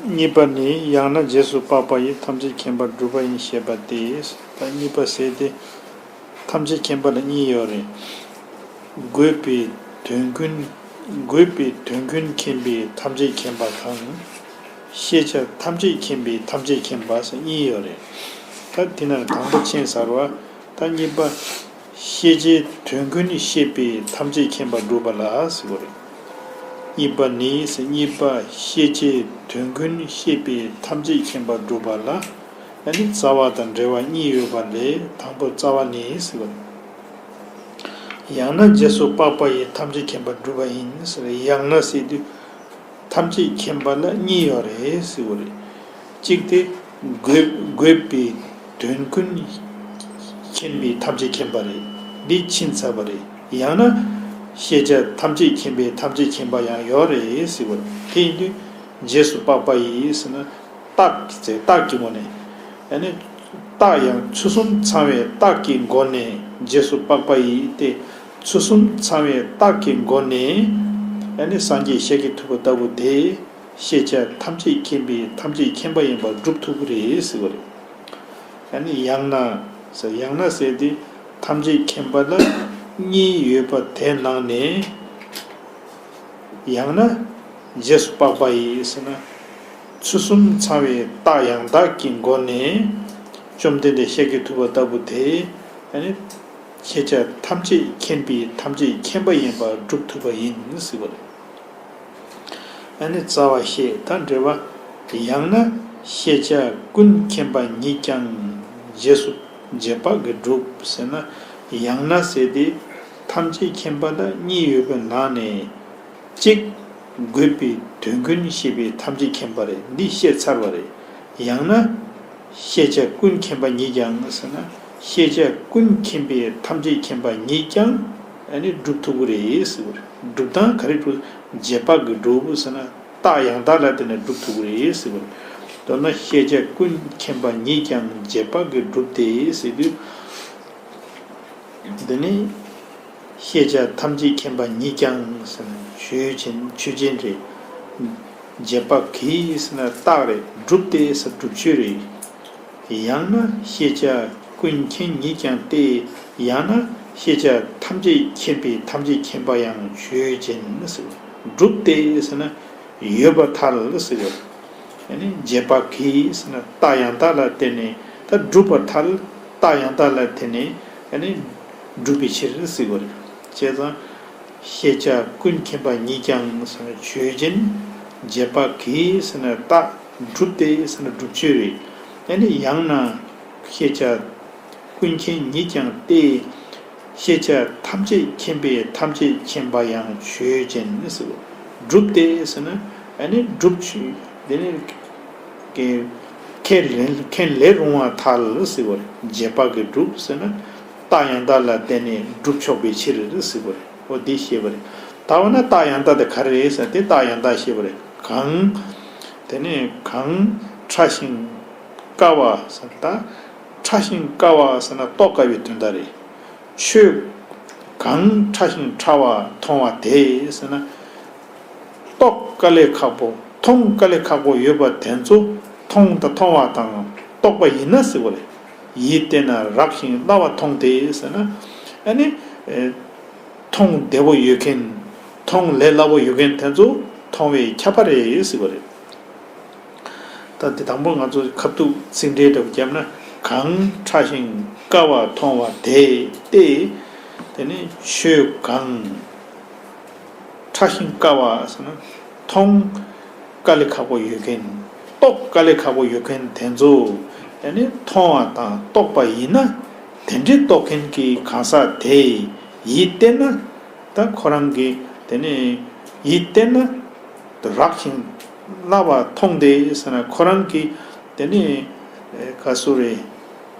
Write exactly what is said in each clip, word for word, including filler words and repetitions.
གཉིས་པ་ནི། ཡང་ན་རྗེས་སུ་དཔག་པ་ཡིས་ཐམས་ཅད་མཁྱེན་པར་གྲུབ་པ་ཡིན་ཞེས་པ་སྟེ། ད་གཉིས་པ་ཟེར་ཏེ། ཐམས་ཅད་མཁྱེན་པ་ལ་གཉིས་ཡོད་རེད། དགོས་པའི་དོན་ཀུན། དགོས་པའི་དོན་ཀུན་མཁྱེན་པའི་ཐམས་ཅད་མཁྱེན་པ་དང་། ཤེས་བྱ་ཐམས་ཅད་མཁྱེན་པའི་ཐམས་ཅད་མཁྱེན་པ་ཟེར་གཉིས་ཡོད་རེད། ད་དེ་ནང་དང་པོ་ཕྱིན་ཚར་བ། ད་གཉིས་པ། ཤེས་བྱའི་དོན་ཀུན་ཤེས་པས་ཐམས་ཅད་མཁྱེན་པར་གྲུབ་པ་ལ་ཟེར་བ་རེད། གཉིས་པ་ནི་ཟེར། གཉིས་པ། ཤེས་བྱའི་དོན་ཀུན་ཤེས་པས་ཐམས་ཅད་མཁྱེན་པར་གྲུབ་པ་ལ། ཨ་ནི་རྩ་བ་དང་འབྲེལ་བ་གཉིས་ཡོད་པ་ལས། དང་པོ་རྩ་བ་ནི་ཟེར་བ་རེད། ཡང་ན་རྗེས་སུ་དཔག་པ་ཡིས་ཐམས་ཅད་མཁྱེན་པར་གྲུབ་པ་ཡིན་ཟེར། ཡང་ན་ཟེར་དུས། ཐམས་ཅད་མཁྱེན་པ་ལ་གཉིས་ཡོད་རེད་ཟེར་བ་རེད། གཅིག་དེ། དགོས་དགོས་པའི་དོན་ཀུན་མཁྱེན་པའི་ཐམས་ཅད་མཁྱེན་པ་རེད། འདི་ཕྱིན་ཚར་བ་རེད། ཡང་ན། ཤེས་བྱ་ཐམས་ཅད་མཁྱེན་པའི་ཐམས་ཅད་མཁྱེན་པ་ཡང་ཡོད་རེད་ཟེར་བ་རེད། དེ་ཡིན་དུས། རྗེས་སུ་དཔག་པ་ཡིས་ཟེར་ན། རྟགས་ཀྱི་རྟགས་ཀྱི་སྒོ་ནས། ཨ་ནི། རྟགས་ཡང་ཚུལ་གསུམ་ཚང་བའི་རྟགས་ཀྱི་སྒོ་ནས་རྗེས་སུ་དཔག་པ་ཡིས་ཏེ། ཚུལ་གསུམ་ཚང་བའི་རྟགས་ཀྱི་སྒོ་ནས། ཨ་ནི་སངས་རྒྱས་ཤཱཀྱ་ཐུབ་པ་ལྟ་བུ་དེ། ཤེས་བྱ་ཐམས་ཅད་མཁྱེན་པའི་ཐམས་ཅད་མཁྱེན་པ་ཡིན་པར་སྒྲུབ་ཐུབ་ཀྱི་རེད་ཟེར་བ་རེད། ཨ་ནི་ཡང་ན། ཟེར། ཡང་ན་ཟེར་དེ། ཐམས་ཅད་མཁྱེན་པ་ལ་གཉིས་ཡོད་པ་དེ་ནང་ནས། ཡང་ན། རྗེས་སུ་དཔག་པ་ཡིས་ཟེར་ན། ཚུལ་གསུམ་ཚང་བའི་རྟགས་ཡང་དག་གི་སྒོ་ནས། བཅོམ་ལྡན་འདས་ཤཱཀྱ་ཐུབ་པ་ལྟ་བུ་དེ། ཨ་ནི། ཤེས་བྱ་ཐམས་ཅད་མཁྱེན་པའི་ཐམས་ཅད་མཁྱེན་པ་ཡིན་པར་སྒྲུབ་ཐུབ་པ་ཡིན་ཟེར་བ་རེད། ཨ་ནི་རྩ་བ་ཤེས་དང་འབྲེལ་བ། ཡང་ན་ཤེས་བྱ་ཀུན་མཁྱེན་པ་ཉིད་ཀྱང་རྗེས་སུ་རྗེས་དཔག་གིས་གྲུབ་ཟེར་ན། ཡང་ན་ཟེར་ཏེ། ཐམས་ཅད་མཁྱེན་པ་ལ་གཉིས་ཡོད་པའི་ནང་ནས། གཅིག་དགོས་པའི་དོན་ཀུན་ཤེས་པའི་ཐམས་ཅད་མཁྱེན་པ་རེད། འདི་བཤད་ཚར་བ་རེད། ཡང་ན། ཤེས་བྱ་ཀུན་མཁྱེན་པ་ཉིད་ཀྱང་ཟེར་ན། ཤེས་བྱ་ཀུན་མཁྱེན་པའི་ཐམས་ཅད་མཁྱེན་པ་ཉིད་ཀྱང་ཨ་ནི་སྒྲུབ་ཐུབ་ཀྱི་རེད་ཟེར་བ་རེད། སྒྲུབ་སྟངས་ག་རེ་སྒྲུབ། རྗེས་དཔག་གིས་སྒྲུབ་ཟེར་ན། རྟགས་ཡང་དག་ལ་བརྟེན་ནས་སྒྲུབ་ཐུབ་ཀྱི་རེད་ཟེར་བ་རེད། མདོར་ན་ཤེས་བྱ་ཀུན་མཁྱེན་པ་ཉིད་ཀྱང་རྗེས་དཔག་གིས་གྲུབ་སྟེ་ཟེར་དུས། འདི་ནི། ཤེས་བྱ་ཐམས་ཅད་མཁྱེན་པ་ཉིད་ཀྱང་ཟེར་ན་ཆོས་ཅན་ཆོས་ཅན་རེད། རྗེས་དཔག་གིས་ཟེར་ན་རྟགས་རེད། གྲུབ་སྟེ་ཟེར་སྒྲུབ་ཆོས་རེད། ཡང་ན་ཤེས་བྱ་ཀུན་མཁྱེན་ཉིད་ཀྱང་སྟེ། ཡང་ན་ཤེས་བྱ་ཐམས་ཅད་མཁྱེན་པའི་ཐམས་ཅད་མཁྱེན་པ་ཡང་ཆོས་ཅན་ཟེར། གྲུབ་སྟེ་ཟེར་ན་ཡོད་པར་ཐལ་ཟེར་བ། ཨ་ནི་རྗེས་དཔག་གིས་ཟེར་ན་རྟགས་ཡང་དག་ལ་བརྟེན་ནས་ད་གྲུབ་པར་ཐལ། རྟགས་ཡང་དག་ལ་བརྟེན་ནས་ཨ་ནི་གྲུབ་པའི་ཕྱིར་ཟེར་བ་རེད། བྱས་ཙང་། ཤེས་བྱ་ཀུན་མཁྱེན་པ་ཉིད་ཀྱང་ཟེར་ན་ཆོས་ཅན། རྗེས་དཔག་གིས་ཟེར་ན་རྟགས། གྲུབ་སྟེ་ཟེར་ན་སྒྲུབ་ཆོས་རེད། ཨ་ནི་ཡང་ན། ཤེས་བྱ་ཀུན་མཁྱེན་ཉིད་ཀྱང་སྟེ། ཤེས་བྱ་ཐམས་ཅད་མཁྱེན་པའི་ཐམས་ཅད་མཁྱེན་པ་ཡང་ཆོས་ཅན་ཟེར་བ། གྲུབ་སྟེ་ཟེར་ན་ཨ་ནི་སྒྲུབ་ཆོས་དེ་ནི། ཁས་ལེན་ཁས་ལེན་རུང་བར་ཐལ་ཟེར་བ་རེད། རྗེས་དཔག་གིས་གྲུབ་ཟེར་ན། རྟགས་ཡང་དག་ལ་བརྟེན་ནས་སྒྲུབ་ཆོག་པའི་ཕྱིར་ཟེར་བ་རེད། འོ་འདི་ཤེས་པ་རེད། ད་འོ་ན་རྟགས་ཡང་དག་དེ་ག་རེ་རེད་ཟེར་ན་དེ་རྟགས་ཡང་དག་ཤེས་པ་རེད། གང་། དེ་ནས་གང་ཕྲ་ཞིང་དཀའ་བ་ཟེར་ན་ད། ཕྲ་ཞིང་དཀའ་བ་ཟེར་ན་རྟོགས་དཀའ་བའི་དོན་དག་རེད། ཆོས་གང་ཕྲ་ཞིང་ཕྲ་བ་མཐོང་བ་དེ་ཟེར་ན། རྟོགས་དཀའ་ལས་ཁག་པོ་མཐོང་དཀའ་ལས་ཁག་པོ་ཡོད་པ་དེ་ཚོ་མཐོང་དང་མཐོང་བ་དང་རྟོགས་པ་ཡིན་ན་ཟེར་བ་རེད། ཡིད་བརྟན་ན་རགས་ཤིང་སླ་བ་མཐོང་སྟེ་ཟེར་ན། ཨ་ནི། མཐོང་བདེ་བོ་ཡོད་མཁན། མཐོང་ལས་སླ་བོ་ཡོད་མཁན་དེ་ཚོ་མཐོང་བས་ཁྱབ་པ་རེད་ཟེར་བ་རེད། ད་འདི་དང་པོ་ང་ཚོ་ཁ་ཐུག་ཚིག་འགྲེལ་འདྲ་པོ་བརྒྱབ་ན། གང་ཕྲ་ཞིང་དཀའ་བ་མཐོང་བ་དེ་སྟེ། དེ་ནི་ཆོས་གང་ཕྲ་ཞིང་དཀའ་བ་ཟེར་ན། མཐོང་དཀའ་ལས་ཁག་པོ་ཡོད་མཁན། རྟོགས་དཀའ་ལས་ཁག་པོ་ཡོད་མཁན་དེ་ཚོ་ཨ་ནི་མཐོང་བ་དང་རྟོགས་པ་ཡིན་ན། དེ་འདྲའི་རྟོགས་མཁན་གྱི་གང་ཟག་དེ་ཡིད་བརྟན་ན། ད་ཁོ་རང་གིས་དེ་ནི་ཡིད་བརྟན་ན། རགས་ཤིང་སླ་བ་མཐོང་སྟེ་ཟེར་ན་ཁོ་རང་གིས་དེ་ནི་ག་སུ་རེད།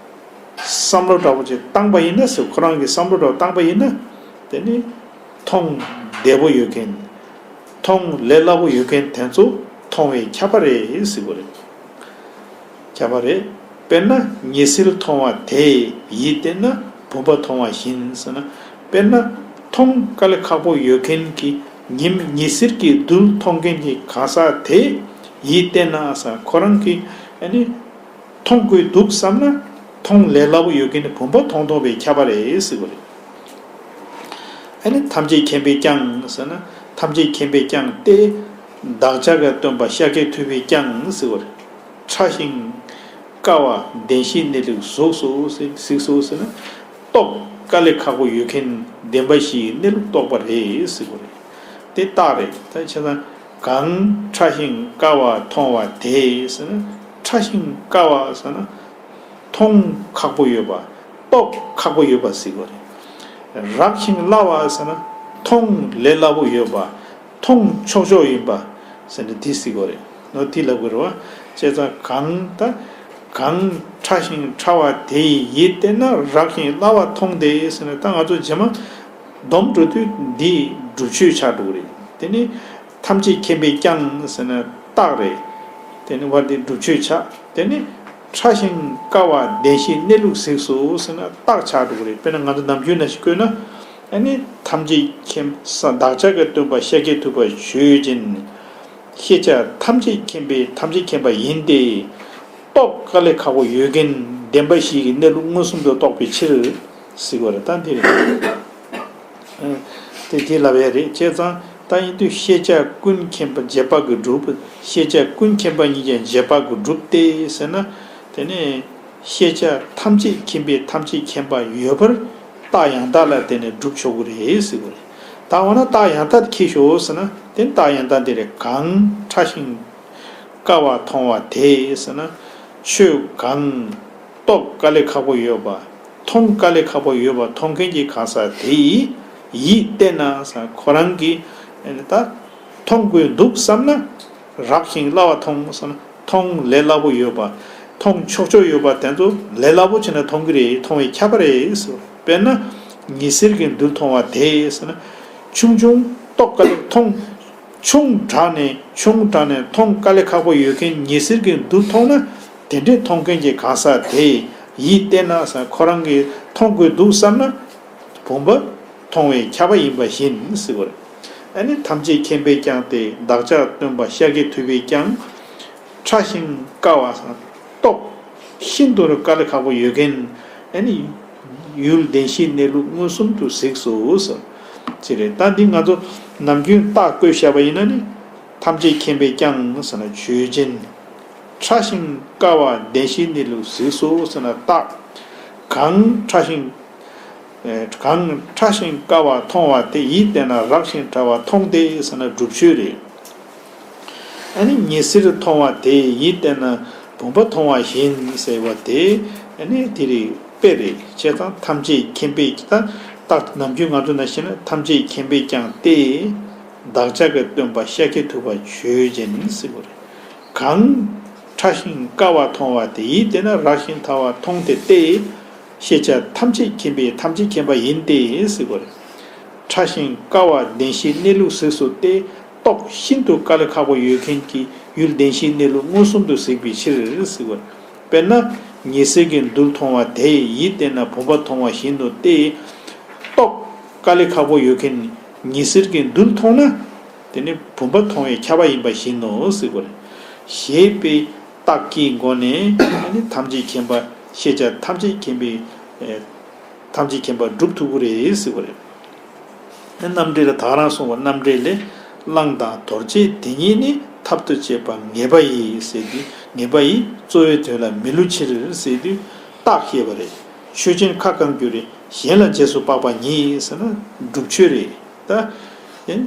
བསམ་བློ་འདྲ་པོ་ཅིག་བཏང་པ་ཡིན་ན་ཟེར། ཁོ་རང་གིས་བསམ་བློ་འདྲ་པོ་བཏང་པ་ཡིན་ན། དེ་ནི་མཐོང་བདེ་པོ་ཡོད་མཁན། མཐོང་ལས་སླ་པོ་ཡོད་མཁན་དེ་ཚོ་མཐོང་བས་ཁྱབ་པ་རེད་ཟེར་བ་རེད། ཁྱབ་པ་རེད། དཔེར་ན་ཉི་ཟེར་མཐོང་བ་དེ་ཡིད་བརྟན་ན་བུམ་པ་མཐོང་བ་བཞིན་ཟེར་ན། དཔེར་ན་མཐོང་དཀའ་ལས་ཁག་པོ་ཡོད་མཁན་གྱི་ཉིམ་ཉི་ཟེར་གྱི་རྡུལ་མཐོང་མཁན་གྱི་གང་ཟག་དེ་ ཡིད་བརྟན་ན་ཟེར་ཁོ་རང་གིས་ཨ་ནི་མཐོང་དགོས་འདུག་བསམ་ན་མཐོང་ལས་སླ་པོ་ཡོད་མཁན་ནི་བུམ་པ་མཐོང་མཐོང་བས་ཁྱབ་པ་རེད་ཟེར་གྱི་རེད། ཨ་ནི་ཐམས་ཅད་མཁྱེན་པས་ཀྱང་ཟེར་ན་ཐམས་ཅད་མཁྱེན་པས་ཀྱང་སྟེ། བདག་ཅག་གི་སྟོན་པ་ཤཱཀྱ་ཐུབ་པས་ཀྱང་ཟེར་བར། ཕྲ་ཞིང་དཀའ་བ་བདེན་བཞིའི་གནས་ལུགས་གཟུགས་སོ་ཟེར་གཟིགས་སོ་ཟེར་ན། རྟོགས་དཀའ་ལས་ཁག་པོ་ཡོད་མཁན་བདེན་པ་བཞིའི་གནས་ལུགས་རྟོགས་པ་རེད་ཟེར་བ་རེད། དེ་རྟགས་རེད། ད་བྱས་ཙང་གང་ཕྲ་ཞིང་དཀའ་བ་མཐོང་བ་དེ་ཟེར་ན། ཕྲ་ཞིང་དཀའ་བ་ཟེར་ན། མཐོང་ཁག་པོ་ཡོད་པ། རྟོགས་ཁག་པོ་ཡོད་པ་ཟེར་བ་རེད། རགས་ཤིང་སླ་བ་ཟེར་ན་མཐོང་ལས་སླ་པོ་ཡོད་པ། མཐོང་ཆོག་ཆོག་ཡིན་པ་ཟེར་ན་དེ་ཟེར་བ་རེད། ནོ་དེ་ལབ་དགོས་རེད་བ། བྱས་ཙང་གང་ད་གང་ཕྲ་ཞིང་ཕྲ་བ་དེ་ཡིས་ཡིད་བརྟན་ན་རགས་ཤིང་སླ་བ་མཐོང་སྟེ་ཟེར་ན། ད་ང་ཚོ་རྗེས་མ་སྡོམ་འགྲོ་དུས་འདི་སྒྲུབ་ཆོས་ཆགས་འགྲོ་གི་རེད། དེ་ནི་ཐམས་ཅད་མཁྱེན་པས་ཀྱང་ཟེར་ན་རྟགས་རེད། དེ་ནི་བར་དེ་སྒྲུབ་ཆོས་ཆགས། དེ་ནི་ཕྲ་ཞིང་དཀའ་བ་བདེན་བཞིའི་གནས་ལུགས་གཟིགས་སོ་ཟེར་ན་རྟགས་ཆགས་འགྲོ་གི་རེད། དཔེར་ན་ང་ཚོ་ནམ་རྒྱུན་ནང་བཞིན་བཀོད་ན། ཨ་ནི་ཐམས་ཅད་མཁྱེན་ས་བདག་ཅག་གི་སྟོན་པ་ཤཱཀྱ་ཐུབ་པ་ཆོས་ཅན། ཤེས་བྱ་ཐམས་ཅད་མཁྱེན་པས་ཐམས་ཅད་མཁྱེན་པ་ཡིན་ཏེ། རྟོགས་དཀའ་ལས་ཁག་པོ་ཡོད་མཁན་བདེན་པ་བཞི་ཡི་གནས་ལུགས་མངོན་སུམ་དུ་རྟོགས་པའི་ཕྱིར་ཟེར་བ་རེད། ད་འདི་རེད། དེ་དེ་ལབ་ཡ་རེད། བྱས་ཙང་ད་ཡིན་དུས་ཤེས་བྱ་ཀུན་མཁྱེན་པ་རྗེས་དཔག་གིས་སྒྲུབ། ཤེས་བྱ་ཀུན་མཁྱེན་པ་ཉིད་ཀྱང་རྗེས་དཔག་གིས་སྒྲུབ་སྟེ་ཟེར་ན། དེ་ནས་ཤེས་བྱ་ཐམས་ཅད་མཁྱེན་པས་ཐམས་ཅད་མཁྱེན་པ་ཡོད་པར་རྟགས་ཡང་དག་ལ་བརྟེན་ནས་སྒྲུབ་ཆོག་གི་རེད་ཟེར་བ་རེད། ད་འོ་ན་རྟགས་ཡང་དག་དེ་ཁྱེར་ཤོག་ཟེར་ན། དེ་རྟགས་ཡང་དག་འདི་རེད། གང་ཕྲ་ཞིང་དཀའ་བ་མཐོང་བ་དེ་ཟེར་ན། ཆོས་གང་རྟོགས་དཀའ་ལས་ཁག་པོ་ཡོད་པ། མཐོང་དཀའ་ལས་ཁག་པོ་ཡོད་པ་མཐོང་མཁན་གྱི་གང་ཟག་དེ་ཡིས་ཡིད་བརྟན་ན་ཟེར་ཁོ་རང་གིས་ད་མཐོང་དགོས་འདུག་བསམ་ན། རགས་ཤིང་སླ་བ་མཐོང་ཟེར་ན་མཐོང་ལས་སླ་པོ་ཡོད་པ། མཐོང་ཆོག་ཆོག་ཡོད་པ་དེ་ཚོ་ལས་སླ་པོ་བྱས་ན་མཐོང་གི་རེད། མཐོང་བས་ཁྱབ་པ་རེད་ཟེར། དཔེར་ན་ཉི་ཟེར་གྱི་རྡུལ་མཐོང་བ་དེ་ཟེར་ན། ཆུང་ཆུང་རྟོགས་དཀའ་ལས་མཐོང་། ཆུང་དྲགས་ནས་ཆུང་དྲགས་ནས་མཐོང་དཀའ་ལས་ཁག་པོ་ཡོད་མཁན་ཉི་ཟེར་གྱི་རྡུལ་མཐོང་ན། དེ་འདྲའི་མཐོང་མཁན་གྱི་གང་ཟག་དེ་ཡིད་བརྟན་ན་ཟེར་ཁོ་རང་གིས་མཐོང་དགོས་འདུག་བསམ་ན། བུམ་པ་མཐོང་བས་ཁྱབ་པ་ཡིན་པ་བཞིན་ཟེར་བ་རེད། ཨ་ནི་ཐམས་ཅད་མཁྱེན་པས་ཀྱང་སྟེ། བདག་ཅག་སྟོན་པ་ཤཱཀྱ་ཐུབ་པས་ཀྱང་། ཕྲ་ཞིང་དཀའ་བ་རྟོགས་ཤིན་ཏུ་དཀའ་ལས་ཁག་པོ་ཡོད་མཁན། ཨ་ནི་ཡུལ་བདེན་བཞིའི་གནས་ལུགས་མངོན་སུམ་དུ་གཟིགས་སོ་ཟེར། ཅི་རེད། ད་འདི་ང་ཚོ་ནམ་རྒྱུན་རྟགས་བཀོད་བཞག་པ་ཡིན་ན་ནི། ཐམས་ཅད་མཁྱེན་པས་ཀྱང་ཟེར་ན་ཆོས་ཅན། ཕྲ་ཞིང་དཀའ་བ་བདེན་བཞིའི་གནས་ལུགས་གཟིགས་སོ་ཟེར་ན་རྟགས། གང་ཕྲ་ཞིང་། གང་ཕྲ་ཞིང་དཀའ་བ་མཐོང་བ་དེ་ཡིད་བརྟན་ན་རགས་ཤིང་ཕྲ་བ་མཐོང་སྟེ་ཟེར་ན་སྒྲུབ་ཆོས་རེད། ཨ་ནི་ཉི་ཟེར་མཐོང་བ་དེ་ཡིད་བརྟན་ན་བུམ་པ་མཐོང་བ་བཞིན་ཟེར་བ་དེ། ཨ་ནི་དེ་རིགས་དཔེ་རེད། བྱས་ཙང་ཐམས་ཅད་མཁྱེན་པས་ཀྱང་། ད་རྟགས་ནམ་རྒྱུན་ང་ཚོ་ནང་བཞིན་ན་ཐམས་ཅད་མཁྱེན་པས་ཀྱང་སྟེ། བདག་ཅག་གི་སྟོན་པ་ཤཱཀྱ་ཐུབ་པ་ཆོས་ཅན་ཟེར་བ་རེད། གང་ཕྲ་ཞིང་དཀའ་བ་མཐོང་བ་དེ་ཡིད་བརྟན་ན་རགས་ཤིང་ཕྲ་བ་མཐོང་སྟེ་སྟེ། ཤེས་བྱ་ཐམས་ཅད་མཁྱེན་པས་ཐམས་ཅད་མཁྱེན་པ་ཡིན་ཏེ་ཟེར་བ་རེད། ཕྲ་ཞིང་དཀའ་བ་བདེན་བཞིའི་གནས་ལུགས་གཟིགས་སོ་སྟེ། རྟོགས་ཤིན་ཏུ་དཀའ་ལས་ཁག་པོ་ཡོད་མཁན་གྱི་ཡུལ་བདེན་བཞིའི་གནས་ལུགས་མངོན་སུམ་དུ་གཟིགས་པའི་ཕྱིར་ཟེར་བ་རེད། དཔེར་ན་ཉི་ཟེར་གྱི་རྡུལ་མཐོང་བ་དེ་ཡིད་བརྟན་ན་བུམ་པ་མཐོང་བ་བཞིན་དུ་སྟེ། རྟོགས་དཀའ་ལས་ཁག་པོ་ཡོད་མཁན་ཉི་ཟེར་གྱི་རྡུལ་མཐོང་ན། དེ་ནི་བུམ་པ་མཐོང་བས་ཁྱབ་པ་ཡིན་པ་བཞིན་ནོ་ཟེར་བ་རེད། ཞེས་པའི་རྟགས་ཀྱི་སྒོ་ནས་ཨ་ནི་ཐམས་ཅད་མཁྱེན་པ། ཤེས་བྱ་ཐམས་ཅད་མཁྱེན་པའི་ཨེ། ཐམས་ཅད་མཁྱེན་པ་སྒྲུབ་ཐུབ་ཀྱི་རེད་ཟེར་བ་རེད། རྣམ་འགྲེལ་ལ་ད་ག་རང་གསུངས་པ། རྣམ་འགྲེལ་ལས། གླང་དང་རྡོ་རྗེ་དེ་ཉིད་ནི། ཐབས་དང་བཅས་པ་ངེས་པ་ཡིས་ཟེར་དུས། ངེས་པ་ཡིས་གཙོ་བོའི་དོན་ལ་མི་བསླུ་ཕྱིར་ཟེར་དུས་རྟགས་བཤད་པ་རེད། ཆོས་ཅན་ཁ་བསྐང་འགྱུར་རེ། གཞན་ལ་རྗེས་སུ་དཔག་པ་ཉིད་ཟེར་ན་སྒྲུབ་ཆོས་རེད། ད། ཡིན།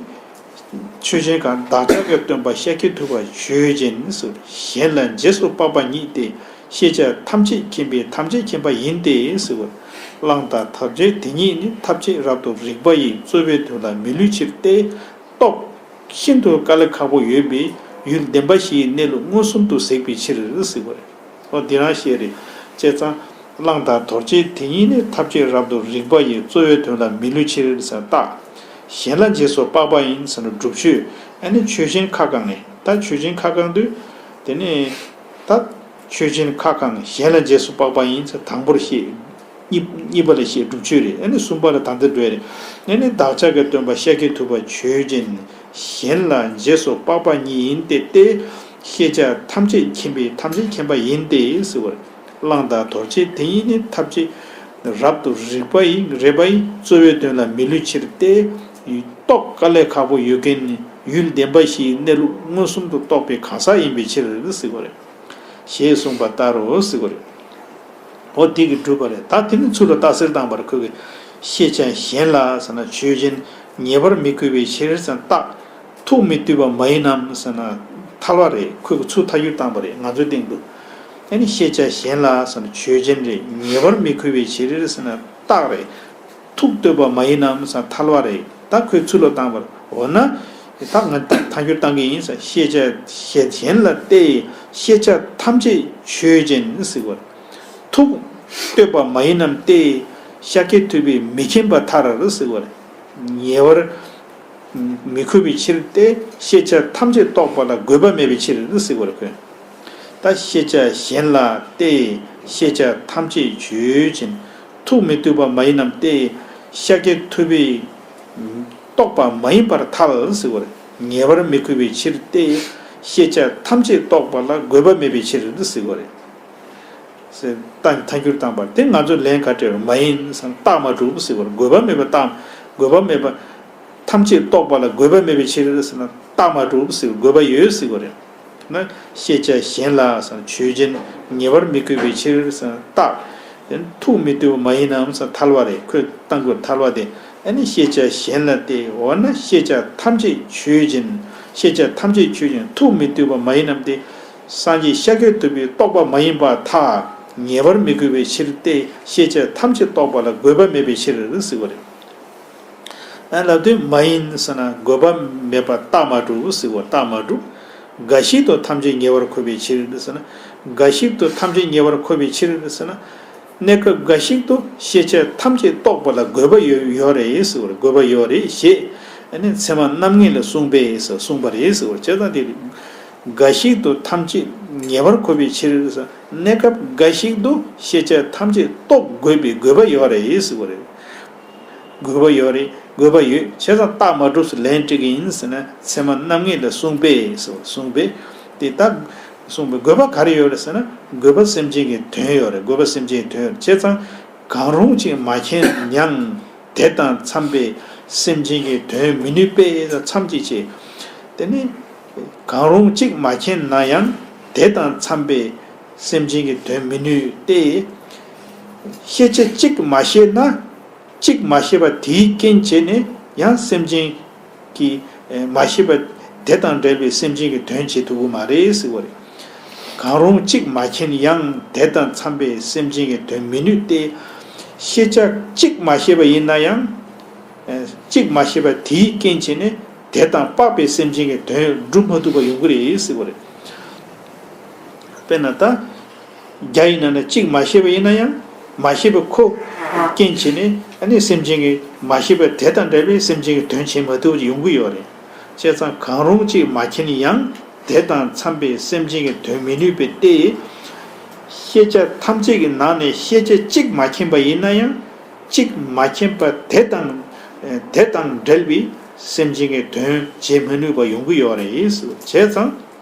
ཆོས་ཅན་གང་། བདག་ཅག་གི་སྟོན་པ་ཤཱཀྱ་ཐུབ་པ་ཆོས་ཅན་ཟེར། གཞན་ལ་རྗེས་སུ་དཔག་པ་ཉིད་དེ། ཤེས་བྱ་ཐམས་ཅད་མཁྱེན་པས་ཐམས་ཅད་མཁྱེན་པ་ཡིན་ཏེ་ཟེར་བ། གླང་དང་རྡོ་རྗེ་དེ་ཉིད་ནི། ཐབས་ཅད་རབ་ཏུ་རིག་པ་ཡིས། གཙོ་བོའི་དོན་ལ་མི་བསླུ་ཕྱིར་ཏེ། རྟོགས་ཤིན་ཏུ་དཀའ་ལས་ཁག་པོ་ཡོད་པའི་ཡུལ་བདེན་པ་བཞིའི་གནས་ལུགས་མངོན་སུམ་དུ་གཟིགས་པའི་ཕྱིར་ཟེར་བ་རེད། འོ་འདི་རང་བཤད་རེད། བྱས་ཙང་། གླང་དང་རྡོ་རྗེ་དེ་ཉིད་ནི། ཐབས་ཅད་རབ་ཏུ་རིག་པ་ཡིས། གཙོ་བོའི་དོན་ལ་མི་བསླུ་ཕྱིར་ཟེར་རྟགས། གཞན་ལ་རྗེས་སུ་དཔག་པ་ཡིན་ཟེར་ན་སྒྲུབ་ཆོས། ཨ་ནི་ཆོས་ཅན་ཁ་བསྐང་ནས། ད་ཆོས་ཅན་ཁ་བསྐང་དུས། དེ་ནས། ད་ཆོས་ཅན་ཁ་བསྐང་། གཞན་ལ་རྗེས་སུ་དཔག་པ་ཡིན་ཟེར་དང་པོར་བཤད། གཉིས་གཉིས་པ་ལ་བཤད། སྒྲུབ་ཆོས་རེད། ཨ་ནི་གསུམ་པ་ལ་ད་ལྟ་འགྲོ་ཡ་རེད། ཨ་ནི་བདག་ཅག་གི་སྟོན་པ་ཤཱཀྱ་ཐུབ་པ་ཆོས་ཅན། གཞན་ལ་རྗེས་སུ་དཔག་པ་ཉིད་ཡིན་ཏེ་སྟེ། ཤེས་བྱ་ཐམས་ཅད་མཁྱེན་པའི་ཐམས་ཅད་མཁྱེན་པ་ཡིན་ཏེ་ཟེར་བ་རེད། བླང་དང་དོར་བྱེད་དེ་ཉིད་ནི། ཐམས་ཅད་རབ་ཏུ་རིག་པ་ཡི་རེག་པ་ཡི། རྩོལ་བས་དོན་ལ་མི་བསླུ་ཕྱིར་ཏེ། རྟོགས་དཀའ་ལས་ཁག་པོ་ཡོད་མཁན་ནི་ཡུལ་བདེན་པ་བཞིའི་གནས་ལུགས་མངོན་སུམ་དུ་རྟོགས་པའི་གང་ཟག་ཡིན་པའི་ཕྱིར་ཟེར་བ་རེད། ཞེས་གསུངས་པ་ལྟར་རོ་ཟེར་བ་རེད། འོ་དེ་གིས་གྲུབ་པ་རེད། ད་དེ་ནི་ཚུར་ལ་རྟགས་གསལ་བཏང་བར་ཁོ་གིས། ཤེས་བྱ་གཞན་ལ་ཟེར་ན་ཆོས་ཅན། ཉེ་བར་མི་བཀོད་པའི་ཕྱིར་ཟེར་ན་རྟག་ཐུགས་མི་བཏུད་པ་མ་ཡིན་ནམ་ཟེར་ན་ཐལ་བ་རེད། ཁོས་ཚུར་ཐལ་འགྱུར་བཏང་བ་རེད། ང་ཚོའི་སྟེང་དུ། ཨ་ནི་ཤེས་བྱ་གཞན་ལ་ཟེར་ན་ཆོས་ཅན་རེད། ཉེ་བར་མི་བཀོད་པའི་ཕྱིར་ཟེར་ན་རྟག་རེད། ཐུགས་བཏུད་པ་མ་ཡིན་ནམ་ཟེར་ན་ཐལ་བ་རེད། ད་ཁོས་ཚུར་ལ་བཏང་བར། འོ་ན། ད་ང་ཐལ་འགྱུར་བཏང་གི་ཡིན་ཟེར། ཤེས་བྱ་ཤེས་གཞན་ལ་ལྟོས། ཤེས་བྱ་ཐམས་ཅད་ཆོས་ཅན་ཟེར་བ། ཐུགས་བཏུད་པ་མ་ཡིན་ནམ་སྟེ། ཤཱཀྱ་ཐུབ་པས་མི་མཁྱེན་པར་ཐལ་ཟེར་བ། ཉེ་བར་མི་བཀོད་པའི་ཕྱིར་ཏེ། ཤེས་བྱ་ཐམས་ཅད་རྟོགས་པ་ལ་དགོས་པ་མེད་པའི་ཕྱིར་ཟེར་བ་ཁོས། ད་ཤེས་བྱ་གཞན་ལ་ལྟོས། ཤེས་བྱ་ཐམས་ཅད་ཆོས་ཅན། ཐུགས་མི་བཏུད་པ་མ་ཡིན་ནམ་སྟེ། ཤཱཀྱ་ཐུབ་པས་རྟོགས་པ་མ་ཡིན་པར་ཐལ་ཟེར་བ་རེད། ཉེ་བར་མི་བཀོད་པའི་ཕྱིར་ཏེ། ཤེས་བྱ་ཐམས་ཅད་རྟོགས་པ་ལ་དགོས་པ་མེད་པའི་ཕྱིར་ཟེར་བ་རེད། ཟེར་ད་ཐལ་འགྱུར་བཏང་བར་དེ་ང་ཚོ་ལན་ག་སྤྲད་པ་མ་ཡིན་ཟེར་ན་རྟགས་མ་གྲུབ་ཟེར་བ་རེད། དགོས་པ་མེད་པ་རྟགས་དགོས་པ་མེད་པ། ཐམས་ཅད་རྟོགས་པ་ལ་དགོས་པ་མེད་པའི་ཕྱིར་ཟེར་ན་རྟགས་མ་གྲུབ་ཟེར། དགོས་པ་ཡོད་ཟེར་བ་རེད། ན་ཤེས་བྱ་གཞན་ལ་ཟེར་ན་ཆོས་ཅན། ཉེ་བར་མི་བཀོད་པའི་ཕྱིར་ཟེར་ན་རྟགས། དེ་ཐུགས་མི་བཏུད་པ་མ་ཡིན་ནམ་ཟེར་ན་ཐལ་བ་རེད། ཁོས་བཏང་དགོས་ཐལ་བ་དེ། ཨ་ནི་ཤེས་བྱ་གཞན་ལ་ལྟོས། འོ་ན་ཤེས་བྱ་ཐམས་ཅད་ཆོས་ཅན། ཤེས་བྱ་ཐམས་ཅད་ཆོས་ཅན། ཐུགས་མི་བཏུད་པ་མ་ཡིན་ནམ་སྟེ། སངས་རྒྱས་ཤཱཀྱ་ཐུབ་པས་རྟོགས་པ་མ་ཡིན་པར་ཐལ། ཉེ་བར་མི་བཀོད་པའི་ཕྱིར་ཏེ། ཤེས་བྱ་ཐམས་ཅད་རྟོགས་པ་ལ་དགོས་པ་མེད་པའི་ཕྱིར་ཟེར་བ་རེད། ཨ་ལབ་དུས་མ་ཡིན་ཟེར་ན་དགོས་པ་མེད་པ་རྟགས་མ་གྲུབ་ཟེར་བ། རྟགས་མ་གྲུབ། འགའ་ཞིག་ཏུ་ཐམས་ཅད་ཉེ་བར་འཁོད་པའི་ཕྱིར་ཟེར་ན། འགའ་ཞིག་ཏུ་ཐམས་ཅད་ཉེ་བར་འཁོད་པའི་ཕྱིར་ཟེར་ན། གནས་སྐབས་འགའ་ཞིག་ཏུ་ཤེས་བྱ་ཐམས་ཅད་རྟོགས་པ་ལ་དགོས་པ་ཡོད་ཡོད་རེད་ཟེར་བ། དགོས་པ་ཡོད་རེད་ཞེས་ཨ་ནི་ཚད་མ་རྣམ་ངེས་ལ་གསུངས་པས་ཟེར་གསུངས་པ་རེད་ཟེར་བ། བྱས་ཙང་དེ་འགའ་ཞིག་ཏུ་ཐམས་ཅད་ཉེ་བར་འཁོད་པའི་ཕྱིར་ཟེར། གནས་སྐབས་འགའ་ཞིག་ཏུ་ཤེས་བྱ་ཐམས་ཅད་རྟོགས་དགོས་པའི་དགོས་པ་ཡོད་རེད་ཟེར་བ་རེད། དགོས་པ་ཡོད་རེད། དགོས་པ་ཡོད། བྱས་ཙང་རྟགས་མ་གྲུབ་སུ་ལན་སྤྲད་ཀྱི་ཡིན་ཟེར་ན་ཚད་མ་རྣམ་ངེས་ལ་གསུངས་པས་ཟེར་གསུངས་པས། དེ་ལྟར་གསུངས་པའི་དགོས་པ་ག་རེ་ཡོད་རེད་ཟེར་ན་དགོས་པ་སེམས་ཅན་གྱི་དོན་ཡོད་རེད། དགོས་པ་སེམས་ཅན་གྱི་དོན་ཡོད་རེད། བྱས་ཙང་གང་རུང་གཅིག་མ་མཁྱེན་ཡང་དེ་དང་འཚམས་པའི་སེམས་ཅན་གྱི་དོན་མི་ནུས་པས་མཚམས་གཅིག་བྱས། དེ་ནི་གང་རུང་གཅིག་མ་མཁྱེན་ན་ཡང་དེ་དང་འཚམས་པའི་སེམས་ཅན་གྱི་དོན་མི་ནུས་ཏེ། ཤེས་བྱ་གཅིག་མ་ཤེས་ན། གཅིག་མ་ཤེས་པ་དེའི་རྐྱེན་བྱས་ནས་ཡང་སེམས་ཅན་གྱི་མ་ཤེས་པ་དེ་དང་འབྲེལ་བའི་སེམས་ཅན་གྱི་དོན་བྱེད་ཐུབ་ཀྱི་མ་རེད་ཟེར་བ་རེད། གང་རུང་གཅིག་མ་མཁྱེན་ཡང་དེ་དང་འཚམས་པའི་སེམས་ཅན་གྱི་དོན་མི་ནུས་ཏེ། ཤེས་བྱ་གཅིག་མ་ཤེས་པ་ཡིན་ན་ཡང་། གཅིག་མ་ཤེས་པ་དེའི་རྐྱེན་བྱས་ནས་དེ་དང་དཔག་པའི་སེམས་ཅན་གྱི་དོན་སྒྲུབ་མ་ཐུབ་པ་ཡོང་གི་རེད་ཟེར་བ་རེད། དཔེར་ན་ད། བརྒྱ་ཡིན་ན་ན་གཅིག་མ་ཤེས་པ་ཡིན་ན་ཡང་མ་ཤེས་པ་ཁོ་རྐྱེན་བྱས་ནས་ཨ་ནི་སེམས་ཅན་གྱི་མ་ཤེས་པ་དེ་དང་འབྲེལ་བའི་སེམས་ཅན་གྱི་དོན་བྱེད་མ་ཐུབ་ཡོང་གི་ཡོད་རེད། བྱས་ཙང་གང་རུང་གཅིག་མ་མཁྱེན་ཡང་དེ་དང་འཚམས་པའི་སེམས་ཅན་གྱི་དོན་མི་ནུས་པས་ཏེ། ཤེས་བྱ་ཐམས་ཅད་ཀྱི་ནང་ནས་ཤེས་བྱ་གཅིག་མ་མཁྱེན་པ་ཡིན་ན་ཡང་གཅིག་མ་མཁྱེན་པ་དེ་དང་དེ་དང་འབྲེལ་བའི་སེམས་ཅན་གྱི་དོན་བྱེད་མ་ནུས་པ་ཡོང་གི་ཡོད་རེད། བྱས་ཙང་།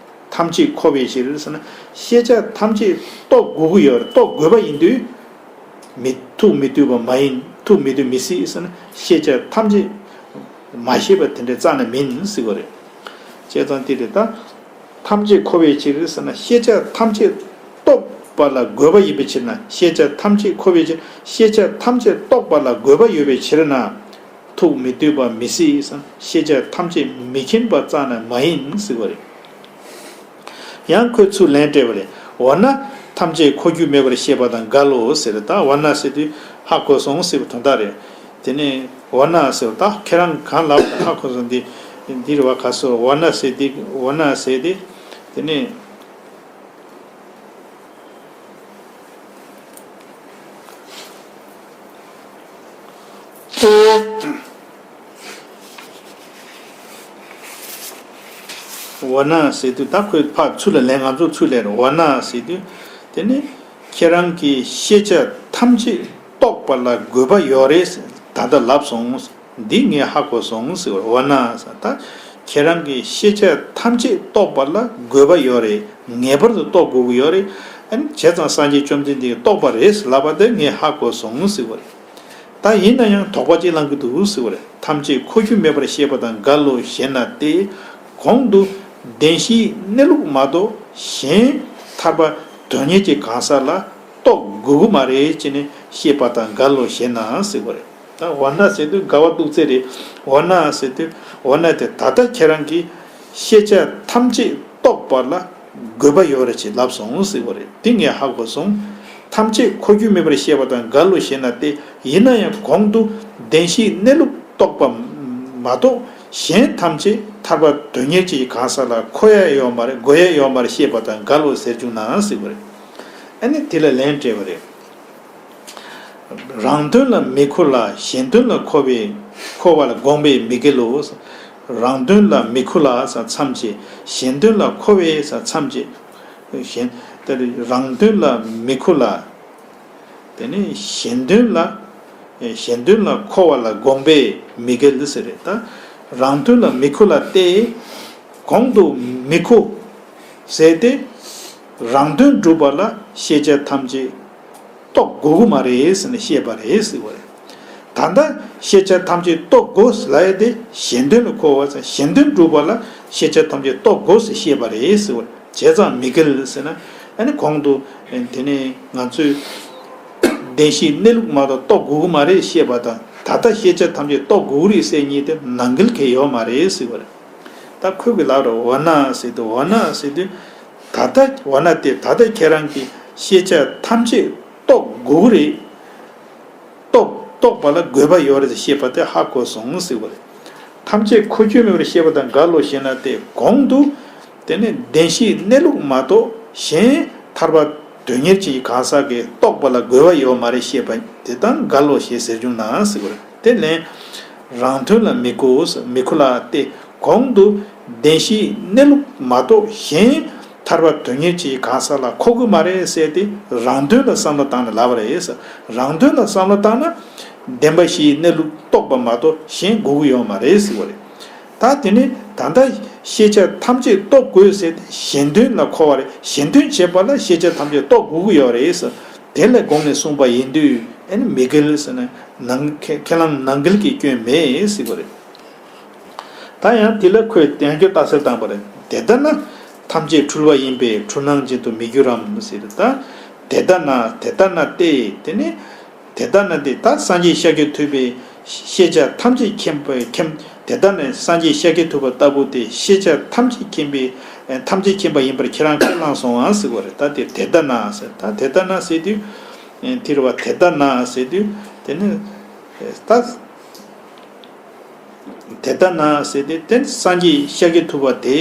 ཐམས་ཅད་འཁོར་བའི་ཕྱིར་ཟེར་ན་ཤེས་བྱ་ཐམས་ཅད་རྟོགས་དགོས་ཀྱི་ཡོད་རེད། རྟོགས་དགོས་པ་ཡིན་དུས་མི་ཐུགས་མི་བཏུད་པ་མ་ཡིན། ཐུགས་མི་བཏུད་མི་སྲིད་ཟེར་ན་ཤེས་བྱ་ཐམས་ཅད་མ་ཤེས་པ་དེ་འདྲའི་རྩ་ནས་མིན་ཟེར་བ་རེད། བྱས་ཙང་དེ་རེད་ད། ཐམས་ཅད་འཁོར་བའི་ཕྱིར་ཟེར་ན་ཤེས་བྱ་ཐམས་ཅད་རྟོགས་པ་ལ་དགོས་པ་ཡིན་པའི་ཕྱིར་ན། ཤེས་བྱ་ཐམས་ཅད་འཁོར་བའི་ཕྱིར། ཤེས་བྱ་ཐམས་ཅད་རྟོགས་པ་ལ་དགོས་པ་ཡོད་པའི་ཕྱིར་ན། ཐུགས་མི་བཏུད་པ་མི་སྲིད་ཟེར། ཤེས་བྱ་ཐམས་ཅད་མི་མཁྱེན་པ་རྩ་ནས་མ་ཡིན་ཟེར་བ་རེད། ཡང་ཁོས་ཚུར་ལན་སྤྲད་པ་རེད། འོ་ན་ཐམས་ཅད་འཁོར་རྒྱུ་མེད་པར་ཤེས་པ་དང་འགལ་ལོ་ཟེར། ད་འོ་ན་ཟེར་དུས་ཧ་གོ་སོང་ཟེར་བའི་དོན་དག་རེད། དེ་ནས་འོ་ན་ཟེར་བ་ད་ཁྱེད་རང་གང་ལབ་ཧ་གོ་སོང་། འདི་འདི་རེད་བ། ག་སོ་འོ་ན་ཟེར་དུས་འོ་ན་ཟེར་དུས་དེ་ནས། འོ་ན་ཟེར་དུས་ད་ཁོས་ཕར་ཚུར་ལ་ལན་ང་ཚོར་ཚུར་ལན་རེད། འོ་ན་ཟེར་དུས་དེ་ནི་ཁྱེད་རང་གིས་ཤེས་བྱ་ཐམས་ཅད་རྟོགས་པ་ལ་དགོས་པ་ཡོད་རེད་ད་ལྟ་ལབ་སོང་། འདི་ངས་ཧ་གོ་སོང་ཟེར་བ། འོ་ན་ཟེར་ད་ ཁྱེད་རང་གིས་ཤེས་བྱ་ཐམས་ཅད་རྟོགས་པ་ལ་དགོས་པ་ཡོད་རེད། ངེས་པར་དུ་རྟོགས་དགོས་ཀྱི་ཡོད་རེད། ཨ་ནི་བྱས་ཙང་སངས་རྒྱས་བཅོམ་ལྡན་འདས་ཀྱིས་རྟོགས་པ་རེད་ལབ་པ་དེ་ངས་ཧ་གོ་སོང་ཟེར་བ་རེད། ད་ཡིན་ན་ཡང་དོགས་པ་ཅིག་ལངས་ཀྱི་འདུག་ཟེར་བ་རེད། ཐམས་ཅད་འཁོར་རྒྱུ་མེད་པར་ཤེས་པ་དང་འགལ་ལོ་ཞེ་ན་སྟེ། གོང་དུ་བདེན་བཞིའི་གནས་ལུགས་མ་གཏོགས་གཞན་ཐར་པ་དོན་གཉེར་གྱི་གང་ཟག་ལ་རྟོགས་དགོས་ཀྱི་མ་རེད་ཅེས་ནས་བཤད་པ་དང་འགལ་ལོ་ཞེ་ན་ཟེར་བ་རེད། ད་འོ་ན་ཟེར་དུས་དགའ་བ་སྡུག་ཚད་རེད། འོ་ན་ཟེར་དུས་འོ་ན་དེ་ད་ལྟ་ཁྱེད་རང་གིས་ཤེས་བྱ་ཐམས་ཅད་རྟོགས་པ་ལ་དགོས་པ་ཡོད་རེད་ཅེས་ལབ་སོང་ཟེར་བ་རེད། དེ་ངས་ཧ་གོ་སོང་། ཐམས་ཅད་འཁོར་རྒྱུ་མེད་པར་ཤེས་པ་དང་འགལ་ལོ་ཞེ་ན་སྟེ། ཡིན་ན་ཡང་གོང་དུ་བདེན་བཞིའི་གནས་ལུགས་རྟོགས་པ་མ་གཏོགས་གཞན་ཐམས་ཅད་ཐར་པ་དོན་གཉེར་གྱི་གང་ཟག་ལ་འཁོར་ཡ་ཡོད་མ་རེད། དགོས་ཡ་ཡོད་མ་རེད་ཤེས་པ་དང་འགལ་ལོ་ཟེར་བྱུང་ན་ཟེར་བ་རེད། ཨ་ནི་དེ་ལ་ལན་སྤྲད་པ་རེད། རང་དོན་ལ་མི་འཁོར་ལ་གཞན་དོན་ལ་འཁོར་བའི་འཁོར་བ་ལ་དགོངས་པས་མི་འགལ་ལོ། རང་དོན་ལ་མི་འཁོར་ལ་ས་མཚམས་བཅད། གཞན་དོན་ལ་འཁོར་བའི་ས་མཚམས་བཅད། གཞན་དེ་རང་དོན་ལ་མི་འཁོར་ལ། དེ་ནས་གཞན་དོན་ལ། གཞན་དོན་ལ་འཁོར་བ་ལ་དགོངས་པས་མི་འགལ་ཟེར་རེད་ད། རང་དོན་ལ་མི་འཁོར་ལ་སྟེ། གོང་དུ་མི་འཁོར་ཟེར་ཏེ། རང་དོན་སྒྲུབ་པ་ལ་ཤེས་བྱ་ཐམས་ཅད་རྟོགས་དགོས་ཀྱི་མ་རེད་ཟེར་ནས་བཤད་པ་རེད་ཟེར་བ་རེད། ད་ལྟ་ཤེས་བྱ་ཐམས་ཅད་རྟོགས་དགོས་ལབ་ཡ་དེ་གཞན་དོན་ལ་འཁོར་བ་ཟེར། གཞན་དོན་སྒྲུབ་པ་ལ་ཤེས་བྱ་ཐམས་ཅད་རྟོགས་དགོས་ཟེར་བཤད་པ་རེད་ཟེར་བ་རེད། བྱས་ཙང་མི་འགལ་ཟེར་ན། ཨ་ནི་གོང་དུ་དེ་ནས་ང་ཚོས་བདེན་བཞིའི་གནས་ལུགས་མ་གཏོགས་རྟོགས་དགོས་ཀྱི་མ་རེད་བཤད་པ་དང་། ད་ལྟ་ཤེས་བྱ་ཐམས་ཅད་རྟོགས་དགོས་ཀྱི་རེད་ཟེར་གཉིས་དེ་ནང་འགལ་གང་ཡང་ཡོད་མ་རེད་ཟེར་བ་རེད། ད་ཁོས་གི་ལབ་རོ་འོ་ན་ཟེར་དུས་འོ་ན་ཟེར་དུས། ད་ལྟ་འོ་ན་དེ་ད་ལྟ་ཁྱེད་རང་གིས་ཤེས་བྱ་ཐམས་ཅད་རྟོགས་དགོས་ཀྱི་རེད། རྟོགས་རྟོགས་པ་ལ་དགོས་པ་ཡོད་རེད་ཅེས་བཤད་པ་དེ་ཧ་གོ་སོང་ཟེར་བ་རེད། ཐམས་ཅད་འཁོར་རྒྱུ་མེད་པར་ཤེས་པ་དང་འགལ་ལོ་ཞེ་ན་སྟེ། གོང་དུ་དེ་ནི་བདེན་བཞིའི་གནས་ལུགས་མ་གཏོགས་གཞན་ཐར་པ་དོན་གཉེར་གྱི་གང་ཟག་གིས་རྟོགས་པ་ལ་དགོས་པ་ཡོད་མ་རེད་བཤད་པ་དེ་དང་འགལ་ལོ་ཞེས་ཟེར་བྱུང་ན་ཟེར་བ་རེད། དེ་ལན། རང་དོན་ལ་མི་འཁོར་མི་འཁོར་ལ་སྟེ། གོང་དུ་བདེན་བཞིའི་གནས་ལུགས་མ་གཏོགས་གཞན་ཐར་པ་དོན་གཉེར་གྱི་གང་ཟག་ལ་འཁོར་གྱི་མ་རེད་ཟེར་ཏེ། རང་དོན་ལ་བསམ་བློ་བཏང་ནས་ལབ་པ་རེད། རང་དོན་ལ་བསམ་བློ་བཏང་ན་བདེན་པ་བཞིའི་གནས་ལུགས་རྟོགས་པ་མ་གཏོགས་གཞན་དགོས་ཀྱི་ཡོད་མ་རེད་ཟེར་བ་རེད། ད་དེ་ནི་ད་ལྟ་ཤེས་བྱ་ཐམས་ཅད་རྟོགས་དགོས་ཟེར་ཏེ་གཞན་དོན་ལ་འཁོར་བ་རེད། གཞན་དོན་བྱེད་པ་ལ་ཤེས་བྱ་ཐམས་ཅད་རྟོགས་དགོས་ཀྱི་ཡོད་རེད། དེ་ལ་དགོངས་ནས་གསུངས་པ་ཡིན་དུས་ཨ་ནི་མི་འགལ་ཟེར་ན་ནང་ཁས་ཁས་བླངས་ནང་འགལ་གྱི་སྐྱོན་མེད་ཟེར་བ་རེད། ད་ཡང་དེ་ལ་ཁོས་ཡང་བསྐྱར་རྟགས་གསལ་བཏང་བ་རེད། དེ་ལྟ་ན་ཐམས་ཅད་འཁྲུལ་པ་ཡིན་པས་འཁྲུལ་སྣང་ཅན་དུ་མི་འགྱུར་རམ་ཟེར། ད་དེ་ལྟ་ན་དེ་ལྟ་ན་སྟེ། དེ་ནི་དེ་ལྟ་ན་སྟེ། ད་སངས་རྒྱས་ཤཱཀྱ་ཐུབ་པའི་ཤེས་བྱ་ཐམས་ཅད་མཁྱེན་པ་མཁྱེན། དེ་ལྟ་ན་སངས་རྒྱས་ཤཱཀྱ་ཐུབ་པ་ལྟ་བུ་སྟེ་ཤེས་བྱ་ཐམས་ཅད་མཁྱེན་པའི་ཐམས་ཅད་མཁྱེན་པ་ཡིན་པར་ཁྱེད་རང་ཁས་བླངས་སོང་ཨང་ཟེར་བ་རེད། ད་དེ་དེ་ལྟ་ན་ཟེར། ད་དེ་ལྟ་ན་ཟེར་དུས་དེ་རེད་བ། དེ་ལྟ་ན་ཟེར་དུས་དེ་ནི་ད། དེ་ལྟ་ན་ཟེར་ཏེ། དེ་སངས་རྒྱས་ཤཱཀྱ་ཐུབ་པ་དེ་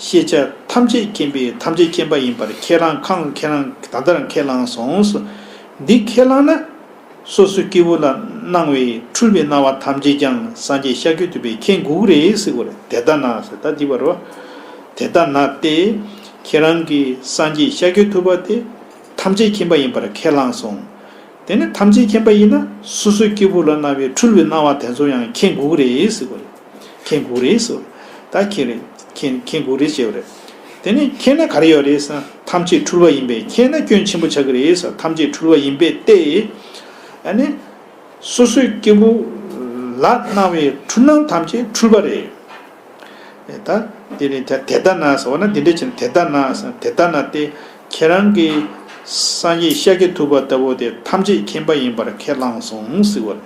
ཤེས་བྱ་ཐམས་ཅད་མཁྱེན་པའི་ཐམས་ཅད་མཁྱེན་པ་ཡིན་པར་ཁས་བླངས་ཁས་ཁས་བླངས་ད་ལྟར་ཁས་བླངས་སོང་། འདི་ཁས་བླངས་ན་སོ་སོའི་སྐྱེ་བོ་ལ་སྣང་བའི་འཁྲུལ་པའི་སྣང་བ་ཐམས་ཅད་ཀྱང་སངས་རྒྱས་ཤཱཀྱ་ཐུབ་པས་མཁྱེན་དགོས་ཀྱི་རེད་ཟེར་བ་རེད། དེ་ལྟ་ན་ཟེར་ད་འདི་བར་བ། དེ་ལྟ་ན་སྟེ། ཁྱེད་རང་གིས་སངས་རྒྱས་ཤཱཀྱ་ཐུབ་པ་དེ་ཐམས་ཅད་མཁྱེན་པ་ཡིན་པར་ཁས་བླངས་སོང་། དེ་ནི་ཐམས་ཅད་མཁྱེན་པ་ཡིན་ན་སོ་སོའི་སྐྱེ་བོ་ལ་སྣང་བའི་འཁྲུལ་པའི་སྣང་བ་དེ་ཚོ་ཡང་མཁྱེན་དགོས་ཀྱི་རེད་ཟེར་བ་རེད། མཁྱེན་དགོས་རེད་ཟེར་བ་རེད། ད་མཁྱེན་རེད། མཁྱེན་མཁྱེན་དགོས་རེད་ཅེས་པ་རེད། དེ་ནི་མཁྱེན་ན་ག་རེ་ཡོད་རེད་ཟེར་ན། ཐམས་ཅད་འཁྲུལ་པ་ཡིན་པས་མཁྱེན་ན་སྐྱོན་ཆེན་པོ་ཆགས་ཀྱི་རེད་ཟེར། ཐམས་ཅད་འཁྲུལ་པ་ཡིན་པས་ཏེ། ཨ་ནི། སོ་སོའི་སྐྱེ་བོ་ལ་སྣང་བའི་འཁྲུལ་སྣང་ཐམས་ཅད་འཁྲུལ་པ་རེད། ད་དེ་ནི་དེ་དེ་ལྟ་ན་ཟེར་བ་ན་འདི་འདྲ་བྱས་ན། དེ་ལྟ་ན་ཟེར་དེ་ལྟ་ན་སྟེ། ཁྱེད་རང་གིས་སངས་རྒྱས་ཤཱཀྱ་ཐུབ་པ་ལྟ་བུ་དེ་ཐམས་ཅད་མཁྱེན་པ་ཡིན་པར་ཁས་བླངས་སོང་ཟེར་བ་རེད།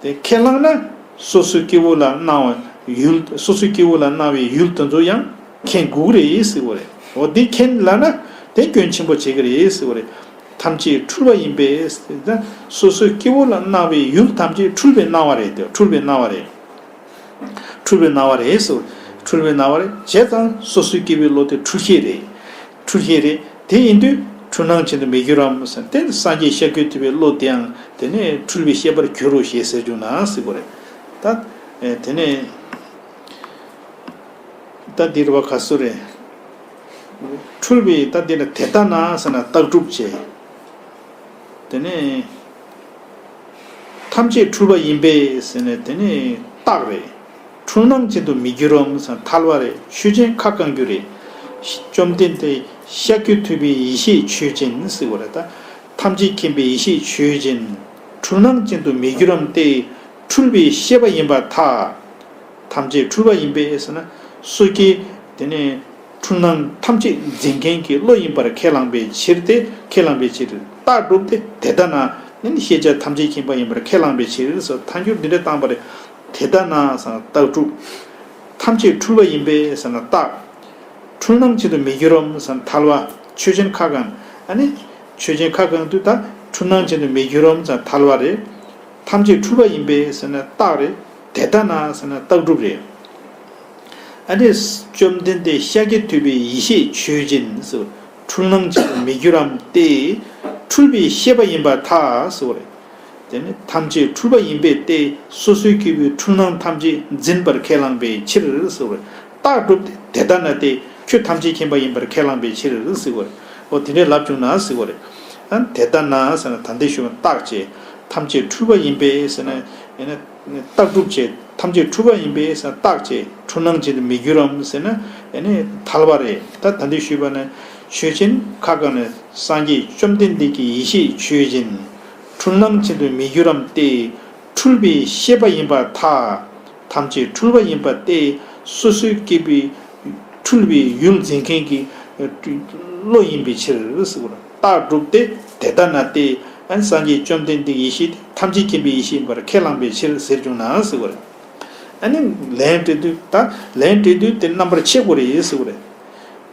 དེ་ཁས་བླངས་ན་སོ་སོའི་སྐྱེ་བོ་ལ་སྣང་བའི་ཡུལ། སོ་སོའི་སྐྱེ་བོ་ལ་སྣང་བའི་ཡུལ་དེ་ཚོ་ཡང་མཁྱེན་དགོས་རེད་ཟེར་བ་རེད། འོ་འདི་མཁྱེན་ལབ་ན་དེ་སྐྱོན་ཆེན་པོ་བྱེད་ཀྱི་རེད་ཟེར་བ་རེད། ཐམས་ཅད་འཁྲུལ་པ་ཡིན་པས། སོ་སོའི་སྐྱེ་བོ་ལ་སྣང་བའི་ཡུལ་ཐམས་ཅད་འཁྲུལ་པའི་སྣང་བ་རེད་དེ། འཁྲུལ་པའི་སྣང་བ་རེད། འཁྲུལ་པའི་སྣང་བ་རེད་ཟེར། འཁྲུལ་པའི་སྣང་བ་རེད། བྱས་ཙང་སོ་སོའི་སྐྱེ་བོའི་བློ་དེ་འཁྲུལ་ཤེས་རེད། འཁྲུལ་ཤེས་རེད། དེ་ཡིན་དུས་འཁྲུལ་སྣང་ཅན་དུ་མི་འགྱུར་རམ་ཟེར། དེ་སངས་རྒྱས་ཤཱཀྱ་ཐུབ་པའི་བློ་དེའང་དེ་ནས་འཁྲུལ་པའི་ཤེས་པར་འགྱུར་རོ་ཞེས་ཟེར་བྱུང་ན་ཟེར་བ་རེད། ད་དེ་ནས་ད་འདིར་བ་ག་སུ་རེད། འཁྲུལ་པའི་ད་འདི་ལ་དེ་ལྟ་ན་ཟེར་ན་རྟགས་སྒྲུབ་བྱས། དེ་ནས་ཐམས་ཅད་འཁྲུལ་པ་ཡིན་པས་ཟེར་ནས་དེ་ནས་རྟགས་རེད། འཁྲུལ་སྣང་ཅན་དུ་མི་འགྱུར་རམ་ཟེར་ན་ཐལ་བ་རེད། ཆོས་ཅན་ཁ་བསྐང་རྒྱུ་རེད། བཅོམ་ལྡན་འདས་ཤཱཀྱ་ཐུབ་པའི་ཡེ་ཤེས་ཆོས་ཅན་ཟེར་བ་རེད། ད་ཐམས་ཅད་མཁྱེན་པའི་ཡེ་ཤེས་ཆོས་ཅན། འཁྲུལ་སྣང་ཅན་དུ་མི་འགྱུར་རམ་སྟེ། འཁྲུལ་པའི་ཤེས་པ་ཡིན་པར་ཐལ། ཐམས་ཅད་འཁྲུལ་པ་ཡིན་པས་ཟེར་ན། སོ་སྐྱེ་དེ་ནས་འཁྲུལ་སྣང་ཐམས་ཅད་འཛིན་མཁན་གྱི་བློ་ཡིན་པར་ཁས་བླངས་པའི་ཕྱིར་ཏེ། ཁས་བླངས་པའི་ཕྱིར། རྟགས་སྒྲུབ་སྟེ། དེ་ལྟ་ན་ནི་ཤེས་བྱ་ཐམས་ཅད་མཁྱེན་པ་ཡིན་པར་ཁས་བླངས་པའི་ཕྱིར་སོགས་ཐལ་འགྱུར་འདི་འདྲ་བཏང་པ་རེད། དེ་ལྟ་ན་ཟེར་ན་རྟགས་སྒྲུབ། ཐམས་ཅད་འཁྲུལ་པ་ཡིན་པས་ཟེར་ན་རྟགས། འཁྲུལ་སྣང་ཅན་དུ་མི་འགྱུར་རམ་ཟེར་ན་ཐལ་བ། ཆོས་ཅན་ཁ་བསྐང་། ཨ་ནི། ཆོས་ཅན་ཁ་བསྐང་དུས་ད་འཁྲུལ་སྣང་ཅན་དུ་མི་འགྱུར་རམ་ཟེར་ན་ཐལ་བ་རེད། ཐམས་ཅད་འཁྲུལ་པ་ཡིན་པས་ཟེར་ན་རྟགས་རེད། དེ་ལྟ་ན་ཟེར་ན་རྟགས་སྒྲུབ་རེད། ཨ་ནི། བཅོམ་ལྡན་འདས་ཤཱཀྱ་ཐུབ་པའི་ཡེ་ཤེས་ཆོས་ཅན་ཟེར། འཁྲུལ་སྣང་ཅན་དུ་མི་འགྱུར་རམ་སྟེ། འཁྲུལ་པའི་ཤེས་པ་ཡིན་པར་ཐལ་ཟེར་བ་རེད། དེ་ནི་ཐམས་ཅད་འཁྲུལ་པ་ཡིན་པས་ཏེ། སོ་སོའི་སྐྱེ་བོའི་འཁྲུལ་སྣང་ཐམས་ཅད་འཛིན་པར་ཁས་བླངས་པའི་ཕྱིར་ཟེར་བ་རེད། རྟགས་སྒྲུབ་སྟེ། དེ་ལྟ་ན་སྟེ། ཁྱོད་ཐམས་ཅད་མཁྱེན་པ་ཡིན་པར་ཁས་བླངས་པའི་ཕྱིར་ཟེར་བ་རེད། འོ་དེ་འདྲའི་ལབ་བྱུང་ན་ཟེར་བ་རེད། ཨ་དེ་ལྟ་ན་ཟེར་ན་ད་ལྟའི་ཞུས་པ་རྟགས་བྱས། ཐམས་ཅད་འཁྲུལ་པ་ཡིན་པས་ཟེར་ན། ཡིན་ན། རྟགས་སྒྲུབ་བྱས། ཐམས་ཅད་འཁྲུལ་པ་ཡིན་པས་ཟེར་ན་རྟགས་བྱས། འཁྲུལ་སྣང་ཅན་དུ་མི་འགྱུར་རམ་ཟེར་ན། ཨ་ནི་ཐལ་བ་རེད། ད་ད་འདི་ཞུས་པ་ནི། ཆོས་ཅན་ཁ་བསྐང་ནས་སངས་རྒྱས་བཅོམ་ལྡན་འདས་ཀྱི་ཡེ་ཤེས་ཆོས་ཅན། འཁྲུལ་སྣང་ཅན་དུ་མི་འགྱུར་རམ་སྟེ། འཁྲུལ་པའི་ཤེས་པ་ཡིན་པར་ཐལ། ཐམས་ཅད་འཁྲུལ་པ་ཡིན་པ་སྟེ། སོ་སོའི་སྐྱེ་བོའི་འཁྲུལ་པའི་ཡུལ་འཛིན་མཁན་གྱི་བློ་ཡིན་པའི་ཕྱིར་ཟེར་བ་རེད། རྟགས་སྒྲུབ་སྟེ། དེ་ལྟ་ན་སྟེ། ཨ་ནི་སངས་རྒྱས་བཅོམ་ལྡན་འདས་ཡེ་ཤེས་དེ་ཐམས་ཅད་མཁྱེན་པའི་ཡེ་ཤེས་ཡིན་པར་ཁས་བླངས་པའི་ཕྱིར་ཟེར་བྱུང་ན་ཟེར་བ་རེད། ཨ་ནི་ལན་སྤྲད་དུས་ད་ལན་སྤྲད་དུས་དེ་རྣམ་པར་ཕྱེ་དགོས་རེད་ཟེར་བ་རེད།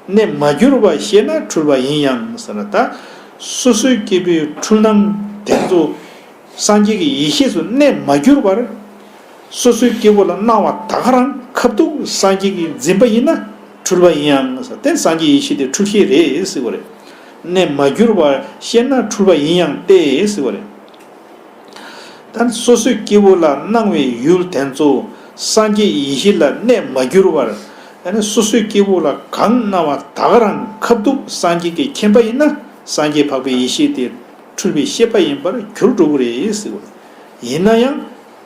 གནས་མ་གྱུར་པ་ཤེས་ན་འཁྲུལ་པ་ཡིན་ཡང་ཟེར་ན། ད་སོ་སོའི་སྐྱེ་བོའི་འཁྲུལ་སྣང་དེ་ཚོ་སངས་རྒྱས་ཀྱི་ཡེ་ཤེས་སུ་གནས་མ་གྱུར་པར། སོ་སོའི་སྐྱེ་བོ་ལ་སྣང་བ་ད་ག་རང་ཁ་ཐུག་སངས་རྒྱས་ཀྱིས་འཛིན་པ་ཡིན་ན་འཁྲུལ་པ་ཡིན་ཡང་ཟེར། དེ་སངས་རྒྱས་ཡེ་ཤེས་དེ་འཁྲུལ་ཤེས་རེད་ཟེར་བ་རེད། གནས་མ་གྱུར་པ་ཤེས་ན་འཁྲུལ་པ་ཡིན་ཡང་སྟེ་ཟེར་བ་རེད། ད་སོ་སོའི་སྐྱེ་བོ་ལ་སྣང་བའི་ཡུལ་དེ་ཚོ་སངས་རྒྱས་ཡེ་ཤེས་ལ་གནས་མ་གྱུར་པར། ཨ་ནི་སོ་སོའི་སྐྱེ་བོ་ལ་གང་སྣང་བ་ད་ག་རང་ཁ་ཐུག་སངས་རྒྱས་ཀྱིས་མཁྱེན་པ་ཡིན་ན་སངས་རྒྱས་འཕགས་པའི་ཡེ་ཤེས་དེ་འཁྲུལ་པའི་ཤེས་པ་ཡིན་པར་གྱུར་འགྲོ་གི་རེད་ཟེར་བ། ཡིན་ན་ཡང་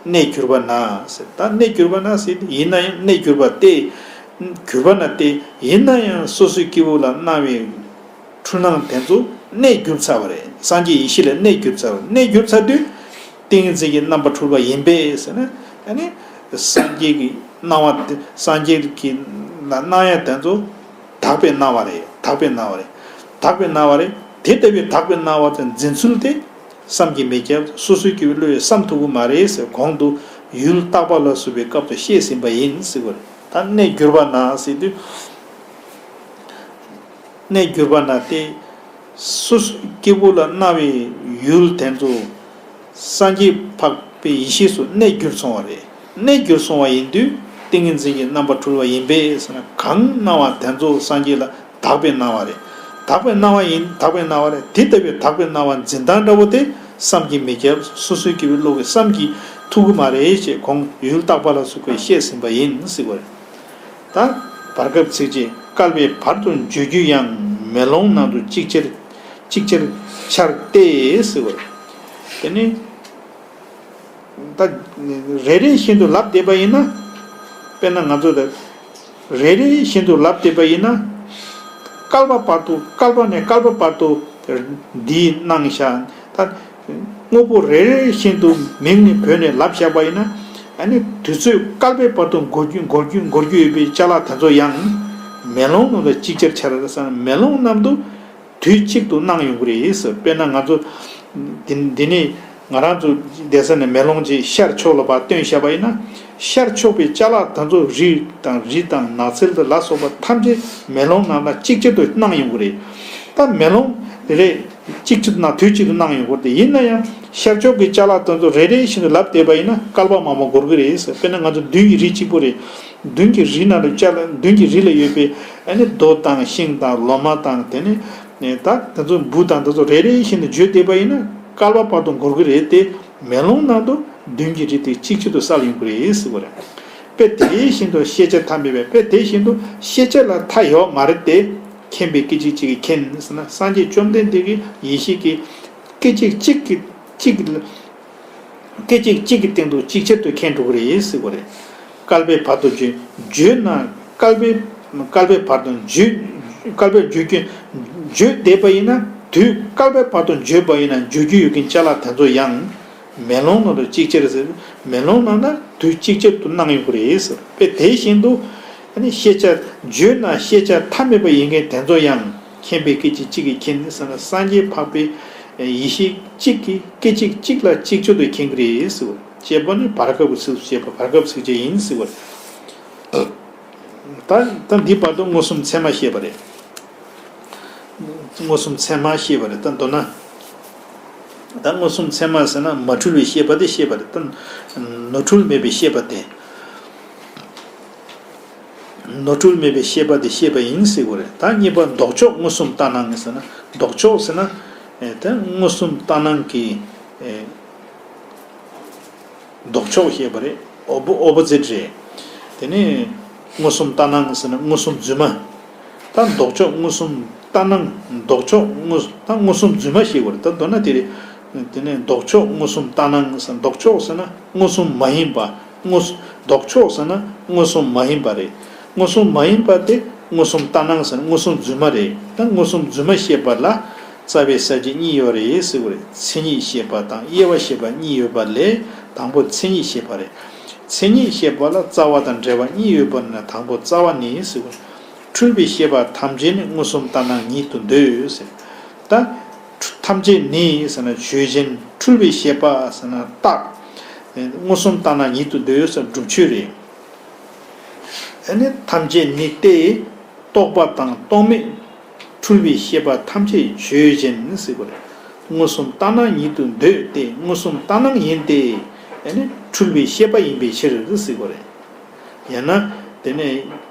གནས་གྱུར་པ་ན་ཟེར། ད་གནས་གྱུར་པ་ན་ཟེར། ཡིན་ན་ཡང་གནས་གྱུར་པ་སྟེ། གྱུར་པ་ན་སྟེ། ཡིན་ན་ཡང་སོ་སོའི་སྐྱེ་བོ་ལ་སྣང་བའི་འཁྲུལ་སྣང་དེ་ཚོ་གནས་གྱུར་ཚར་བ་རེད། སངས་རྒྱས་ཡེ་ཤེས་ལ་གནས་གྱུར་ཚར་བ་རེད། གནས་གྱུར་ཚར་དུས་ཏིང་ངེ་འཛིན་གྱི་རྣམ་པར་འཁྲུལ་པ་ཡིན་པས་ཟེར་ན། ཨ་ནི་སངས་རྒྱས་ཀྱི་སྣང་བ་དེ་སངས་རྒྱས་ཀྱི་ལ་སྣང་ཡ་དེ་ཚོ་དག་པའི་སྣང་བ་རེད། དག་པའི་སྣང་བ་རེད། དག་པའི་སྣང་བ་རེད། དེ་ལྟ་བུའི་དག་པའི་སྣང་བ་དེ་འཛིན་ཚུལ་དེ་བསམ་གྱིས་མི་ཁྱབ། སོ་སོའི་སྐྱེ་བོའི་བློ་ཡིས་བསམ་ཐུབ་ཀྱི་མ་རེད་ཟེར་གོང་དུ་ཡུལ་བརྟག་པ་ལ་སོགས་པའི་སྐབས་སུ་བཤད་ཟིན་པ་ཡིན་ཟེར་བ་རེད། ད་གནས་གྱུར་པ་ན་ཟེར་དུས། གནས་གྱུར་པ་ན་སྟེ། སོ་སོའི་སྐྱེ་བོ་ལ་སྣང་བའི་ཡུལ་དེ་ཚོ་སངས་རྒྱས་འཕགས་པའི་ཡེ་ཤེས་སུ་གནས་གྱུར་སོང་བ་རེད། གནས་གྱུར་སོང་བ་ཡིན་དུས་ཏིང་ངེ་འཛིན་གྱི་རྣམ་པར་འཁྲུལ་པ་ཡིན་པས་ཟེར་ན། གང་སྣང་བ་དེ་ཚོ་སངས་རྒྱས་ལ་དག་པའི་སྣང་བ་རེད། དག་པའི་སྣང་བ་ཡིན། དག་པའི་སྣང་བ་རེད། དེ་ལྟ་བུའི་དག་པའི་སྣང་བ་འཛིན་སྟངས་འདྲ་བོ་དེ་བསམ་གྱིས་མི་ཁྱབ། སོ་སོའི་སྐྱེ་བོའི་བློ་གིས་བསམ་གྱིས་ཐུབ་ཀྱི་མ་རེད་ཅེས་གོང་ཡུལ་བརྟག་པ་ལ་སོགས་པས་བཤད་ཟིན་པ་ཡིན་ཟེར་བ་རེད། ད་བར་སྐབས་ཚིགས་བཅད། བསྐལ་པའི་བར་དུ་འགྱོ་རྒྱུ་ཡང་། མེ་ལོང་ནང་དུ་ཅིག་ཅར་ཅིག་ཅར་འཆར་ཏེ་ཟེར་བ་རེད། དེ་ནི་ད་རེ་རེ་བཞིན་དུ་ལབ་བསྡད་པ་ཡིན་ན། དཔེར་ན་ང་ཚོ་ད་རེ་རེ་བཞིན་དུ་ལབ་བསྡད་པ་ཡིན་ན། བསྐལ་པ་བར་དུ་བསྐལ་པ་ནས་བསྐལ་པ་བར་དུ་འདིའི་སྣང་བཞག་ད་དངོས་པོ་རེ་རེ་བཞིན་དུ་མིང་ནས་བོས་ནས་ལབ་བཞག་པ་ཡིན་ན། ཨ་ནི་དུས་ཚོད་བསྐལ་པའི་བར་དུ་འགོར་རྒྱུ་འགོར་རྒྱུ་འགོར་རྒྱུ་ཡོད་པའི་ཅ་ལག་དེ་ཚོ་ཡང་མེ་ལོང་ནང་དུ་ཅིག་ཅར་འཆར་ཟེར་ན། མེ་ལོང་ནང་དུ་དུས་གཅིག་ཏུ་སྣང་ཡོང་གི་རེད་ཟེར། དཔེར་ན་ང་ཚོ་འདི་འདི་ནས་ང་རང་ཚོ་བསྡད་ས་ནས་མེ་ལོང་ཅིག་ཤར་ཕྱོགས་ལ་ཕར་བཏོན་བཞག་པ་ཡིན་ན། ཤར་ཕྱོགས་པའི་ཅ་ལག་དེ་ཚོ་རི་དང་རི་དང་ནགས་ཚལ་དང་ལ་སོགས་པ་ཐམས་ཅད་མེ་ལོང་ནང་ལ་གཅིག་གཅིག་ཏུ་སྣང་ཡོང་གི་རེད། ད་མེ་ལོང་རེ་རེ་གཅིག་གཅིག་ཏུ་སྣང་། དུས་གཅིག་ཏུ་སྣང་ཡོང་གི་རེད། དེ་ཡིན་ན་ཡང་ཤར་ཕྱོགས་ཀྱི་ཅ་ལག་དེ་ཚོ་རེ་རེ་བཞིན་དུ་ལབ་བསྡད་པ་ཡིན་ན་བསྐལ་པ་མང་པོ་འགོར་གི་རེད་ཟེར། དཔེར་ན་ང་ཚོ་མདུན་གྱི་རི་གཅིག་པོ་རེད། མདུན་གྱི་རི་ནང་ལ་ཅ་ལག་མདུན་གྱི་རི་ལ་ཡོད་པའི་ཨ་ནི་རྡོ་དང་ཤིང་དང་ལོ་མ་དང་། དེ་ནས་ད་དེ་ཚོ་འབུ་དང་དེ་ཚོ་རེ་རེ་བཞིན་དུ་བརྗོད་བསྡད་པ་ཡིན་ན་བསྐལ་པ་བར་དུ་འགོར་གི་རེད་དེ། མེ་ལོང་ནང་དུ་མདུན་གྱི་རི་དེ་གཅིག་གཅིག་ཏུ་གསལ་ཡོང་གི་རེད་ཟེར་བ་རེད། དཔེ་དེ་བཞིན་དུ་ཤེས་བྱ་མཐའ་མེད་པས། དཔེ་དེ་བཞིན་དུ་ཤེས་བྱ་ལ་མཐའ་ཡོད་མ་རེད་དེ། མཁྱེན་པའི་སྐད་ཅིག་གཅིག་གིས་མཁྱེན་ཟེར་ན། སངས་རྒྱས་བཅོམ་ལྡན་འདས་ཀྱི་ཡེ་ཤེས་ཀྱི་སྐད་ཅིག་གཅིག་གིས་གཅིག་གིས་སྐད་ཅིག་གཅིག་གི་སྟེང་དུ་ཅིག་ཅར་དུ་མཁྱེན་འགྲོ་གི་རེད་ཟེར་བ་རེད། བསྐལ་པའི་བར་དུ་བརྗོད། བརྗོད་ན་བསྐལ་པའི་བསྐལ་པའི་བར་དུ་བརྗོད། བསྐལ་པའི་བརྗོད་ཀྱི་བརྗོད་བསྡད་པ་ཡིན་ན། དུས་བསྐལ་པའི་བར་དུ་བརྗོད་པ་ཡིན་ན་བརྗོད་རྒྱུ་ཡོད་མཁན་ཅ་ལག་དེ་ཚོ་ཡང་། མེ་ལོང་ནང་དུ་ཅིག་ཅར་ཟེར། མེ་ལོང་ནང་ན་དུས་ཅིག་ཅར་དུ་སྣང་ཡོང་གི་རེད་ཟེར། དཔེ་དེ་བཞིན་དུ། ཨ་ནི་ཤེས་བྱ་བརྗོད་ན་ཤེས་བྱ་ཐ་མལ་པ་ཡིན་མཁན་དེ་ཚོ་ཡང་མཁྱེན་པའི་སྐད་ཅིག་གཅིག་གིས་མཁྱེན་ཟེར་ན། སངས་རྒྱས་འཕགས་པའི་ཡེ་ཤེས་གཅིག་གིས་སྐད་ཅིག་གཅིག་ལ་གཅིག་ཆར་དུ་མཁྱེན་གྱི་རེད་ཟེར་བ། ཅེས་པ་ནི་བར་སྐབས་ཀྱི་ཚིགས་སུ་བཅད་པ། བར་སྐབས་ཚིགས་བཅད་ཡིན་ཟེར་བ། ད་ད་འདི་བར་དུ་མངོན་སུམ་ཚད་མ་བཤད་པ་རེད། མངོན་སུམ་ཚད་མ་བཤད་པ་རེད། ད་མདོར་ན། ད་མངོན་སུམ་ཚད་མ་ཟེར་ན་མ་འཁྲུལ་བའི་ཤེས་པ་དེ་བཤད་པ་རེད། ད་ནོར་འཁྲུལ་མེད་པའི་ཤེས་པ་དེ། ནོར་འཁྲུལ་མེད་པའི་ཤེས་པ་དེ་བཤད་པ་ཡིན་ཟེར་དགོས་རེད། ད་གཉིས་པ་ལྡོག་ཕྱོགས་མངོན་སུམ་ལྟར་སྣང་ཟེར་ན། ལྡོག་ཕྱོགས་ཟེར་ན། ཨེ་ད་མངོན་སུམ་ལྟར་སྣང་གི་ཨེ་ལྡོག་ཕྱོགས་བཤད་པ་རེད། ཨོ་པོ་ཨོ་པོ་ཛིཊ་རེད། དེ་ནས་མངོན་སུམ་ལྟར་སྣང་ཟེར་ན་མངོན་སུམ་རྫུན་མ། ད་ལྡོག་ཕྱོགས་མངོན་སུམ་ལྟར་སྣང་། ལྡོག་ཕྱོགས་མངོན་ད་མངོན་སུམ་རྫུན་མ་བཤད་དགོས་རེད། ད་མདོར་ན་དེ་རེད། དེ་ནས་ལྡོག་ཕྱོགས་མངོན་སུམ་ལྟར་སྣང་ཟེར། ལྡོག་ཕྱོགས་ཟེར་ན་མངོན་སུམ་མ་ཡིན་པ། མངོན་སུ་ལྡོག་ཕྱོགས་ཟེར་ན་མངོན་སུམ་མ་ཡིན་པ་རེད། མངོན་སུམ་མ་ཡིན་པ་དེ་མངོན་སུམ་ལྟར་སྣང་ཟེར་ན་མངོན་སུམ་རྫུན་མ་རེད། ད་མངོན་སུམ་རྫུན་མ་བཤད་པ་ལ་རྩ་བའི་ས་བཅད་གཉིས་ཡོད་རེད་ཟེར་བ་རེད། མཚན་ཉིད་བཤད་པ་དང་དབྱེ་བ་བཤད་པ་གཉིས་ཡོད་པ་ལས། དང་པོ་མཚན་ཉིད་བཤད་པ་རེད། མཚན་ཉིད་བཤད་པ་ལ་རྩ་བ་དང་འབྲེལ་བ་གཉིས་ཡོད་པ་ན། དང་པོ་རྩ་བ་ནི་ཟེར་བ། འཁྲུལ་པའི་ཤེས་པ་ཐམས་ཅད་ནི་མངོན་སུམ་ལྟར་སྣང་ཉིད་དུ་འདོད་ཟེར། ད་ཐམས་ཅད་ནི་ཟེར་ན་ཆོས་ཅན། འཁྲུལ་པའི་ཤེས་པ་ཟེར་ན་རྟགས། མངོན་སུམ་ལྟར་སྣང་ཉིད་དུ་འདོད་ཟེར་སྒྲུབ་ཆོས་རེད། ཨ་ནི་ཐམས་ཅད་ནི་སྟེ། རྟོག་པ་དང་རྟོག་མེད་འཁྲུལ་པའི་ཤེས་པ་ཐམས་ཅད་ཆོས་ཅན་ཟེར་དགོས་རེད། མངོན་སུམ་ལྟར་སྣང་ཉིད་དུ་འདོད་དེ། མངོན་སུམ་ལྟར་སྣང་ཡིན་ཏེ། ཨ་ནི་འཁྲུལ་པའི་ཤེས་པ་ཡིན་པའི་ཕྱིར་ཟེར་དགོས་རེད། ཡང་ན་དེ་ནས་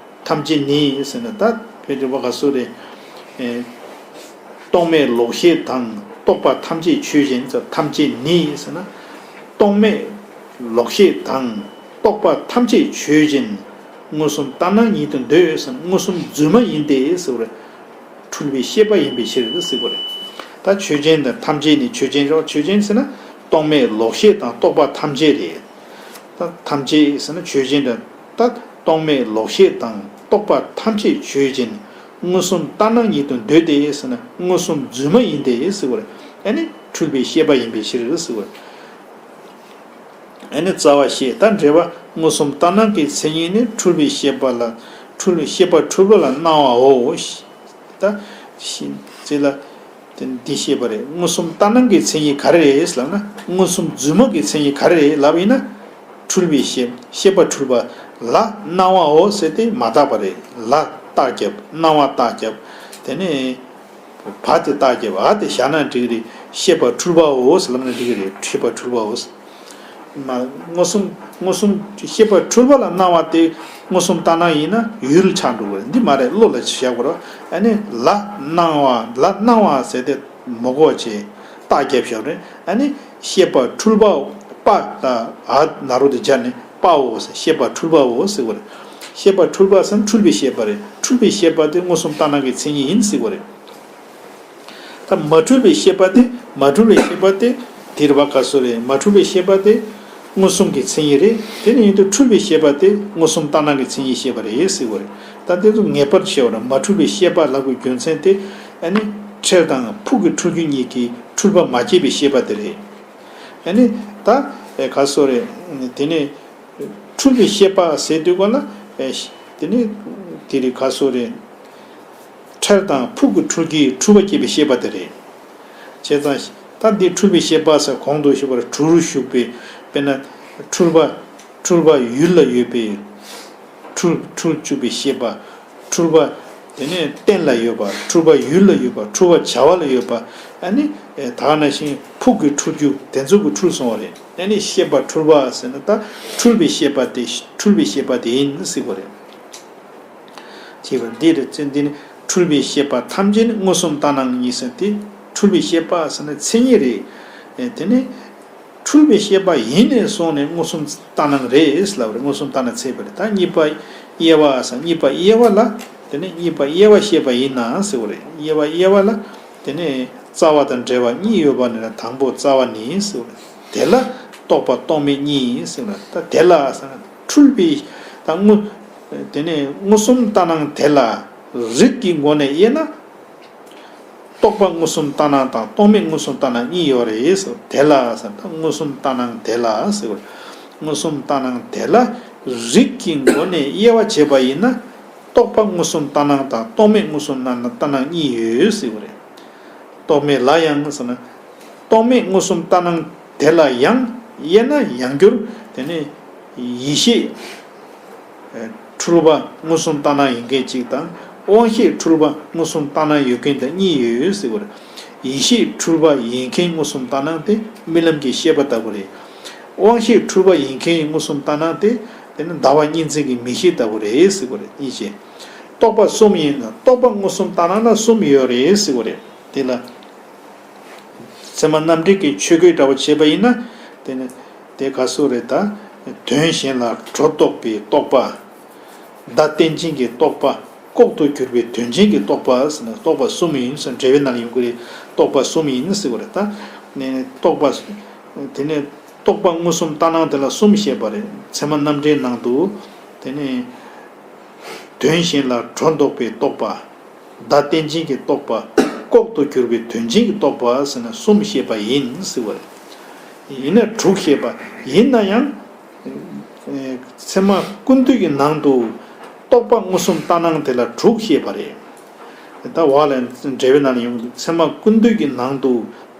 ཐམས་ཅད་ནི་ཟེར་ན་ད་དཔེ་འགྲེལ་པ་ག་སོ་རེད། ཨེ། རྟོག་མེད་ལོག་ཤེས་དང་རྟོག་པ་ཐམས་ཅད་ཆོས་ཅན་ཟེར། ཐམས་ཅད་ནི་ཟེར་ན། རྟོག་མེད་ལོག་ཤེས་དང་རྟོག་པ་ཐམས་ཅད་ཆོས་ཅན། མངོན་སུམ་ལྟར་སྣང་ཉིད་དུ་འདོད་ཟེར་ན་མངོན་སུམ་རྫུན་མ་ཡིན་ཏེ་ཟེར་བ་རེད། འཁྲུལ་པའི་ཤེས་པ་ཡིན་པའི་ཕྱིར་ཟེར་བ་རེད། ད་ཆོས་ཅན་དང་ཐམས་ཅད་ནི་ཆོས་ཅན་རེད། ཆོས་ཅན་ཟེར་ན་རྟོག་མེད་ལོག་ཤེས་དང་རྟོག་པ་ཐམས་ཅད་རེད། ད་ཐམས་ཅད་ཟེར་ན་ཆོས་ཅན་དང་། ད་རྟོག་མེད་ལོག་ཤེས་དང་རྟོག་པ་ཐམས་ཅད་ཆོས་ཅན། མངོན་སུམ་ལྟར་སྣང་ཉིད་དུ་འདོད་དེ་ཟེར་ན་མངོན་སུམ་རྫུན་མ་ཡིན་ཏེ་ཟེར་བ་རེད། ཨ་ནི་འཁྲུལ་པའི་ཤེས་པ་ཡིན་པའི་ཕྱིར་ཟེར་བ་རེད། ཨ་ནི་རྩ་བ་བཤད། ད་འགྲེལ་པ། མངོན་སུམ་ལྟར་སྣང་གི་མཚན་ཉིད་ནི་འཁྲུལ་པའི་ཤེས་པ་ལ། འཁྲུལ་པའི་ཤེས་པ་འཁྲུལ་པ་ལ་སྣང་བའོ། ད་ཤེས་ཚེ་ལ་དེ་འདི་བཤད་པ་རེད། མངོན་སུམ་ལྟར་སྣང་གི་མཚན་ཉིད་ག་རེ་རེད་ལབ་ན། མངོན་སུམ་རྫུན་མ་གི་མཚན་ཉིད་ག་རེ་རེད་ལབ་ཡིན་ན། འཁྲུལ་པའི་ཤེས་ཤེས་པ་འཁྲུལ་པ་ལ་སྣང་བའོ་ཟེར་ཏེ་མ་བརྟགས་པ་རེད། ལ་རྟགས་རྒྱབ། སྣང་བ་རྟགས་རྒྱབ། དེ་ནས་བ་དེ་རྟགས་རྒྱབ། འ་དེ་བཞག་ན་འགྲིག་གི་རེད། ཤེས་པ་འཁྲུལ་པའོ་ཟེར་ལབ་ན་འགྲིག་གི་རེད། ཤེས་པ་འཁྲུལ་པའོ་ཟེར། མ་མངོན་སུམ་མངོན་སུམ་ཤེས་པ་འཁྲུལ་པ་ལ་སྣང་བ་དེ་མངོན་སུམ་ལྟར་སྣང་ཡིན་ན་ཡུལ་ཆགས་འགྲོ་གི་རེད། འདི་མ་རེད། བློ་ལ་བཞག་དགོས་རེད། ཨ་ནི་ལ་སྣང་བ་ལ་སྣང་བ་ཟེར་ཏེ་མ་གོ་བ་བྱས་རྟགས་རྒྱབ་བཞག་རེད། ཨ་ནི་ཤེས་པ་འཁྲུལ་པའོ། པ་ལ་འ་ན་རོ་དེ་སྦྱར་ནས་པའོ་ཟེར། ཤེས་པ་འཁྲུལ་པའོ་ཟེར་དགོས་རེད། ཤེས་པ་འཁྲུལ་པ་ཟེར་ན་འཁྲུལ་པའི་ཤེས་པ་རེད། འཁྲུལ་པའི་ཤེས་པ་དེ་མངོན་སུམ་ལྟར་སྣང་གི་མཚན་ཉིད་ཡིན་ཟེར་དགོས་རེད། ད་མ་འཁྲུལ་བའི་ཤེས་པ་དེ། མ་འཁྲུལ་བའི་ཤེས་པ་དེ་དེ་རེད་པ། ག་སོ་རེད། མ་འཁྲུལ་བའི་ཤེས་པ་དེ་མངོན་སུམ་གྱི་མཚན་ཉིད་རེད། དེ་ནི་ཡིན་དུས་འཁྲུལ་བའི་ཤེས་པ་དེ་མངོན་སུམ་ལྟར་སྣང་གི་མཚན་ཉིད་བཤད་པ་རེད་ཟེར་བ་རེད། ད་དེ་ཚོ་ངེས་པར་དུ་བཤད་པ་རེད། མ་འཁྲུལ་བའི་ཤེས་པ་ལབ་དགོས་རྒྱུ་མཚན་དེ། ཨ་ནི་འཕྲལ་དང་ཕུགས་ཀྱི་འཁྲུལ་རྒྱུ་གཉིས་ཀྱིས་འཁྲུལ་པ་མ་སྐྱེས་པའི་ཤེས་པ་དེ་རེད། ཨ་ནི་ད་ག་སོ་རེད། དེ་ནི། འཁྲུལ་པའི་ཤེས་པ་ཟེར་དུས་ག་ལ། ཨེ་དེ་ནི་དེ་རིང་ག་སོ་རེད། འཕྲལ་དང་ཕུགས་ཀྱི་འཁྲུལ་གྱིས་འཁྲུལ་པ་སྐྱེད་པའི་ཤེས་པ་དེ་རེད། བྱས་ཙང་ད་འདི་འཁྲུལ་པའི་ཤེས་པ་ཟེར་གོང་དུ་ཞུས་པར་གྲུར་ཞུགས་པའི་དཔེར་ན་འཁྲུལ་པ། འཁྲུལ་པ་ཡུལ་ལ་ཡོད་པའི། འཁྲུལ་འཁྲུལ་བཅུག་པའི་ཤེས་པ། འཁྲུལ་པ། དེ་ནས་རྟེན་ལ་ཡོད་པ། འཁྲུལ་པ་ཡུལ་ལ་ཡོད་པ། འཁྲུལ་པ་བྱ་བ་ལ་ཡོད་པ། ཨ་ནི་ད་ག་ནང་བཞིན་ཕུགས་ཀྱི་འཁྲུལ་རྒྱུ་དེ་ཚོ་གི་འཁྲུལ་སོང་བ་རེད། ཨ་ནི་ཤེས་པ་འཁྲུལ་པ་ཟེར་ན་ད་འཁྲུལ་པའི་ཤེས་པ་དེ་འཁྲུལ་པའི་ཤེས་པ་དེ་ཡིན་ཟེར་བ་རེད། ཅེས་པ་འདི་རེད། ཚེ་འདི་ནི་འཁྲུལ་པའི་ཤེས་པ་ཐམས་ཅད་ནི་མངོན་སུམ་ལྟར་སྣང་ཉིད་ཟེར་ཏེ། འཁྲུལ་པའི་ཤེས་པ་ཟེར་ན་མཚན་ཉིད་རེད། དེ་ནི། འཁྲུལ་པའི་ཤེས་པ་ཡིན་ནས་བཟུང་ནས་མངོན་སུམ་ལྟར་སྣང་རེད་ལབ་རེད། མངོན་སུམ་ལྟར་སྣང་ཚད་པ་རེད། ད་གཉིས་པ་དབྱེ་བ་ཟེར། གཉིས་པ་དབྱེ་བ་ལ། དེ་ནི་གཉིས་པ་དབྱེ་བ་བཤད་པ་ཡིན་ན་ཟེར་བ་རེད། དབྱེ་བ་དབྱེ་བ་ལ། དེ་ནི་རྩ་བ་དང་འབྲེལ་བ་གཉིས་ཡོད་པ་ནི་ལ་དང་པོ་རྩ་བ་ནི་ཟེར་བ་རེད། དེ་ལ་རྟོག་པ་རྟོག་མེད་གཉིས་ཟེར་བ་རེད། ད་དེ་ལ་ཟེར་ན་འཁྲུལ་པའི་ ད་མངོན། དེ་ནས་མངོན་སུམ་ལྟར་སྣང་དེ་ལ་རིགས་ཀྱི་སྒོ་ནས་དབྱེ་ན། རྟོག་པ་མངོན་སུམ་ལྟར་སྣང་དང་རྟོག་མེད་མངོན་སུམ་ལྟར་སྣང་གཉིས་ཡོད་རེད་ཟེར། དེ་ལ་ཟེར་ད་མངོན་སུམ་ལྟར་སྣང་དེ་ལ་ཟེར་བ་རེད། མངོན་སུམ་ལྟར་སྣང་དེ་ལ་རིགས་ཀྱི་སྒོ་ནས་དབྱེ་བ་བྱས་པ་ཡིན་ན། རྟོག་པ་མངོན་སུམ་ལྟར་སྣང་དང་རྟོག་མེད་མངོན་སུམ་ལྟར་སྣང་གཉིས་ཡོད་ཟེར་བ་རེད། རྟོག་མེད་ལ་ཡང་ཟེར་ན། རྟོག་མེད་མངོན་སུམ་ལྟར་སྣང་དེ་ལ་ཡང་དབྱེ་ན་ཡང་འགྱུར། དེ་ནས་ཡིད་ཤེས་འཁྲུལ་པ་མངོན་སུམ་ལྟར་སྣང་ཡིན་མཁན་གཅིག་དང་། དབང་ཤེས་འཁྲུལ་པ་མངོན་སུམ་ལྟར་སྣང་ཡོད་མཁན་དེ་གཉིས་ཡོད་ཟེར་བ་རེད། ཡིད་ཤེས་འཁྲུལ་པ་ཡིན་མཁན་མངོན་སུམ་ལྟར་སྣང་དེ་རྨི་ལམ་གྱི་ཤེས་པ་ལྟ་བུ་རེད། དབང་ཤེས་འཁྲུལ་པ་ཡིན་མཁན་མངོན་སུམ་ལྟར་སྣང་དེ་དེ་ནི་ཟླ་བ་གཉིས་འཛིན་གྱི་མིག་ཤེས་ལྟ་བུ་རེད་ཟེར་བ་རེད། གཉིས་བྱས། རྟོག་པ་གསུམ་ཡིན་ན་རྟོག་པ་མངོན་སུམ་ལྟར་སྣང་ལ་གསུམ་ཡོད་རེད་ཟེར་བ་རེད། དེ་ལ། ཚད་མ་རྣམ་འགྲེལ་གྱི་ཆོས་གོས་འདྲ་བོ་བྱས་པ་ཡིན་ན། དེ་ནི་དེ་ག་སུ་རེད་ད། དོན་གཞན་ལ་སྒྲོ་འདོགས་པའི་རྟོག་པ། བརྡ་རྟེན་ཅན་གྱི་རྟོག་པ། ལྐོག་ཏུ་གྱུར་པའི་དོན་ཅན་གྱི་རྟོག་པ་ཟེར་ན་རྟོག་པ་གསུམ་ཡིན་ཟེར། འགྲེལ་པའི་ནང་ལ་ཡོང་གི་རེད། རྟོག་པ་གསུམ་ཡིན་ཟེར་བ་རེད་ད། ནས་རྟོག་པ། དེ་ནས་རྟོག་པ་མངོན་སུམ་ལྟར་སྣང་དེ་ལ་གསུམ་བཤད་པ་རེད། ཚད་མ་རྣམ་འགྲེལ་ནང་དུ། དེ་ནས། དོན་གཞན་ལ་སྒྲོ་འདོགས་པའི་རྟོག་པ། བརྡ་རྟེན་ཅན་གྱི་རྟོག་པ། ལྐོག་ཏུ་གྱུར་པའི་དོན་ཅན་གྱི་རྟོག་པ་ཟེར་ན་གསུམ་བཤད་པ་ཡིན་ཟེར་བ་རེད། ཡིན་ན་དྲུག་བཤད་པ་ཡིན་ན་ཡང་། ཚད་མ་ཀུན་བཏུས་ཀྱི་ནང་དུ་རྟོག་པ་མངོན་སུམ་ལྟར་སྣང་དེ་ལ་དྲུག་བཤད་པ་རེད། ད་བ་ལ་འགྲེལ་པའི་ནང་ལ་ཡོང་གི་འདུག་ཚད་མ་ཀུན་བཏུས་ཀྱི་ནང་དུ་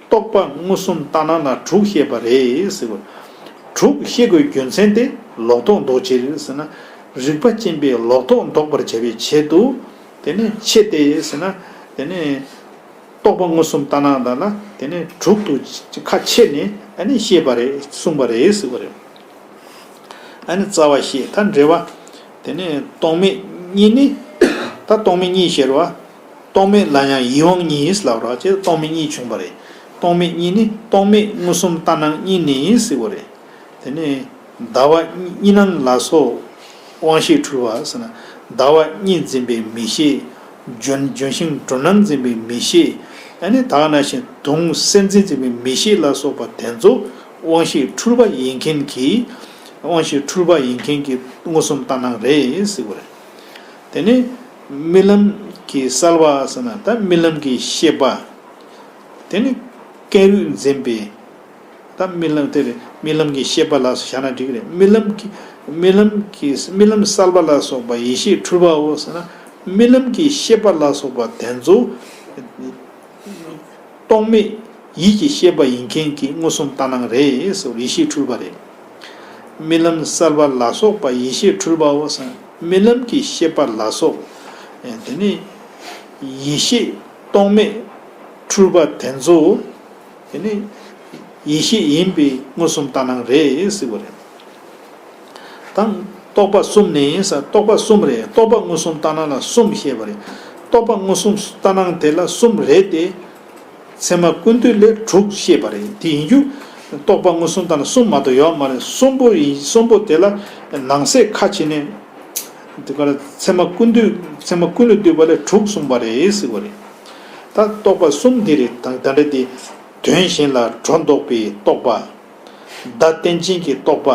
རྟོག་པ་མངོན་སུམ་ལྟར་སྣང་ལ་དྲུག་བཤད་པ་རེད་ཟེར་བ། དྲུག་བཤད་དགོས་རྒྱུ་མཚན་དེ་ལོག་རྟོག་ཟློག་ཕྱིར་ཟེར་ན། རིག་པ་ཅན་པས་ལོག་རྟོག་ཟློག་པར་བྱ་བའི་ཆེད་དུ། དེ་ནས་ཆེད་དེ་ཟེར་ན། དེ་ནས་རྟོག་པ་མངོན་སུམ་ལྟར་སྣང་ལ་ལ་དེ་ནས་དྲུག་ཏུ་ཁ་ཕྱེ་ནས་ཨ་ནི་བཤད་པ་རེད། གསུངས་པ་རེད་ཟེར་བ་རེད། ཨ་ནི་རྩ་བ་བཤད་ད་འགྲེལ་བ། དེ་ནས་རྟོག་མེད་གཉིས་ནི། ད་རྟོག་མེད་གཉིས་ཟེར་བ། རྟོག་མེད་ལ་ཡང་ཡིད་དབང་གཉིས་ལབ་ར་ཅེས་རྟོག་མེད་གཉིས་བྱུང་བ་རེད། རྟོག་མེད་གཉིས་ནི་རྟོག་མེད་མངོན་སུམ་ལྟར་སྣང་གཉིས་ནི་ཟེར་བ་རེད། དེ་ནས་ཟླ་བ་གཉིས་སྣང་ལ་སོགས་དབང་ཤེས་འཁྲུལ་པ་ཟེར་ན། ཟླ་བ་གཉིས་འཛིན་པའི་མིག་ཤེས། ལྗོན་ལྗོན་ཤིང་སྒྲོ་སྣང་འཛིན་པའི་མིག་ཤེས། ཨ་ནི་ད་ག་ནང་བཞིན་དུང་སེར་འཛིན་འཛིན་པའི་མིག་ཤེས་ལ་སོགས་པ་དེ་ཚོ་དབང་ཤེས་འཁྲུལ་པ་ཡིན་མཁན་གྱི། དབང་ཤེས་འཁྲུལ་པ་ཡིན་མཁན་གྱི་མངོན་སུམ་ལྟར་སྣང་རེད་ཟེར་བ་རེད། དེ་ནི་རྨི་ལམ་གྱི་གསལ་བ་ཟེར་ན་ད་རྨི་ལམ་གྱི་ཤེས་པ། དེ་ནི་ཀེང་རུས་འཛིན་པའི། ད་རྨི་ལམ་དེ་རེད། རྨི་ལམ་གྱི་ཤེས་པ་ལ་སོགས་བཞག་ན་འགྲིག་གི་རེད། རྨི་ལམ་གྱི་རྨི་ལམ་གྱི་རྨི་ལམ་གསལ་བ་ལ་སོགས་པ་ཡིད་ཤེས་འཁྲུལ་པའོ་ཟེར་ན། རྨི་ལམ་གྱི་ཤེས་པ་ལ་སོགས་པ་དེ་ཚོ་རྟོག་མེད་ཡིད་ཀྱི་ཤེས་པ་ཡིན་མཁན་གྱི་མངོན་སུམ་ལྟར་སྣང་རེད་ཟེར་བ་ཡིད་ཤེས་འཁྲུལ་པ་རེད། རྨི་ལམ་གསལ་བ་ལ་སོགས་པ་ཡིད་ཤེས་འཁྲུལ་པའོ་ཟེར་ན་རྨི་ལམ་གྱི་ཤེས་པ་ལ་སོགས། དེ་ནི་ཡིད་ཤེས་རྟོག་མེད་འཁྲུལ་པ་དེ་ཚོ། དེ་ནི་ཡིད་ཤེས་ཡིན་པའི་མངོན་སུམ་ལྟར་སྣང་རེད་ཟེར་བ་རེད། དང་། རྟོག་པ་གསུམ་ནི་ཟེར་རྟོག་པ་གསུམ་རེད། རྟོག་པ་མངོན་སུམ་ལྟར་སྣང་ལ་གསུམ་བཤད་པ་རེད། རྟོག་པ་མངོན་སུམ་ལྟར་སྣང་དེ་ལ་གསུམ་རེད་དེ། ཚད་མ་ཀུན་བཏུས་ལས་དྲུག་བཤད་པ་རེད། དེ་ཡིན་རྒྱུ། རྟོག་པ་མངོན་སུམ་ལྟར་སྣང་གསུམ་མ་གཏོགས་ཡོད་མ་རེད། གསུམ་པོ་ཡིན་གསུམ་པོ་དེ་ལ་ནང་གསེས་ཁ་ཕྱེ་ནས། དེ་ག་ལ་ཚད་མ་ཀུན་བཏུས་ཚད་མ་ཀུན་ལས་བཏུས་པ་ལས་དྲུག་གསུངས་པ་རེད་ཟེར་བ་རེད། ད་རྟོག་པ་གསུམ་འདི་རེད། ད་ད་འདྲ་དེ། དོན་གཞན་ལ་སྒྲོ་འདོགས་པའི་རྟོག་པ། བརྡ་རྟེན་ཅན་གྱི་རྟོག་པ།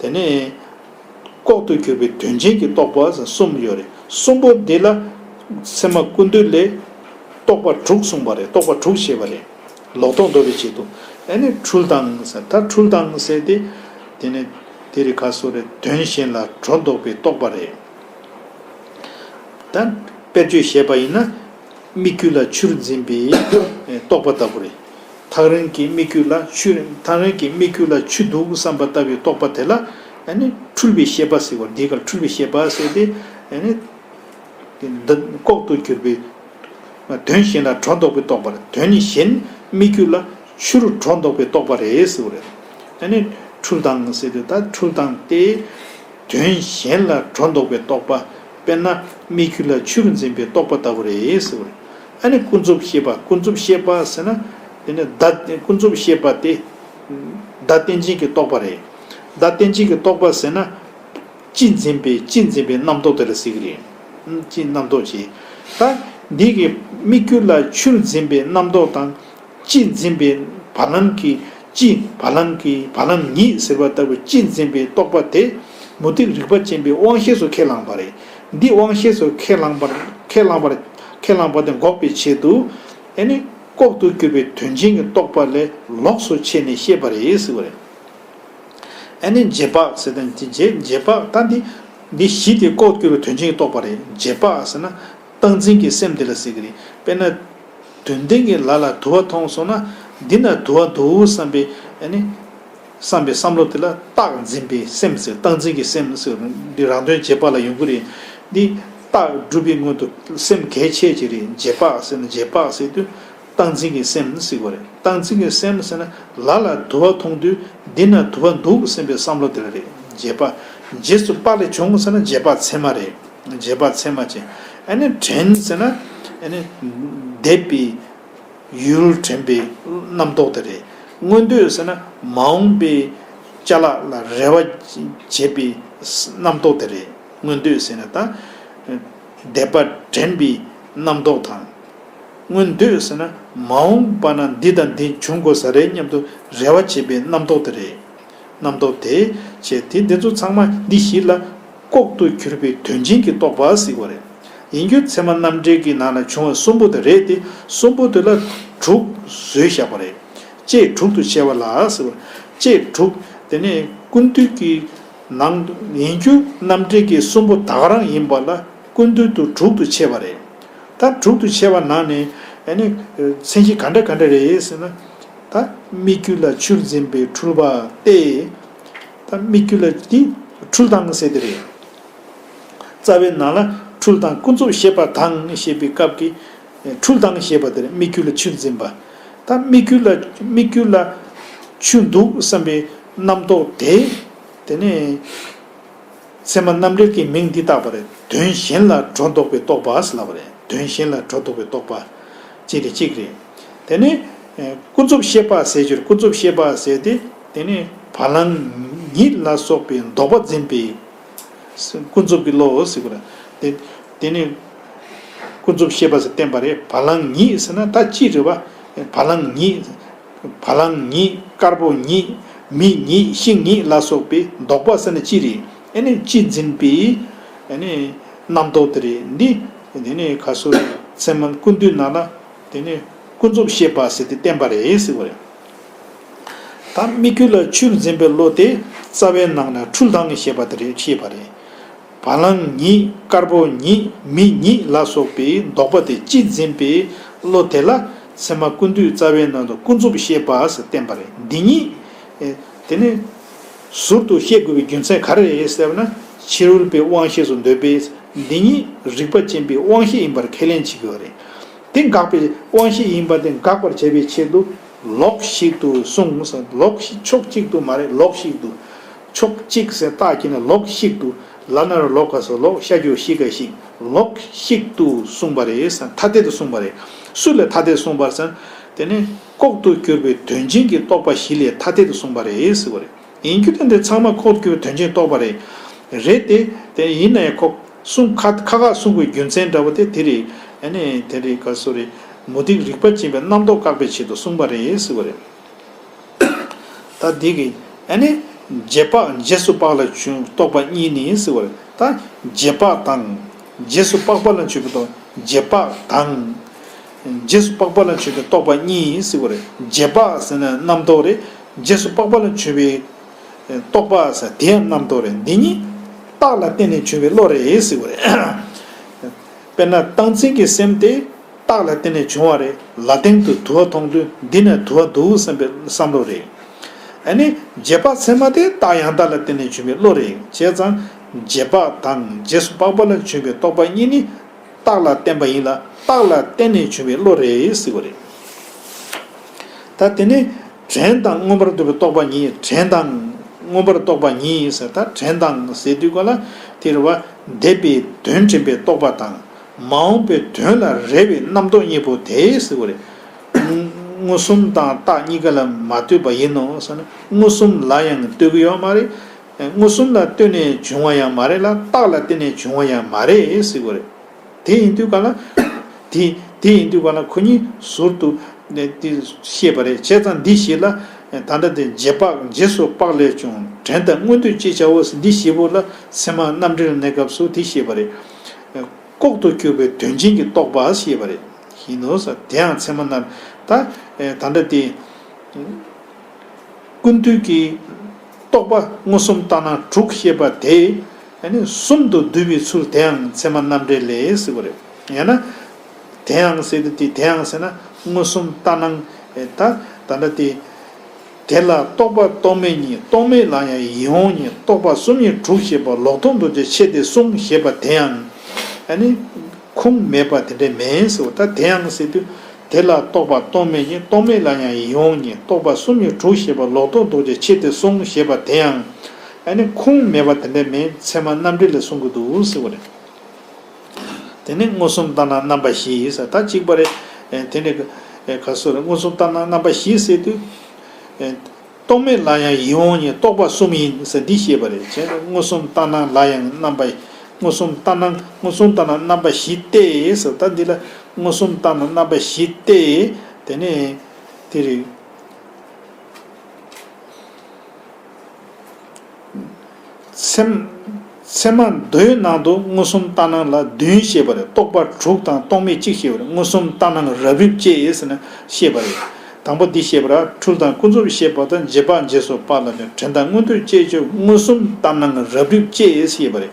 དེ་ནས་ལྐོག་ཏུ་གྱུར་པའི་དོན་ཅན་གྱི་རྟོག་པ་ཟེར་གསུམ་ཡོད་རེད། གསུམ་པོ་འདི་ལ་ཚད་མ་ཀུན་བཏུས་ལས་རྟོག་པ་དྲུག་གསུངས་པ་རེད། རྟོག་པ་དྲུག་བཤད་པ་རེད། ལོག་རྟོག་ཟློག་པའི་ཆེད་དུ། ཨ་ནི་འཁྲུལ་དང་ཟེར་ད་འཁྲུལ་དང་ཟེར་ཏེ། དེ་ནས་དེ་རིགས་ཁ་སོ་རེད། དོན་གཞན་ལ་སྒྲོ་འདོགས་པའི་རྟོག་པ་རེད། ད་དཔེར་བརྗོད་བཤད་པ་ཡིན་ན། མིག་ཆུ་ལ་ཆུར་འཛིན་པའི་རྟོག་པ་ལྟ་བུ་རེད། ཐག་རིང་གི་མིག་ཆུ་ལ་ཆུ་ཐག་རིང་གི་མིག་ཆུ་ལ་ཆུ་འདུག་བསམ་པ་ལྟ་བུའི་རྟོག་པ་དེ་ལ་ཨ་ནི་འཁྲུལ་པའི་ཤེས་པ་ཟེར་བ་འདི་གར་འཁྲུལ་པའི་ཤེས་པ་ཟེར་ཏེ་ཨ་ནི་འདི་ལྐོག་ཏུ་གྱུར་པའི་དོན་གཞན་ལ་སྒྲོ་འདོགས་པའི་རྟོག་པ་རེད། དོན་གཞན་མིག་ཆུ་ལ་ཆུར་སྒྲོ་འདོགས་པའི་རྟོག་པ་རེད་ཟེར་བ་རེད། ཨ་ནི་འཁྲུལ་དང་ཟེར་དུས་ད་འཁྲུལ་དང་སྟེ། དོན་གཞན་ལ་སྒྲོ་འདོགས་པའི་རྟོག་པ། དཔེར་ན་མིག་ཆུ་ལ་ཆུར་འཛིན་པའི་རྟོག་པ་ལྟ་བུ་རེད་ཟེར་བ་རེད། ཨ་ནི་ཀུན་རྫོབ་ཤེས་པ། ཀུན་རྫོབ་ཤེས་པ་ཟེར་ན། དེ་ནི་བརྡ་ཀུན་རྫོབ་ཤེས་པ་དེ། བརྡ་རྟེན་ཅན་གྱི་རྟོག་པ་རེད། བརྡ་རྟེན་ཅན་གྱི་རྟོག་པ་ཟེར་ན། དཔྱིས་འཛིན་པའི་དཔྱིས་འཛིན་པའི་རྣམ་རྟོག་དེ་ལ་ཟེར་གྱི་རེད། དཔྱིས་རྣམ་རྟོག་ཅེས། ད་འདི་གི་མིག་ཆུ་ལ་ཆུར་འཛིན་པའི་རྣམ་རྟོག་དང་། དཔྱིས་འཛིན་པའི་བ་ལང་གི་དཔྱིས་བ་ལང་གི་བ་ལང་ཉིད་ཟེར་བ་ལྟ་བུ་དཔྱིས་འཛིན་པའི་རྟོག་པ་དེ། མུ་སྟེགས་རིག་པ་ཅན་པའི་དབང་ཤེས་སུ་ཁས་བླངས་པ་རེད། འདི་དབང་ཤེས་སུ་ཁས་བླངས་པར་ཁས་བླངས་པར་ཁས་བླངས་པ་དེ་འགོག་པའི་ཆེད་དུ། ཨེ་ནི། ལྐོག་ཏུ་གྱུར་པའི་དོན་ཅན་གྱི་རྟོག་པ་ལས་ལོགས་སུ་ཕྱེ་ནས་བཤད་པ་རེད་ཟེར་བ་རེད། ཨེ་ནི་རྗེས་དཔག་ཟེར་དང་དེ་རྗེས་རྗེས་དཔག་ད་འདི། འདི་གཞི་དེ་ལྐོག་གྱུར་པའི་དོན་ཅན་གྱི་རྟོག་པ་རེད། རྗེས་དཔག་ཟེར་ན། སྟངས་འཛིན་གྱི་སེམས་དེ་ལ་ཟེར་གྱི་རེད། དཔེར་ན། དོན་ལྡན་གྱི་ལ་ལ་དུ་བ་མཐོང་སོང་ན། འདི་ན་དུ་བ་འདུག་བསམ་པའི་ཨེ་ནི། བསམ་པའི་བསམ་བློ་དེ་ལ་རྟགས་འཛིན་པའི་སེམས་ཟེར། སྟངས་འཛིན་གྱི་སེམས་ཟེར། འདི་རང་དོན་རྗེས་དཔག་ལ་ཡོང་གི་རེད། འདི་རྟགས་སྒྲུབ་པའི་སྔོན་དུ་སེམས་གལ་ཆེ་ཅིག་རེད། རྗེས་དཔག་ཟེར་ན་རྗེས་དཔག་ཟེར་དུས། སྟངས་འཛིན་གྱི་སེམས་ཟེར་གྱི་རེད། སྟངས་འཛིན་གྱི་སེམས་ཟེར་ན་ལ་ལ་དུ་བ་མཐོང་དུས་འདི་ན་དུ་བ་འདུག་བསམ་པའི་བསམ་བློ་དེ་ལ་རེད། རྗེས་དཔག་རྗེས་སུ་དཔག་ལས་བྱུང་ཟེར་ན་རྗེས་དཔག་ཚད་མ་རེད། རྗེས་དཔག་ཚད་མ་བྱས། ཨ་ནི་དྲན་ཟེར་ན་ཨ་ནི་འདས་པའི་ཡུལ་དྲན་པའི་རྣམ་རྟོག་དེ་རེད། མངོན་འདོད་ཟེར་ན་མ་འོངས་པའི་ཅ་ལག་ལ་རེ་བ་བྱེད་པའི་རྣམ་རྟོག་དེ་རེད། མངོན་འདོད་ཟེར་ན་ད་འདས་པ་དྲན་པའི་རྣམ་རྟོག་དང་། མངོན་འདོད་ཟེར་ན་མ་འོངས་པ་ན་འདི་དང་འདི་འབྱུང་དགོས་ས་རེད་སྙམ་དུ་རེ་བ་བྱེད་པའི་རྣམ་རྟོག་དེ་རེད། རྣམ་རྟོག་དེ་བྱས་ཏེ་འདི་ཚོ་ཚང་མ་འདི་བཞི་ལ་ལྐོག་ཏུ་གྱུར་པའི་དོན་ཅན་གྱི་རྟོག་པ་ཟེར་བ་རེད། ཡིན་རྒྱུ་ཚད་མ་རྣམ་འགྲེལ་གྱི་ནང་ན་བྱུང་བ་གསུམ་པོ་དེ་རེད་དེ། གསུམ་པོ་དེ་ལ་དྲུག་བཟོས་བཞག་པ་རེད། དཔྱད་དྲུག་ཏུ་ཕྱེ་བ་ལ་ཟེར་བ། དཔྱད་དྲུག་དེ་ནས་ཀུན་བཏུས་ཀྱི་ནང་དུ་ཡིན་རྒྱུ་རྣམ་འགྲེལ་གྱི་གསུམ་པོ་ད་ག་རང་ཡིན་པ་ལ་ཀུན་བཏུས་དུ་དྲུག་ཏུ་ཕྱེ་བ་རེད། ད་དྲུག་ཏུ་ཕྱེ་བ་ནང་ནས་ཨ་ནི་མཚན་གཞི་ག་འདྲ་ག་འདྲ་རེད་ཟེར་ན། ད་སྨིག་རྒྱུ་ལ་ཆུར་འཛིན་པའི་འཁྲུལ་པ་སྟེ། ད་སྨིག་རྒྱུ་ལ་འདི་འཁྲུལ་སྟངས་ཟེར་དེ་རེད། རྩ་བའི་ནང་ལ་འཁྲུལ་སྟངས་ཀུན་རྫོབ་ཤེས་པ་དང་ཞེས་པའི་སྐབས་ཀྱི་འཁྲུལ་སྟངས་ཞེས་པ་དེར་སྨིག་རྒྱུ་ལ་ཆུར་འཛིན་པ། ད་སྨིག་རྒྱུ་ལ་སྨིག་རྒྱུ་ལ་ཆུ་འདུག་བསམ་པའི་རྣམ་རྟོག་དེ། དེ་ནས་ཚད་མ་རྣམ་འགྲེལ་གྱི་མིང་འདི་བཏགས་པ་རེད། དོན་གཞན་ལ་སྒྲོ་འདོགས་པའི་རྟོག་པ་ཟེར་ལབ་པ་རེད། དོན་གཞན་ལ་སྒྲོ་འདོགས་པའི་རྟོག་པ། གཅིག་རེད་གཅིག་རེད། དེ་ནས་ཀུན་རྫོབ་ཤེས་པ་ཟེར་རྒྱུར་ཀུན་རྫོབ་ཤེས་པ་ཟེར་ཏེ། དེ་ནས་བ་ལང་ཉིད་ལ་སོགས་པའི་ལྡོག་པ་འཛིན་པའི་ཀུན་རྫོབ་ཀྱི་བློ་ཟེར་དགོས་རེད། དེ་དེ་ནས་ཀུན་རྫོབ་ཤེས་པ་ཟེར་བསྟན་པ་རེད། བ་ལང་ཉིད་ཟེར་ན་ད་ཅི་རེད་བ། བ་ལང་ཉིད། བ་ལང་ཉིད། དཀར་པོ་ཉིད། མི་ཉིད། ཤིང་ཉིད་ལ་སོགས་པའི་ལྡོག་པ་ཟེར་ན་ཅི་རེད། ཨེ་ནི་ཅི་འཛིན་པའི་ཨེ་ནི་རྣམ་རྟོག་དེ་རེད། འདི་དེ་ནི་ག་སོ་ཚད་མ་ཀུན་བཏུས་ནང་ན་དེ་ནི་ཀུན་རྫོབ་ཤེས་པ་ཟེར་ཏེ་བསྟན་པ་རེད་ཟེར་བ་རེད། ད་སྨིག་རྒྱུ་ལ་ཆུར་འཛིན་པའི་བློ་དེ་རྩ་བའི་ནང་ན་འཁྲུལ་སྟངས་ཤེས་པ་དེ་རེད། ཤེས་པ་རེད། བ་ལང་ཉིད། དཀར་པོ་ཉིད། མི་ཉིད་ལ་སོགས་པའི་ལྡོག་པ་དེ་ཅི་འཛིན་པའི་བློ་དེ་ལ་ཚད་མ་ཀུན་བཏུས་རྩ་བའི་ནང་དུ་ཀུན་རྫོབ་ཤེས་པ་ཟེར་བསྟན་པ་རེད། འདི་ཉིད་དེ་ནི་ཟུར་དུ་བཤད་དགོས་པའི་རྒྱུ་མཚན་ག་རེ་རེད་ཟེར་བ་ན། ཕྱི་རོལ་པའི་དབང་ཤེས་སུ་འདོད་པས་འདི་ཉིད་རིག་པ་ཅན་པའི་དབང་ཤེས་ཡིན་པར་ཁས་ལེན་བྱེད་དགོས་པ་རེད། དེ་འགག་པའི་དབང་ཤེས་ཡིན་པ་དེ་འགག་པར་བྱ་བའི་ཆེད་དུ་ལོགས་ཤིག་ཏུ་གསུངས། ལོགས་ཤིག་ཕྱོགས་གཅིག་ཏུ་མ་རེད། ལོགས་ཤིག་ཏུ། ཕྱོགས་གཅིག་ཟེར་རྟགས་ཀྱིས་ན་ལོགས་ཤིག་ཏུ། ལ་ན་རོ་ལོ་ག་ས་ལོག་ཤ་རྒྱུ་ཤི་ག་ཤིག་ལོགས་ཤིག་ཏུ་གསུངས་པ་རེད་ཟེར། ཐ་དད་དུ་གསུངས་པ་རེད། སུ་ལས་ཐ་དད་གསུངས་པར་ཟེར། དེ་ནི་ལྐོག་ཏུ་གྱུར་པའི་དོན་ཅན་གྱི་རྟོག་པ་བཞི་ལས་ཐ་དད་དུ་གསུངས་པ་རེད་ཟེར་བ་རེད། ཡིན་རྒྱུ་དེ་འདི་ཚང་མ་ལྐོག་ཏུ་གྱུར་པའི་དོན་ཅན་རྟོག་པ་རེད། རེད་དེ། དེ་ཡིན་ན་ཡང་ཁོ་གསུང་ཁ་ཁ་ཁ་གསུང་དགོས་རྒྱུ་མཚན་འདྲ་བོ་དེ་དེ་རེད། ཨ་ནི་དེ་རེད་ག་སོ་རེད། མུ་སྟེགས་རིག་པ་ཅན་པའི་རྣམ་རྟོག་བཀག་པའི་ཆེད་དུ་གསུངས་པ་རེད་ཟེར་བ་རེད། ད་འདི་གི་ཨ་ནི་རྗེས་དཔག་རྗེས་སུ་དཔག་ལ་བྱུང་རྟོག་པ་གཉིས་ནི་ཟེར་བ་རེད། ད་རྗེས་དཔག་དང་རྗེས་སུ་དཔག་པ་ལ་བྱུང་བའི་རྟོག་རྗེས་དཔག་དང་། རྗེས་སུ་དཔག་པ་ལ་བྱུང་བའི་རྟོག་པ་གཉིས་ཟེར་བ་རེད། རྗེས་དཔག་ཟེར་ན་རྣམ་རྟོག་རེད། རྗེས་སུ་དཔག་པ་ལ་བྱུང་བའི་རྟོག་པ་ཟེར་དེ་ཡང་རྣམ་རྟོག་རེད། འདི་གཉིས་རྟགས་ལ་བརྟེན་ནས་བྱུང་བའི་བློ་རེད་ཟེར་བ་རེད། དཔེར་ན་སྟངས་འཛིན་གྱི་སེམས་དེ། རྟགས་ལ་བརྟེན་ནས་བྱུང་བ་རེད། ལ་སྟེང་དུ་དུ་བ་མཐོང་དུས་འདི་ན་དུ་བ་འདུག་བསམ་པའི་བསམ་བློ་རེད། ཨ་ནི་རྗེས་དཔག་ཚད་མ་དེ་རྟགས་ཡང་དག་ལ་བརྟེན་ནས་བྱུང་བའི་བློ་རེད། བྱས་ཙང་རྗེས་དཔག་དང་རྗེས་སུ་དཔག་པ་ལ་བྱུང་བའི་རྟོག་པ་གཉིས་ནི་རྟགས་ལ་བརྟེན་པ་ཡིན་ལ་རྟགས་ལ་བརྟེན་ནས་བྱུང་བའི་བློ་རེད་ཟེར་བ་རེད། ད་དེ་ནི་དྲན་དང་མངོན་པར་འདོད་པའི་རྟོག་པ་གཉིས། དྲན་དང་མངོན་པར་རྟོག་པ་གཉིས་ཟེར། ད་དྲན་དང་ཟེར་དུས་ག་ལ་དེ་རེད་བ། འདས་པའི་དོན་དྲན་པའི་རྟོག་པ་དང་། མ་འོངས་པའི་དོན་ལ་རེ་བའི་རྣམ་རྟོག་གཉིས་པོ་དེ་ཟེར་བ་རེད། མངོན་སུམ་དང་རྟགས་གཉིས་ཀ་ལ་མ་ལྟོས་པ་ཡིན་ནོ་ཟེར་ན། མངོན་སུམ་ལ་ཡང་ལྟོས་ཀྱི་ཡོད་མ་རེད། མངོན་སུམ་ལ་ལྟོས་ནས་བྱུང་བ་ཡང་མ་རེད་ལ་རྟགས་ལ་བརྟེན་ནས་བྱུང་བ་ཡང་མ་རེད་ཟེར་བ་རེད། དེ་ཡིན་དུས་ག་ལ། དེ་དེ་ཡིན་དུས་ག་ལ་ཁོ་གཉིས་ཟུར་དུ་ནས་དེ་བཤད་པ་རེད། བྱས་ཙང་འདི་བཞི་ལ་ ད་ལྟ་དེ་རྗེས་དཔག་རྗེས་སུ་དཔག་ལས་བྱུང་། དྲན་དང་མངོན་འདོད་ཅེས་བྱའོ་ཟེར། འདི་བཞི་པོ་ལ་ཚད་མ་རྣམ་འགྲེལ་གནས་སྐབས་སུ་དེ་བཤད་པ་རེད། ལྐོག་ཏུ་གྱུར་པའི་དོན་ཅན་གྱི་རྟོག་པ་ཞེས་པ་རེད། ཡིན་ནོ་ཟེར། དེའང་ཚད་མ་རྣམ། ད་ད་ལྟ་དེ། ཀུན་བཏུས་ཀྱི་རྟོག་པ་མངོན་སུམ་ལྟར་སྣང་དྲུག་བཤད་པ་དེ་ཨ་ནི་གསུམ་དུ་བསྡུས་པའི་ཚུལ་དེའང་ཚད་མ་རྣམ་འགྲེལ་ལས་ཟེར་བ་རེད། ཡང་ན། དེའང་ཟེར་དུས་དེ་དེའང་ཟེར་ན་མངོན་སུམ་ལྟར་སྣང་། ད་ད་ལྟ་དེ། དེ་ལ་རྟོག་པ་རྟོག་མེད་གཉིས། རྟོག་མེད་ལ་ཡང་ཡིད་དབང་གཉིས། རྟོག་པ་གསུམ་གཉིས་དྲུག་བཤད་པ་ལོག་རྟོག་རྡོ་རྗེ་ཕྱེད་དེ་གསུམ་བཤད་པ་དེའང་ཨ་ནི། ཁུངས་མེད་པ་དེ་འདྲ་མེད་ཟེར་བ། ད་དེའང་ཟེར་དུས། དེ་ལ་རྟོག་པ་རྟོག་མེད་གཉིས། རྟོག་མེད་ལ་ཡང་ཡིད་དབང་གཉིས། རྟོག་པ་གསུམ་གཉིས་དྲུག་བཤད་པ་ལོག་རྟོག་རྡོ་རྗེ་ཕྱེད་དེ་གསུམ་བཤད་པ་དེའང་ཨ་ནི་ཁུངས་མེད་པ་དེ་འདྲ་མེད། ཚད་མ་རྣམ་འགྲེལ་ལས་གསུང་གི་འདུག་ཟེར་བ་རེད། དེ་ནི་མངོན་སུམ་ལྟར་སྣང་རྣམ་པ་བཞི་ཟེར། ད་གཅིག་པ་རེད། དེ་ནི་ག་སོ་རེད། མངོན་སུམ་ལྟར་སྣང་རྣམ་པ་བཞི་ཟེར་དུས། རྟོག་མེད་ལ་ཡང་ཡིད་དབང་གཉིས། རྟོག་པ་གསུམ་ཡིན་ཟེར་འདི་བཤད་པ་རེད། བྱས་ན་མངོན་སུམ་ལྟར་སྣང་ལ་ཡང་རྣམ་པ། མངོན་སུམ་ལྟར་སྣང་མངོན་སུམ་ལྟར་སྣང་རྣམ་པ་བཞི་སྟེ་ཟེར། ད་འདི་ལ་མངོན་སུམ་ལྟར་སྣང་རྣམ་པ་བཞི་སྟེ། དེ་ནས་དེ་རེད། ཚད། ཚད་མ་མདོའི་ནང་དུ་མངོན་སུམ་ལྟར་སྣང་ལ་བདུན་བཤད་པ་རེད། རྟོག་པ་དྲུག་དང་རྟོག་མེད་གཅིག་བཤད་པ་རེད། མངོན་སུམ་ལྟར་སྣང་རབ་རིབ་བཅས་ཟེར་ནས་བཤད་པ་རེད། དང་པོ་འདི་བཤད་པ་རེད། འཁྲུལ་དང་ཀུན་རྫོབ་བཤད་པ་དང་། རྗེས་དཔག་རྗེས་སུ་དཔག་ལ་བྱུང་། དྲན་དང་མངོན་འདོད་བཅས་བྱའོ། མངོན་སུམ་ལྟར་སྣང་རབ་རིབ་བཅས་བཤད་པ་རེད།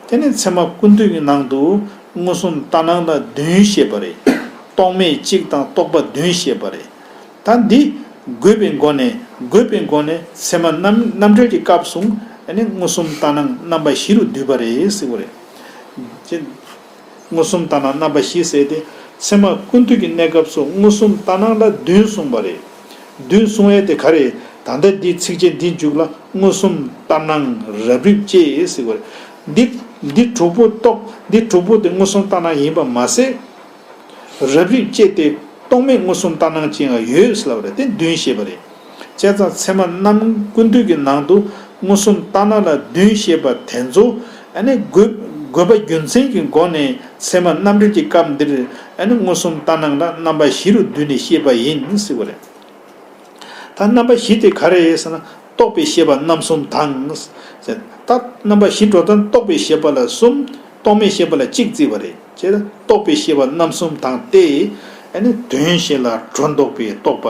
དེ་ནི་ཚད་མ་ཀུན་བཏུས་ཀྱི་ནང་དུ་མངོན་སུམ་ལྟར་སྣང་ལ་བདུན་བཤད་པ་རེད། རྟོག་མེད་གཅིག་དང་རྟོག་པ་བདུན་བཤད་པ་རེད། ད་འདི་དགོས་པའི་སྒོ་ནས། དགོས་པའི་སྒོ་ནས་ཚད་མ་རྣམ་རྣམ་འགྲེལ་གྱི་སྐབས་སུ་ཨ་ནི་མངོན་སུམ་ལྟར་སྣང་རྣམ་པ་བཞི་རུ་བསྡུས་པ་རེད་ཟེར་བ་རེད། ཅེས། མངོན་སུམ་ལྟར་སྣང་རྣམ་པ་བཞི་ཟེར་ཏེ། ཚད་མ་ཀུན་བཏུས་ཀྱི་གནས་སྐབས་སུ་མངོན་སུམ་ལྟར་སྣང་ལ་བདུན་གསུངས་པ་རེད། བདུན་གསུང་ཡས་དེ་ག་རེ། ད་ལྟ་འདི་ཚིགས་བཅད་འདི་མཇུག་ལ་མངོན་སུམ་ལྟར་སྣང་རབ་རིབ་བཅས་ཟེར་བ་རེད། འདི་འདི་དྲུག་པོ་རྟོག་འདི་དྲུག་པོ་དེ་མངོན་སུམ་ལྟར་སྣང་ཡིན་པ་མ་ཟད། རབ་རིབ་བཅས་ཏེ་རྟོག་མེད་མངོན་སུམ་ལྟར་སྣང་ཅན་ཡང་ཡོད་ཟེར་ལབ་པ་རེད། དེ་བདུན་བཤད་པ་རེད། བྱས་ཙང་ཚད་མ་རྣམ་ཀུན་བཏུས་ཀྱི་ནང་དུ་མངོན་སུམ་ལྟར་སྣང་ལ་བདུན་བཤད་པ་དེ་ཚོ་ཨ་ནི་དགོས་དགོས་པ་རྒྱུ་མཚན་གྱི་སྒོ་ནས་ཚད་མ་རྣམ་འགྲེལ་གྱི་སྐབས་འདིར་ཨ་ནི་མངོན་སུམ་ལྟར་སྣང་ལ་རྣམ་པ་བཞི་རུ་བསྡུས་ནས་བཤད་པ་ཡིན་ཟེར་བ་རེད། ད་རྣམ་པ་བཞི་དེ་ག་རེ་ཟེར་ན། རྟོག་པའི་ཤེས་པ་རྣམ་གསུམ་དང་། ད་རྣམ་པ་བཞི་འགྲོ་དོན་རྟོག་པའི་ཤེས་པ་ལ་གསུམ། རྟོག་མེད་ཤེས་པ་ལ་གཅིག་བརྩི་བ་རེད། བྱས་ཙང་རྟོག་པའི་ཤེས་པ་རྣམ་གསུམ་དང་སྟེ། ཨ་ནི་དོན་གཞན་ལ་སྒྲོ་འདོགས་པའི་རྟོག་པ།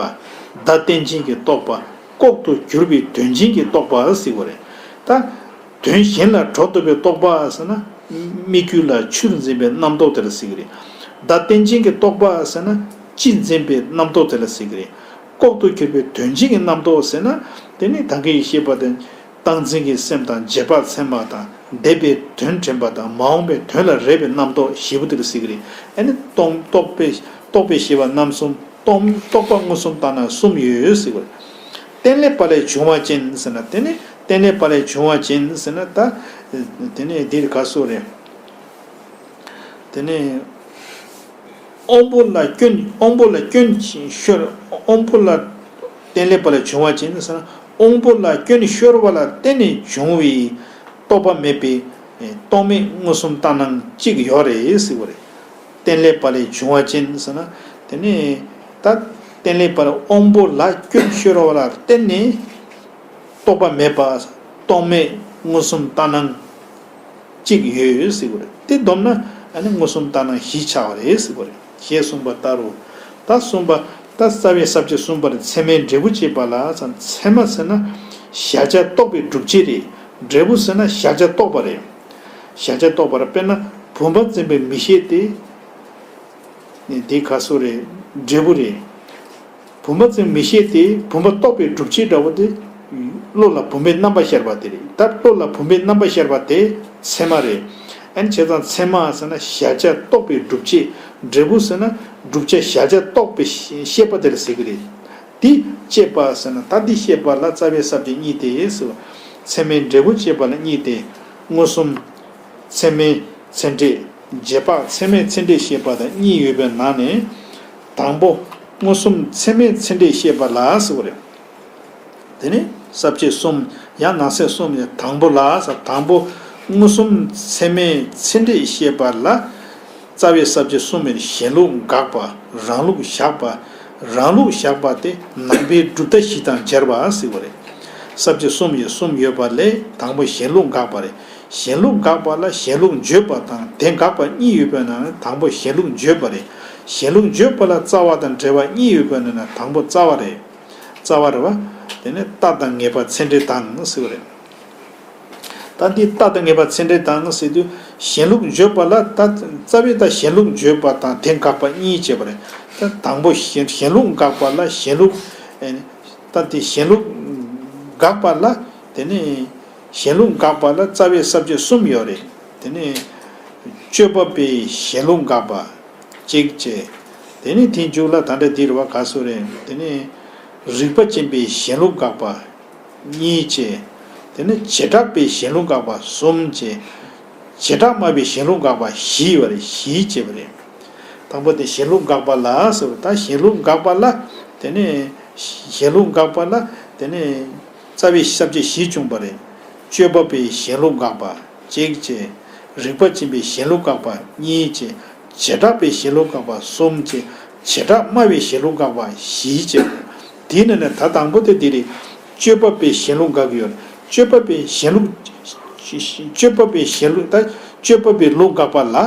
བརྡ་རྟེན་ཅན་གྱི་རྟོག་པ། ལྐོག་ཏུ་གྱུར་པའི་དོན་ཅན་གྱི་རྟོག་པ་ཟེར་བ་རེད། ད་དོན་གཞན་ལ་སྒྲོ་འདོགས་པའི་རྟོག་པ་ཟེར་ན། སྨིག་རྒྱུ་ལ་ཆུར་འཛིན་པའི་རྣམ་རྟོག་དེ་ལ་ཟེར་གྱི་རེད། བརྡ་རྟེན་ཅན་གྱི་རྟོག་པ་ཟེར་ན། སྤྱི་འཛིན་པའི་རྣམ་རྟོག་དེ་ལ་ཟེར་གྱི་རེད། ལྐོག་ཏུ་གྱུར་པའི་དོན་ཅན་གྱི་རྣམ་རྟོག་ཟེར་ན། དེ་ནི་ད་གིན་བཤད་པ་དང་། སྟངས་འཛིན་གྱི་སེམས་དང་། རྗེས་དཔག་ཚད་མ་དང་། འདས་པའི་དོན་དྲན་པ་དང་། མ་འོངས་པའི་དོན་ལ་རེ་བའི་རྣམ་རྟོག་བཞི་པོ་དེ་ལ་ཟེར་གྱི་རེད། ཨ་ནི་རྟོག་རྟོག་པའི་རྟོག་པའི་ཤེས་པ་རྣམ་གསུམ། རྟོག་རྟོག་པ་མངོན་སུམ་ལྟར་སྣང་གསུམ་ཡོད་ཟེར་བ་རེད། རྟེན་ལས་པ་ལས་བྱུང་བ་ཅན་ཟེར་ན། དེ་ནི་རྟེན་ལས་པ་ལས་བྱུང་བ་ཅན་ཟེར་ན། ད་དེ་ནི་འདིར་ག་སོ་རེད། དེ་ནས་དབང་པོ་ལ་སྐྱོན། དབང་པོ་ལ་སྐྱོན་ཤོར། དབང་པོ་ལ་རྟེན་ལས་པ་ལས་བྱུང་བ་ཅན་ཟེར་ན། དབང་པོ་ལ་སྐྱོན་ཤོར་བ་ལ་བརྟེན་ནས་བྱུང་བའི་རྟོག་པ་མེད་པའི་རྟོག་མེད་མངོན་སུམ་ལྟར་སྣང་གཅིག་ཡོད་རེད་ཟེར་བ་རེད། རྟེན་ལས་པ་ལས་བྱུང་བ་ཅན་ཟེར་ན། དེ་ནས་ད་རྟེན་ལས་པ་ལ་དབང་པོ་ལ་སྐྱོན་ཤོར་བ་ལ་བརྟེན་ནས། རྟོག་པ་མེད་པ། རྟོག་མེད་མངོན་སུམ་ལྟར་སྣང་གཅིག་ཡོད་ཟེར་བ་རེད། དེ་བསྡོམས་ན་ཨ་ནི་མངོན་སུམ་ལྟར་སྣང་བཞི་ཆགས་པ་རེད་ཟེར་བ་རེད། ཞེས་གསུངས་པ་ལྟར་རོ། ད་གསུམ་པ། ད་རྩ་བའི་ས་བཅད་གསུམ་པར་ཚད་མའི་འབྲས་བུ་བཅས་པ་ལ། ཚད་མ་ཟེར་ན་གཞལ་བྱ་རྟོགས་པའི་སྒྲུབ་བྱེད་རེད། འབྲས་བུ་ཟེར་ན་གཞལ་བྱ་རྟོགས་པ་རེད། གཞལ་བྱ་རྟོགས་པར་དཔེར་ན་བུམ་པ་འཛིན་པའི་མིག་ཤེས་དེ། ནི་དེ་ག་སོ་རེད། འབྲས་བུ་རེད། བུམ་པ་འཛིན་མིག་ཤེས་དེ་བུམ་པ་རྟོགས་པའི་སྒྲུབ་བྱེད་འདྲ་བོ་དེ། བློ་ལ་བུམ་པའི་རྣམ་པ་ཤར་བ་དེ་རེད། ད་བློ་ལ་བུམ་པའི་རྣམ་པ་ཤར་བ་དེ་ཚད་མ་རེད། ཨ་ནི་བྱས་ཙང་ཚད་མ་ཟེར་ན་གཞལ་བྱ་རྟོགས་པའི་སྒྲུབ་བྱེད། འབྲས་བུ་ཟེར་ན་བསྒྲུབ་བྱ་གཞལ་བྱ་རྟོགས་པའི་ཤེས་པ་དེ་ལ་ཟེར་གྱི་རེད། དེ་བཅས་པ་ཟེར་ན་ད་འདི་བཤད་པ་ལ་རྩ་བའི་ས་བཅད་གཉིས་ཏེ་ཟེར་བ། ཚད་མའི་འབྲས་བུ་བཅས་པ་ལ་གཉིས་ཏེ། མངོན་སུམ། ཚད་མའི་ཚད་འབྲས། རྗེས་དཔག་ཚད་མའི་ཚད་འབྲས་བཤད་པ་དང་གཉིས་ཡོད་པའི་ནང་ནས། དང་པོ། མངོན་སུམ་ཚད་མའི་ཚད་འབྲས་བཤད་པ་ལ་ཟེར་བ་རེད། དེ་ནི་ས་བཅད་གསུམ། ཡང་ནང་གསེས་གསུམ་ཡང་དང་པོ་ལ་ཟེར། དང་པོ། མངོན་སུམ་ཚད་མའི་ཚད་འབྲས་བཤད་པ་ལ། རྩ་བའི་ས་བཅད་གསུམ་ཡང་གཞན་ལུགས་དགག་པ། རང་ལུགས་བཞག་པ། རང་ལུགས་བཞག་པ་སྟེ་ནང་པའི་གྲུབ་མཐའ་བཞི་དང་སྦྱར་བ་ཟེར་བ་རེད། ས་བཅད་གསུམ་ཡོད་གསུམ་ཡོད་པ་ལས་དང་པོ་གཞན་ལུགས་དགག་པ་རེད། གཞན་ལུགས་དགག་པ་ལ་གཞན་ལུགས་བརྗོད་པ་དང་དེ་དགག་པ་གཉིས་ཡོད་པའི་ནང་ནས་དང་པོ་གཞན་ལུགས་བརྗོད་པ་རེད། གཞན་ལུགས་བརྗོད་པ་ལ་རྩ་བ་དང་འབྲེལ་བ་གཉིས་ཡོད་པའི་ནང་ནས་དང་པོ་རྩ་བ་རེད། རྩ་བ་རེད་བ། དེ་ནས་རྟགས་དང་ངེས་པ་ཚད་འབྲས་དང་ཟེར་བ་རེད། ད་འདི་རྟགས་དང་ངེས་པ་ཚད་འབྲས་དང་ཟེར་དུས་གཞན་ལུགས་བརྗོད་པ་ལ་ད་རྩ་བའི་ད་གཞན་ལུགས་བརྗོད་པ་དང་དེ་དགག་པ་གཉིས་བྱས་པ་རེད། ད་དང་པོ་གཞན་གཞན་ལུགས་དགག་པ་ལ་གཞན་ལུགས། ཨེ། ད་འདི་གཞན་ལུགས་དགག་པ་ལ། དེ་ནས་གཞན་ལུགས་དགག་པ་ལ་རྩ་བའི་ས་བཅད་གསུམ་ཡོད་རེད། དེ་ནས་དཔྱོད་པ་པའི་གཞན་ལུགས་དགག་པ་གཅིག་བྱས། དེ་ནས་དེའི་མཇུག་ལ་ད་ལྟ་འདི་རེད་བ། ག་སུ་རེད། དེ་ནས་རིགས་པ་ཅན་པའི་གཞན་ལུགས་དགག་པ་གཉིས་བྱས། དེ་ནས་བྱེ་བྲག་པའི་གཞན་ལུགས་དགག་པ་གསུམ་བྱས། བྱེ་བྲག་སྨྲ་བའི་གཞན་ལུགས་དགག་པ་བཞི་ཡོད་རེད། བཞི་བྱས་པ་རེད། དང་པོ་དེ་གཞན་ལུགས་དགག་པ་ལ་ཟེར་བ། ད་གཞན་ལུགས་དགག་པ་ལ། དེ་ནས་གཞན་ལུགས་དགག་པ་ལ། དེ་ནས་རྩ་བའི་ས་བཅད་བཞི་བྱུང་བ་རེད། དཔྱོད་པ་པའི་གཞན་ལུགས་དགག་པ་གཅིག་བྱས། རིགས་པ་ཅན་པའི་གཞན་ལུགས་དགག་པ་གཉིས་བྱས། བྱེ་བྲག་པའི་གཞན་ལུགས་དགག་པ་གསུམ་བྱས། བྱེ་བྲག་སྨྲ་བའི་གཞན་ལུགས་དགག་པ་བཞི་བྱས། དེའི་ནང་ནས་ད་དང་པོ་དེ་འདི་རེད། དཔྱོད་པ་པའི་གཞན་ལུགས་དགག་གི་ཡོད། དཔྱོད་པ་པའི་གཞན་ལུགས། དཔྱོད་པ་པའི་གཞན་ལུགས། ད་དཔྱོད་པ་པའི་ལུགས་དགག་པ་ལ།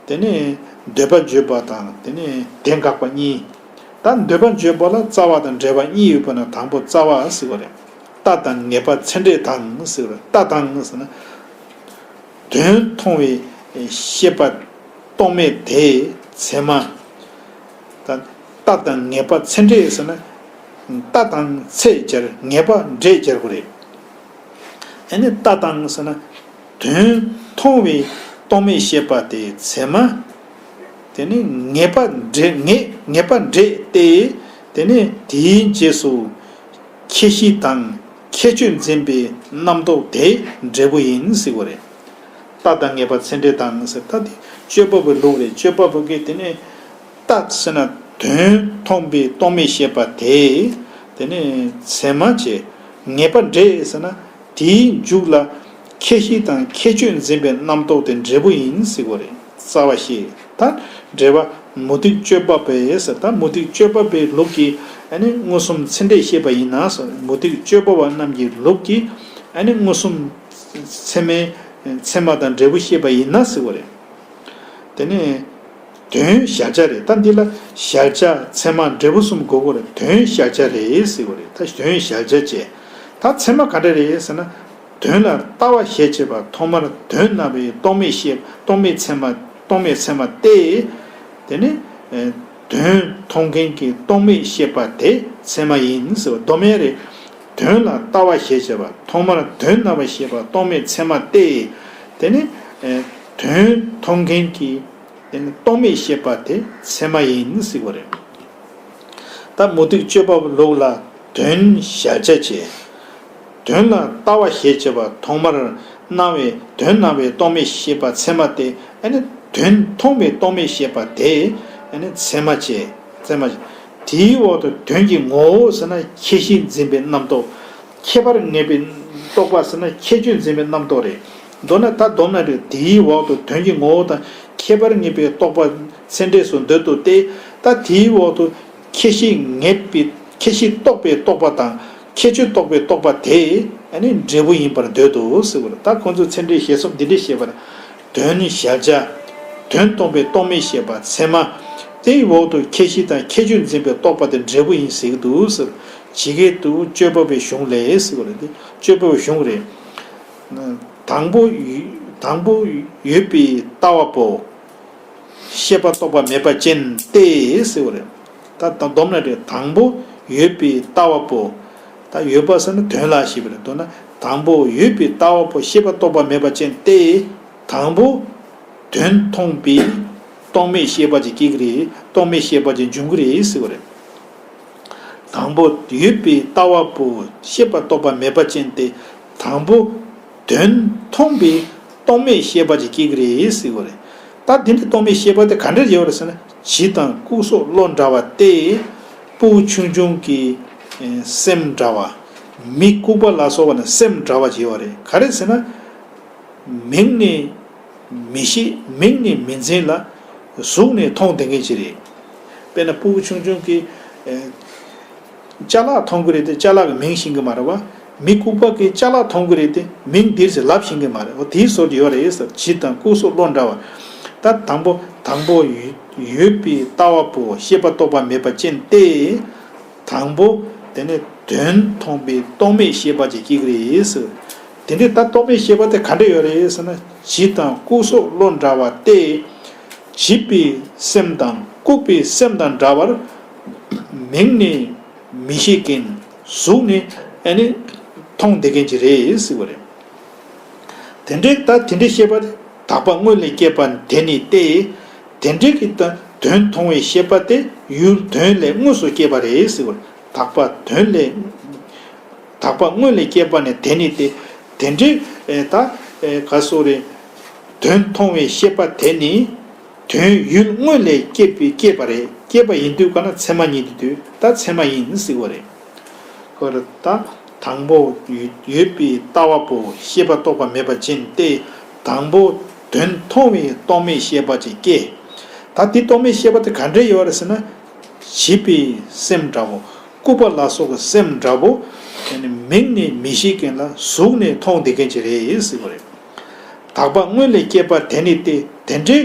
དེ་ནས་འདོད་པ་བརྗོད་པ་དང་དེ་ནས་དེ་དགག་པ་གཉིས། ད་འདོད་པ་བརྗོད་པ་ལ་རྩ་བ་དང་འབྲེལ་བ་གཉིས་ཡོད་པ་ན་དང་པོ་རྩ་བ་ཟེར་བ་རེད། རྟགས་དང་ངེས་པ་ཚད་འབྲས་དང་ཟེར་བ་རེད། རྟགས་དང་ཟེར་ན། དོན་མཐོང་བའི་ཤེས་པ་རྟོག་མེད་དེ་ཚད་མ། ད་རྟགས་དང་ངེས་པ་ཚད་འབྲས་ཟེར་ན། རྟགས་དང་ཚད་སྦྱར། ངེས་པ་འབྲས་སྦྱར་དགོས་རེད། ཨ་ནི་རྟགས་དང་ཟེར་ན། དོན་མཐོང་བའི་རྟོག་མེད་ཤེས་པ་དེ་ཚད་མ། དེ་ནི་ངེས་པ་འབྲས། ངེས་ངེས་པ་འབྲས་ཏེ། དེ་ནི་དེའི་རྗེས་སུ་ཁྱད་གཞི་དང་ཁྱད་ཆོས་འཛིན་པའི་རྣམ་རྟོག་དེ་འབྲས་བུ་ཡིན་ཟེར་བ་རེད། རྟགས་དང་ངེས་པ་ཚད་འབྲས་དང་ཟེར། ད་དེ་དཔྱོད་པ་པོའི་ལུགས་རེད། དཔྱོད་པ་པོ་གིས་དེ་ནི། རྟགས་ཟེར་ན་དོན་མཐོང་བའི་རྟོག་མེད་ཤེས་པ་དེ། དེ་ནི་ཚད་མ་བྱས། ངེས་པ་འབྲས་ཟེར་ན་དེའི་མཇུག་ལ་ཁྱད་གཞི་དང་ཁྱད་ཆོས་འཛིན་པའི་རྣམ་རྟོག་དེ་འབྲས་བུ་ཡིན་ཟེར་བ་རེད། རྩ་བ་ཤེས། ད་འགྲེལ་པ། མུ་སྟེགས་དཔྱོད་པ་པས་ཟེར། ད་མུ་སྟེགས་དཔྱོད་པ་པའི་ལུགས་ཀྱིས་ཨ་ནི་མངོན་སུམ་ཚད་འབྲས་བཤད་པ་ཡིན་ན་ཟེར། མུ་སྟེགས་དཔྱོད་པ་པ་རྣམས་ཀྱི་ལུགས་ཀྱིས་ཨ་ནི་མངོན་སུམ་ཚད་མའི་ཚད་མ་དང་འབྲས་བུ་བཤད་པ་ཡིན་ན་ཟེར་བ་རེད། དེ་ནས། དོན་གཞལ་བྱ་རེད། ད་འདི་ལ་གཞལ་བྱ་ཚད་མ་འབྲས་བུ་གསུམ་དགོས་ཀྱི་རེད། དོན་གཞལ་བྱ་རེད་ཟེར་བ་རེད། ད་དོན་གཞལ་བྱ་བྱས། ད་ཚད་མ་ག་འདྲ་རེད་ཟེར་ན། དོན་ལ་ལྟ་བ་ཞེས་བྱ་བ་ཐོག་མར་དོན་སྣང་བའི་རྟོག་མེད་ཤེས། རྟོག་མེད་ཚད་མ། རྟོག་མེད་ཚད་མ་སྟེ། དེ་ནི། ཨེ། དོན་མཐོང་མཁན་གྱི་རྟོག་མེད་ཤེས་པ་དེ་ཚད་མ་ཡིན་ཟེར་བ་མདོ་སྨད་རེད། དོན་ལ་ལྟ་བ་ཞེས་བྱ་བ་ཐོག་མར་དོན་སྣང་བ་ཞེས་པ་རྟོག་མེད་ཚད་མ་སྟེ། དེ་ནི། ཨེ། དོན་མཐོང་མཁན་གྱི། དེ་ནི་རྟོག་མེད་ཤེས་པ་དེ་ཚད་མ་ཡིན་ཟེར་བ་རེད། ད་མུ་སྟེགས་དཔྱོད་པ་པོའི་ལུགས་ལ་དོན་གཞལ་བྱ་བྱས། དོན་ལ་ལྟ་བ་ཞེས་བྱ་བ་ཐོག་མར་སྣང་བའི་དོན་སྣང་བའི་རྟོག་མེད་ཤེས་པ་ཚད་མ་སྟེ། ཨ་ནི་དོན་མཐོང་བའི་རྟོག་མེད་ཤེས་པ་དེ་ཨ་ནི་ཚད་མ་བྱས། ཚད་མ་བྱས། དེའི་འོག་ཏུ་དོན་གྱི་ངོ་བོ་ཟེར་ན་ཁྱད་གཞི་འཛིན་པའི་རྣམ་རྟོག་ཁྱད་པར་ངེས་པའི་རྟོག་པ་ཟེར་ན་ཁྱད་ཆོས་འཛིན་པའི་རྣམ་རྟོག་རེད། མདོར་ན་ད་སྡོམ་ན་རེད། དེའི་འོག་ཏུ་དོན་གྱི་ངོ་བོ་དང་ཁྱད་པར་ངེས་པའི་རྟོག་པ་ཚད་འབྲས་སུ་འདོད་དོ་སྟེ། ད་དེའི་འོག་ཏུ་ཁྱད་གཞི་ངེས་པའི། ཁྱད་གཞི་རྟོགས་པའི་རྟོག་པ་དང་ཁྱད་ཆོས་རྟོགས་པའི་རྟོག་པ་དེ་ཨ་ནི་འབྲས་བུ་ཡིན་པར་འདོད་དོ་ཟེར་བ་རེད། ད་ཁོང་ཚོས་ཚད་འབྲས་བཤད་སྐབས་འདི་འདྲ་བཤད་པ་རེད། དོན་གཞལ་བྱ། དོན་མཐོང་བའི་རྟོག་མེད་ཤེས་པ་ཚད་མ། དེའི་འོག་ཏུ་ཁྱད་གཞི་དང་ཁྱད་ཆོས་འཛིན་པའི་རྟོག་པ་དེ་འབྲས་བུ་ཡིན་ཟེར་གྱི་འདུག་ཟེར། ཇི་སྐད་དུ་དཔྱོད་པ་པོའི་གཞུང་ལས་ཟེར་བ་རེད། དེ་དཔྱོད་པ་པོའི་གཞུང་རེད། དང་པོ་ཡོད། དང་པོ་ཡོད་པའི་ལྟ་བ་པོ། ཤེས་པ་རྟོགས་པ་མེད་པ་ཅན་ཏེ་ཟེར་བ་རེད། ད་ད་སྡོམ་ན་རེད། དང་པོ་ཡོད་པའི་ལྟ་བ་པོ། ད་ཡོད་པ་ཟེར་ན་དོན་ལ་ཞེས་པ་རེད། མདོར་ན་དང་པོ་ཡོད་པའི་ལྟ་བ་པོ་ཤེས་པ་རྟོགས་པ་མེད་པ་ཅན་ཏེ། དང་པོ་དོན་མཐོང་པའི་རྟོག་མེད་ཤེས་པ་ཅིག་སྐྱེ་གི་རེད། རྟོག་མེད་ཤེས་པ་ཅིག་འབྱུང་གི་རེད་ཟེར་བ་རེད། དང་པོ་ཡོད་པའི་ལྟ་བ་པོ་ཤེས་པ་རྟོགས་པ་མེད་པ་ཅན་ཏེ། དང་པོ་དོན་མཐོང་པའི་རྟོག་མེད་ཤེས་པ་ཅིག་སྐྱེ་གི་རེད་ཟེར་བ་རེད། ད་འདི་འདྲའི་རྟོག་མེད་ཤེས་པ་དེ་ག་འདྲ་ཡོད་རེད་ཟེར་ན། བྱི་དང་ལྐུགས་སོགས་བློ་འདྲ་བ་སྟེ། སྤུ་གུ་ཆུང་ཆུང་གི་སེམས་འདྲ་བ། མི་ལྐུགས་པ་ལ་སོགས་པ་ནི་སེམས་འདྲ་བ་ཅིག་ཡོད་རེད། ག་རེ་ཟེར་ན། མིང་ནི་མི་ཤེས། མིང་ནི་མི་འཛིན་ལ། གཟུགས་ནི་མཐོང་བདེན་མཁན་ཅིག་རེད། དཔེར་ན་སྤུ་གུ་ཆུང་ཆུང་གི་ ཅ་ལག་མཐོང་གི་རེད་དེ་ཅ་ལག་གི་མིང་ཤེས་ཀྱི་མ་རེད་བ། མི་ལྐུགས་པ་གིས་ཅ་ལག་མཐོང་གི་རེད་དེ་མིང་འདིར་ཟེར་ལབ་ཤེས་ཀྱི་མ་རེད། འོ་དེའི་བཟོ་འདྲ་ཡོད་རེད་ཟེར། བྱི་དང་ལྐུགས་སོགས་བློ་འདྲ་བར། ད་དང་པོ་དང་པོ་ཡོད་ཡོད་པའི་ལྟ་བ་པོ་ཤེས་པ་རྟོགས་པ་མེད་པ་ཅན་ཏེ། དང་པོ་དེ་ནས་དོན་མཐོང་བའི་རྟོག་མེད་ཤེས་པ་ཅིག་སྐྱེ་གི་རེད་ཟེར། དེ་འདྲའི་ད་རྟོག་མེད་ཤེས་པ་དེ་ག་འདྲ་ཡོད་རེད་ཟེར་ན། བྱི་དང་ལྐུགས་སོགས་བློ་འདྲ་བ་སྟེ། བྱིས་པའི་སེམས་དང་ལྐུགས་པའི་སེམས་དང་འདྲ་བར་མིང་ནི་མི་ཤེས་མཁན། གཟུགས་ནི་ཨ་ནི་མཐོང་བསྡད་མཁན་ཅིག་རེད་ཟེར་བ་རེད། དེ་འདྲའི་ད་དེ་འདྲའི་ཤེས་པ་དེ་དག་པ་དངོས་ལས་སྐྱེས་པ་དེ་ནི་སྟེ། དེ་འདྲའི་གི་ད་དོན་མཐོང་བའི་ཤེས་པ་དེ་ཡུལ་དོན་ལས་དངོས་སུ་སྐྱེས་པ་རེད་ཟེར་བ་རེད། དག་པ་དོན་ལས། དག་པ་དངོས་ལས་སྐྱེས་པ་ནི་དེ་ནི་སྟེ། དེ་འདྲའི་ཨེ་ད་ཨེ་ག་སོ་རེད། དོན་མཐོང་བའི་ཤེས་པ་དེ་ནི་དོན་ཡུལ་དངོས་ལས་སྐྱེས་པའི་སྐྱེས་པ་རེད། སྐྱེས་པ་ཡིན་དུས་ག་ན་ཚད་མ་ཉིད་དུ་འདོད་ད་ཚད་མ་ཡིན་ཟེར་བ་རེད། ཁོ་རེ་ད་དང་པོ་ཡོད་ཡོད་པའི་ལྟ་བ་པོ་ཤེས་པ་རྟོགས་པ་མེད་པ་ཅན་ཏེ། དང་པོ་དོན་མཐོང་བའི་རྟོག་མེད་ཤེས་པ་ཅིག་སྐྱེ། ད་དེ་རྟོག་མེད་ཤེས་པ་དེ་ག་འདྲ་ཡོད་རེད་ཟེར་ན། བྱིས་པའི་སེམས་འདྲ་བོ། ལྐུགས་པ་ལ་སོགས་ཀྱི་སེམས་འདྲ་བོ། དེ་ནི་མིང་ནི་མི་ཤེས་མཁན་ལ་གཟུགས་ནི་མཐོང་བསྡད་མཁན་ཅིག་རེད་ཟེར་བ་རེད། དག་པ་དངོས་ལས་སྐྱེས་པ་དེ་ནི་སྟེ་དེ་འདྲའི་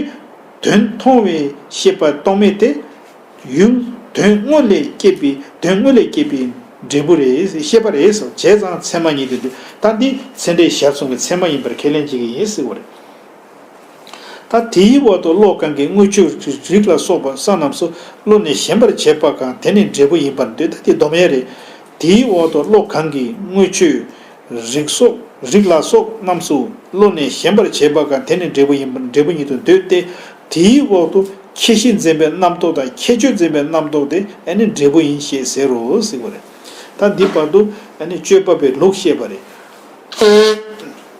དོན་མཐོང་བའི་ཤེས་པ་རྟོག་མེད་དེ། ཡུལ་དོན་དངོས་ལས་སྐྱེས་པའི་དོན་དངོས་ལས་སྐྱེས་པའི་འབྲས་བུ་རེད་ཤེས་པ་རེད་ཟེར། བྱས་ཙང་ཚད་མ་ཉིད་དུ་འདོད་ད་འདི་ཚད་འབྲས་གཞལ་གསུམ་གྱི་ཚད་མ་ཡིན་པར་ཁས་ལེན་བྱེད་ཀྱི་ཡིན་ཟེར་བ་རེད། ད་དེའི་འོག་ཏུ་བློ་གང་གིས་དངུལ་ཆུ་རིགས་ལ་སོགས་པ་ས་རྣམས་སུ་བློ་ནི་ཞེན་པར་བྱེད་པ་གང་དེ་ནི་འབྲས་བུ་ཡིན་པར་འདོད་ད་དེ་སྡོམ་ཡས་རེད། དེའི་འོག་ཏུ་བློ་གང་གིས་དངུལ་ཆུ་རིགས་སོགས་རིགས་ལ་སོགས་རྣམས་སུ་བློ་ནི་ཞེན་པར་བྱེད་པ་གང་དེ་ནི་འབྲས་བུ་ཡིན་པར་འབྲས་བུ་ཉིད་དུ་འདོད་དེ། དེའི་འོག་ཏུ་ཁྱད་གཞི་འཛིན་པའི་རྣམ་རྟོག་དང་ཁྱད་ཆོས་འཛིན་པའི་རྣམ་རྟོག་དེ་ཨ་ནི་འབྲས་བུ་ཡིན་ཞེས་ཟེར་རོ་ཟེར་བ་རེད། ད་འདི་བར་དུ་ཨ་ནི་དཔྱོད་པ་པའི་ལུགས་བཤད་པ་རེད།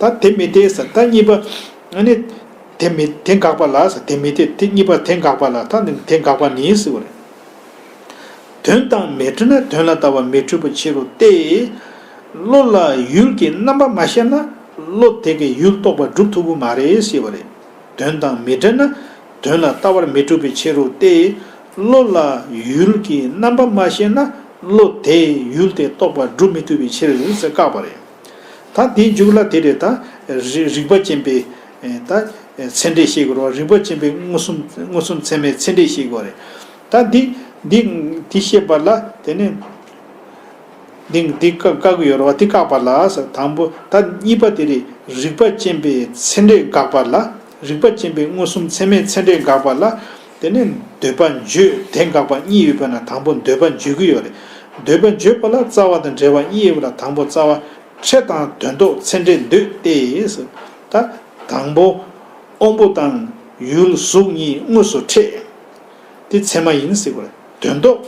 ད་དེ་མི་འཐད་ཟེར་ད་གཉིས་པ། ཨ་ནི། དེ་མི་དེ་འགག་པ་ལ་ཟེར་དེ་མི་འཐད་དེ་གཉིས་པ་དེ་འགག་པ་ལ་ད་ནི་དེ་འགག་པ་ནི་ཟེར་བ་རེད། དོན་དང་མི་འབྲེལ་ན་དོན་ལ་ལྟ་བ་མི་འཁྲུལ་པའི་ཕྱིར་རོ་སྟེ། བློ་ལ་ཡུལ་གྱི་རྣམ་པ་མ་ཤེས་ན་བློ་དེ་གའི་ཡུལ་རྟོགས་པ་སྒྲུབ་ཐུབ་ཀྱི་མ་རེད་ཟེར་བ་རེད། དོན་དང་མི་འབྲེལ་ན་དོན་ལ་ལྟ་བར་མི་འཁྲུལ་པའི་ཕྱིར་རོ་སྟེ། བློ་ལ་ཡུལ་གྱི་རྣམ་པ་མ་ཤེས་ན་བློ་དེས་ཡུལ་དེ་རྟོགས་པ་སྒྲུབ་མི་ཐུབ་པའི་ཕྱིར་ཟེར་བཀག་པ་རེད། ད་དེའི་མཇུག་ལ་དེ་རེད་ད། རིགས་རིགས་པ་ཅན་པའི་ད་ཚད་འབྲས་བཤད་དགོས་རེད་བ། རིགས་པ་ཅན་པའི་མངོན་སུམ་མངོན་སུམ་ཚད་མའི་ཚད་འབྲས་བཤད་དགོས་རེད། ད་འདི་འདི་འདི་བཤད་པ་ལ་དེ་ནས་འདི་འདི་བཀག་བཀག་གི་ཡོད་རེད་བ། འདི་བཀག་པ་ལ་ཟེར་དང་པོ་ད་གཉིས་པ་དེ་རེད། རིགས་པ་ཅན་པའི་ཚད་འབྲས་དགག་པ་ལ་རིགས་པ་ཅན་པའི་མངོན་སུམ་ཚད་མའི་ཚད་འབྲས་དགག་པ་ལ་དེ་ནས་འདོད་པ་འགྱོད་དེ་དགག་པ་གཉིས་ཡོད་པ་ན་དང་པོ་འདོད་པ་འགྱོད་ཀྱི་ཡོད་རེད། འདོད་པ་འགྱོད་པ་ལ་རྩ་བ་དང་འབྲེལ་བ་གཉིས་ཡོད་པ་ལ་དང་པོ་རྩ་བ། འཕྲད་དང་དོན་ལྡོག་ཚད་འབྲས་འདོད་དེ། ད་དང་པོ། དབང་པོ་དང་ཡུལ་གཟུགས་གཉིས་དངོས་སུ་འཕྲད། དེ་ཚད་མ་ཡིན་ཟེར་བ་རེད། དོན་ལྡོག་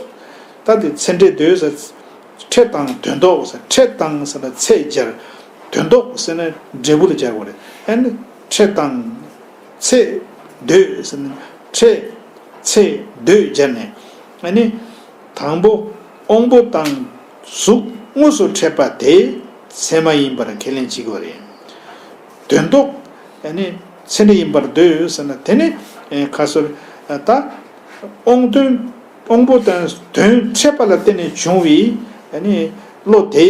ད་དེ་ཚད་འབྲས་འདོད་ཟེར། འཕྲད་དང་དོན་ལྡོག་ཟེར། འཕྲད་དང་ཟེར་ན་ཚད་སྦྱར། དོན་ལྡོག་ཟེར་ན་འབྲས་བུ་ལ་སྦྱར་བ་རེད། ཨ་ནི་འཕྲད་དང་། ཚད་འདོད་ཟེར་ན་འཕྲད། ཚད་འདོད་སྦྱར་ནས། ཨ་ནི། དང་པོ། དབང་པོ་དང་གཟུགས་དངོས་སུ་འཕྲད་པ་དེ་ཚད་མ་ཡིན་པར་ཁས་ལེན་བྱེད་དགོས་རེད། དོན་ལྡོག་ཨ་ནི་ཚད་འབྲས་ཡིན་པར་འདོད་ཟེར་ན་དེ་ནི་ཁ་སོར་ད་དབང་དོན་དབང་པོ་དང་དོན་འཕྲད་པ་ལ་བརྟེན་ནས་བྱུང་བའི་ཨ་ནི་བློ་དེ་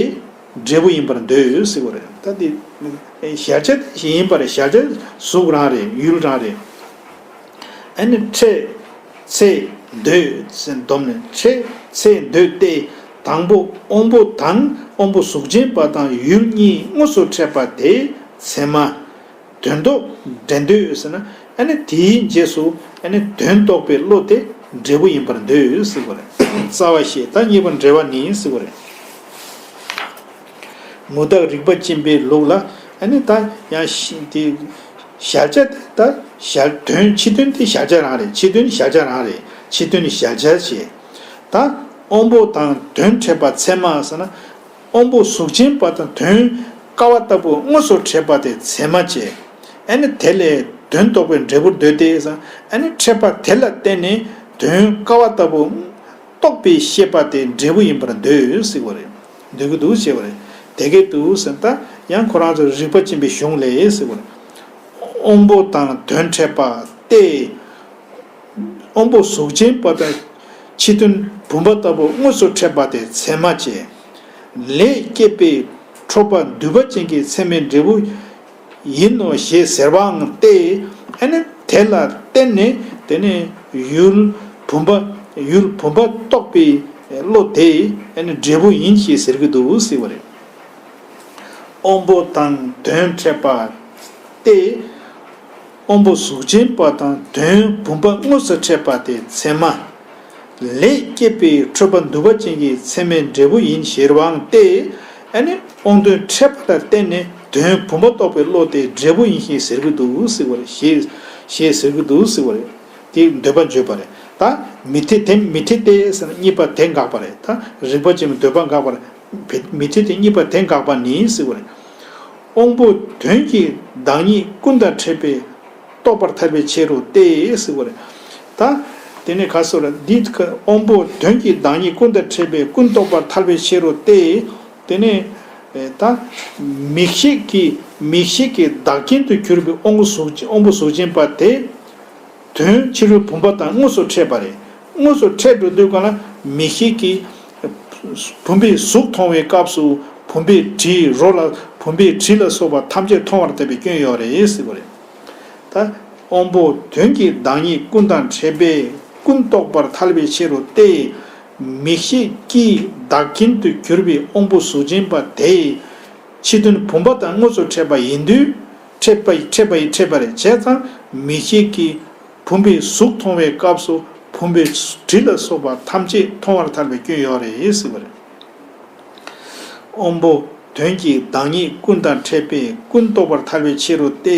འབྲས་བུ་ཡིན་པར་འདོད་ཟེར་བ་རེད། ད་འདི་གཞལ་བྱ་དེ་ཡིན་པར་གཞལ་བྱ་གཟུགས་རང་རེད། ཡུལ་རང་རེད། ཨ་ནི་འཕྲད། ཚད། འདོད་ཟེར་སྡོམ་ནས་འཕྲད། ཚད། འདོད་དེ། དང་པོ་དབང་པོ་དང་དབང་པོ་གཟུགས་ཅན་པ་དང་ཡུལ་གཉིས་དངོས་སུ་འཕྲད་པ་དེ་ཚད་མ། དོན་ལྡོག་འབྲས་འདོད་ཟེར་ན་ཨ་ནི་དེའི་རྗེས་སུ་ཨ་ནི་དོན་རྟོགས་པའི་བློ་དེ་འབྲས་བུ་ཡིན་པར་འདོད་ཟེར་བ་རེད། རྩ་བ་ཤེས་ད་གཉིས་པ་འབྲེལ་བ་ནི་ཟེར་བ་རེད། ངོ་བདག་རིགས་པ་ཅན་པའི་ལུགས་ལ་ཨ་ནི་ད་ཡང་ཤི་དེ་གཞལ་བྱ་དེ་ད་གཞལ་དོན་ཕྱི་དོན་དེ་གཞལ་བྱ་རང་རེད། ཕྱི་དོན་གཞལ་བྱ་རང་རེད། ཕྱི་དོན་གཞལ་བྱ་ཞེས། ད་དབང་པོ་དང་དོན་འཕྲད་པ་ཚད་མ་ཟེར་ན་དབང་པོ་གཟུགས་ཅན་པ་དང་དོན་ཀ་བ་ལྟ་བུ་དངོས་སུ་འཕྲད་པ་དེ་ཚད་མ་བྱས། ཨ་ནི་དེ་ལས་དོན་རྟོགས་པའི་འབྲས་བུར་འདོད་དེ་ཟེར། ཨ་ནི་འཕྲད་པ་དེ་ལ་བརྟེན་ནས་དོན་ཀ་བ་ལྟ་བུ། རྟོགས་པའི་ཤེས་པ་དེ་འབྲས་བུ་ཡིན་པར་འདོད་ཟེར་བ་རེད། འདོད་ཀྱི་འདུག་ཅེས་པ་རེད། དེ་སྐད་དུ་ཟེར་ད་ཡང་ཁོ་རང་ཚོ་རིགས་པ་ཅན་པའི་གཞུང་ལས་ཟེར་བ་རེད། དབང་པོ་དང་དོན་འཕྲད་པ་སྟེ། དབང་པོ་གཟུགས་ཅན་པ་དང་ ཕྱི་དོན་བུམ་པ་ལྟ་བུ་དངོས་སུ་འཕྲད་པ་དེ་ཚད་མ་བྱས། ལས་སྐྱེས་པའི་འཕྲོད་པ་འདུས་པ་ཅན་གྱི་ཚད་མའི་འབྲས་བུ་ཡིན་ནོ་ཞེས་ཟེར་བའང་སྟེ། ཨ་ནི་དེ་ལ་བརྟེན་ནས་དེ་ནི་ཡུལ་བུམ་པ་ཡུལ་བུམ་པ་རྟོགས་པའི་བློ་དེ་ཨ་ནི་འབྲས་བུ་ཡིན་ཞེས་ཟེར་གྱི་འདུག་ཟེར་བ་རེད། དབང་པོ་དང་དོན་འཕྲད་པ་སྟེ། དབང་པོ་གཟུགས་ཅན་པ་དང་དོན་བུམ་པ་དངོས་སུ་འཕྲད་པ་དེ་ཚད་མ། ལས་སྐྱེས་པའི་འཕྲོད་པ་འདུས་པ་ཅན་གྱི་ཚད་མའི་འབྲས་བུ་ཡིན་ཞེས་པའང་སྟེ། ཨ་ནི་དབང་དོན་འཕྲད་པ་ལ་བརྟེན་ནས་དོན་བུམ་པ་རྟོགས་པའི་བློ་དེ་འབྲས་བུ་ཡིན་ཞེས་ཟེར་གྱི་འདུག་ཟེར་བ་རེད། ཞེས་ཞེས་ཟེར་གྱི་འདུག་ཟེར་བ་རེད། དེ་འདོད་པ་བརྗོད་པ་རེད། ད་མི་འཐད་དེ་མི་འཐད་དེ་ཟེར་ན་གཉིས་པ་དེ་དགག་པ་རེད། ད་རིགས་པ་ཅན་གྱི་འདོད་པ་དགག་པ་རེད། མི་འཐད་དེ་གཉིས་པ་དེ་དགག་པ་ནི་ཟེར་བ་རེད། དབང་པོ་དོན་གྱི་བདག་ཉིད་ཀུན་དང་འཕྲད་པས་རྟོགས་པར་ཐལ་བའི་ཕྱིར་རོ་སྟེ་ཟེར་བ་རེད། ད་དེ་ནས་ག་སོ་ར་འདི་དབང་པོ་དོན་གྱི་བདག་ཉིད་ཀུན་དང་འཕྲད་པས་ཀུན་རྟོགས་པར་ཐལ་བའི་ཕྱིར་རོ་སྟེ། དེ་ནས་ད་མིག་ཤེས་ཀྱི་མིག་ཤེས་ཀྱི་བདག་རྐྱེན་དུ་གྱུར་པའི་དབང་པོ་གཟུགས་དབང་པོ་གཟུགས་ཅན་པ་དེ། དོན་ཕྱི་རོལ་བུམ་པ་དང་དངོས་སུ་འཕྲད་པ་རེད། དངོས་སུ་འཕྲད་འགྲོ་དུས་གང་ལ་མིག་ཤེས་ཀྱིས་བུམ་པའི་གཟུགས་མཐོང་བའི་སྐབས་སུ་བུམ་པའི་དྲི་རོ་ལ་བུམ་པའི་དྲི་ལ་སོགས་པ་ཐམས་ཅད་མཐོང་བར་ཐལ་བའི་སྐྱོན་ཡོད་རེད་ཟེར་བ་རེད། ད་དབང་པོ་དོན་གྱི་བདག་ཉིད་ཀུན་དང་འཕྲད་པས་ཀུན་རྟོགས་པར་ཐལ་བའི་ཕྱིར་རོ་སྟེ། མིག་ཤེས་ཀྱི་བདག་རྐྱེན་དུ་གྱུར་པའི་དབང་པོ་གཟུགས་ཅན་པ་དེ། ཕྱི་དོན་བུམ་པ་དང་དངོས་སུ་འཕྲད་པ་ཡིན་དུས། འཕྲད་པ་ཡི་འཕྲད་པ་ཡི་འཕྲད་པ་རེད། བྱས་ཙང་མིག་ཤེས་ཀྱིས་བུམ་པའི་གཟུགས་མཐོང་བའི་སྐབས་སུ་བུམ་པའི་དྲི་ལ་སོགས་པ་ཐམས་ཅད་མཐོང་བར་ཐལ་བའི་སྐྱོན་ཡོད་རེད་ཟེར་བ་རེད། དབང་པོ་དོན་གྱི་བདག་ཉིད་ཀུན་དང་འཕྲད་པས་ཀུན་རྟོགས་པར་ཐལ་བའི་ཕྱིར་རོ་སྟེ།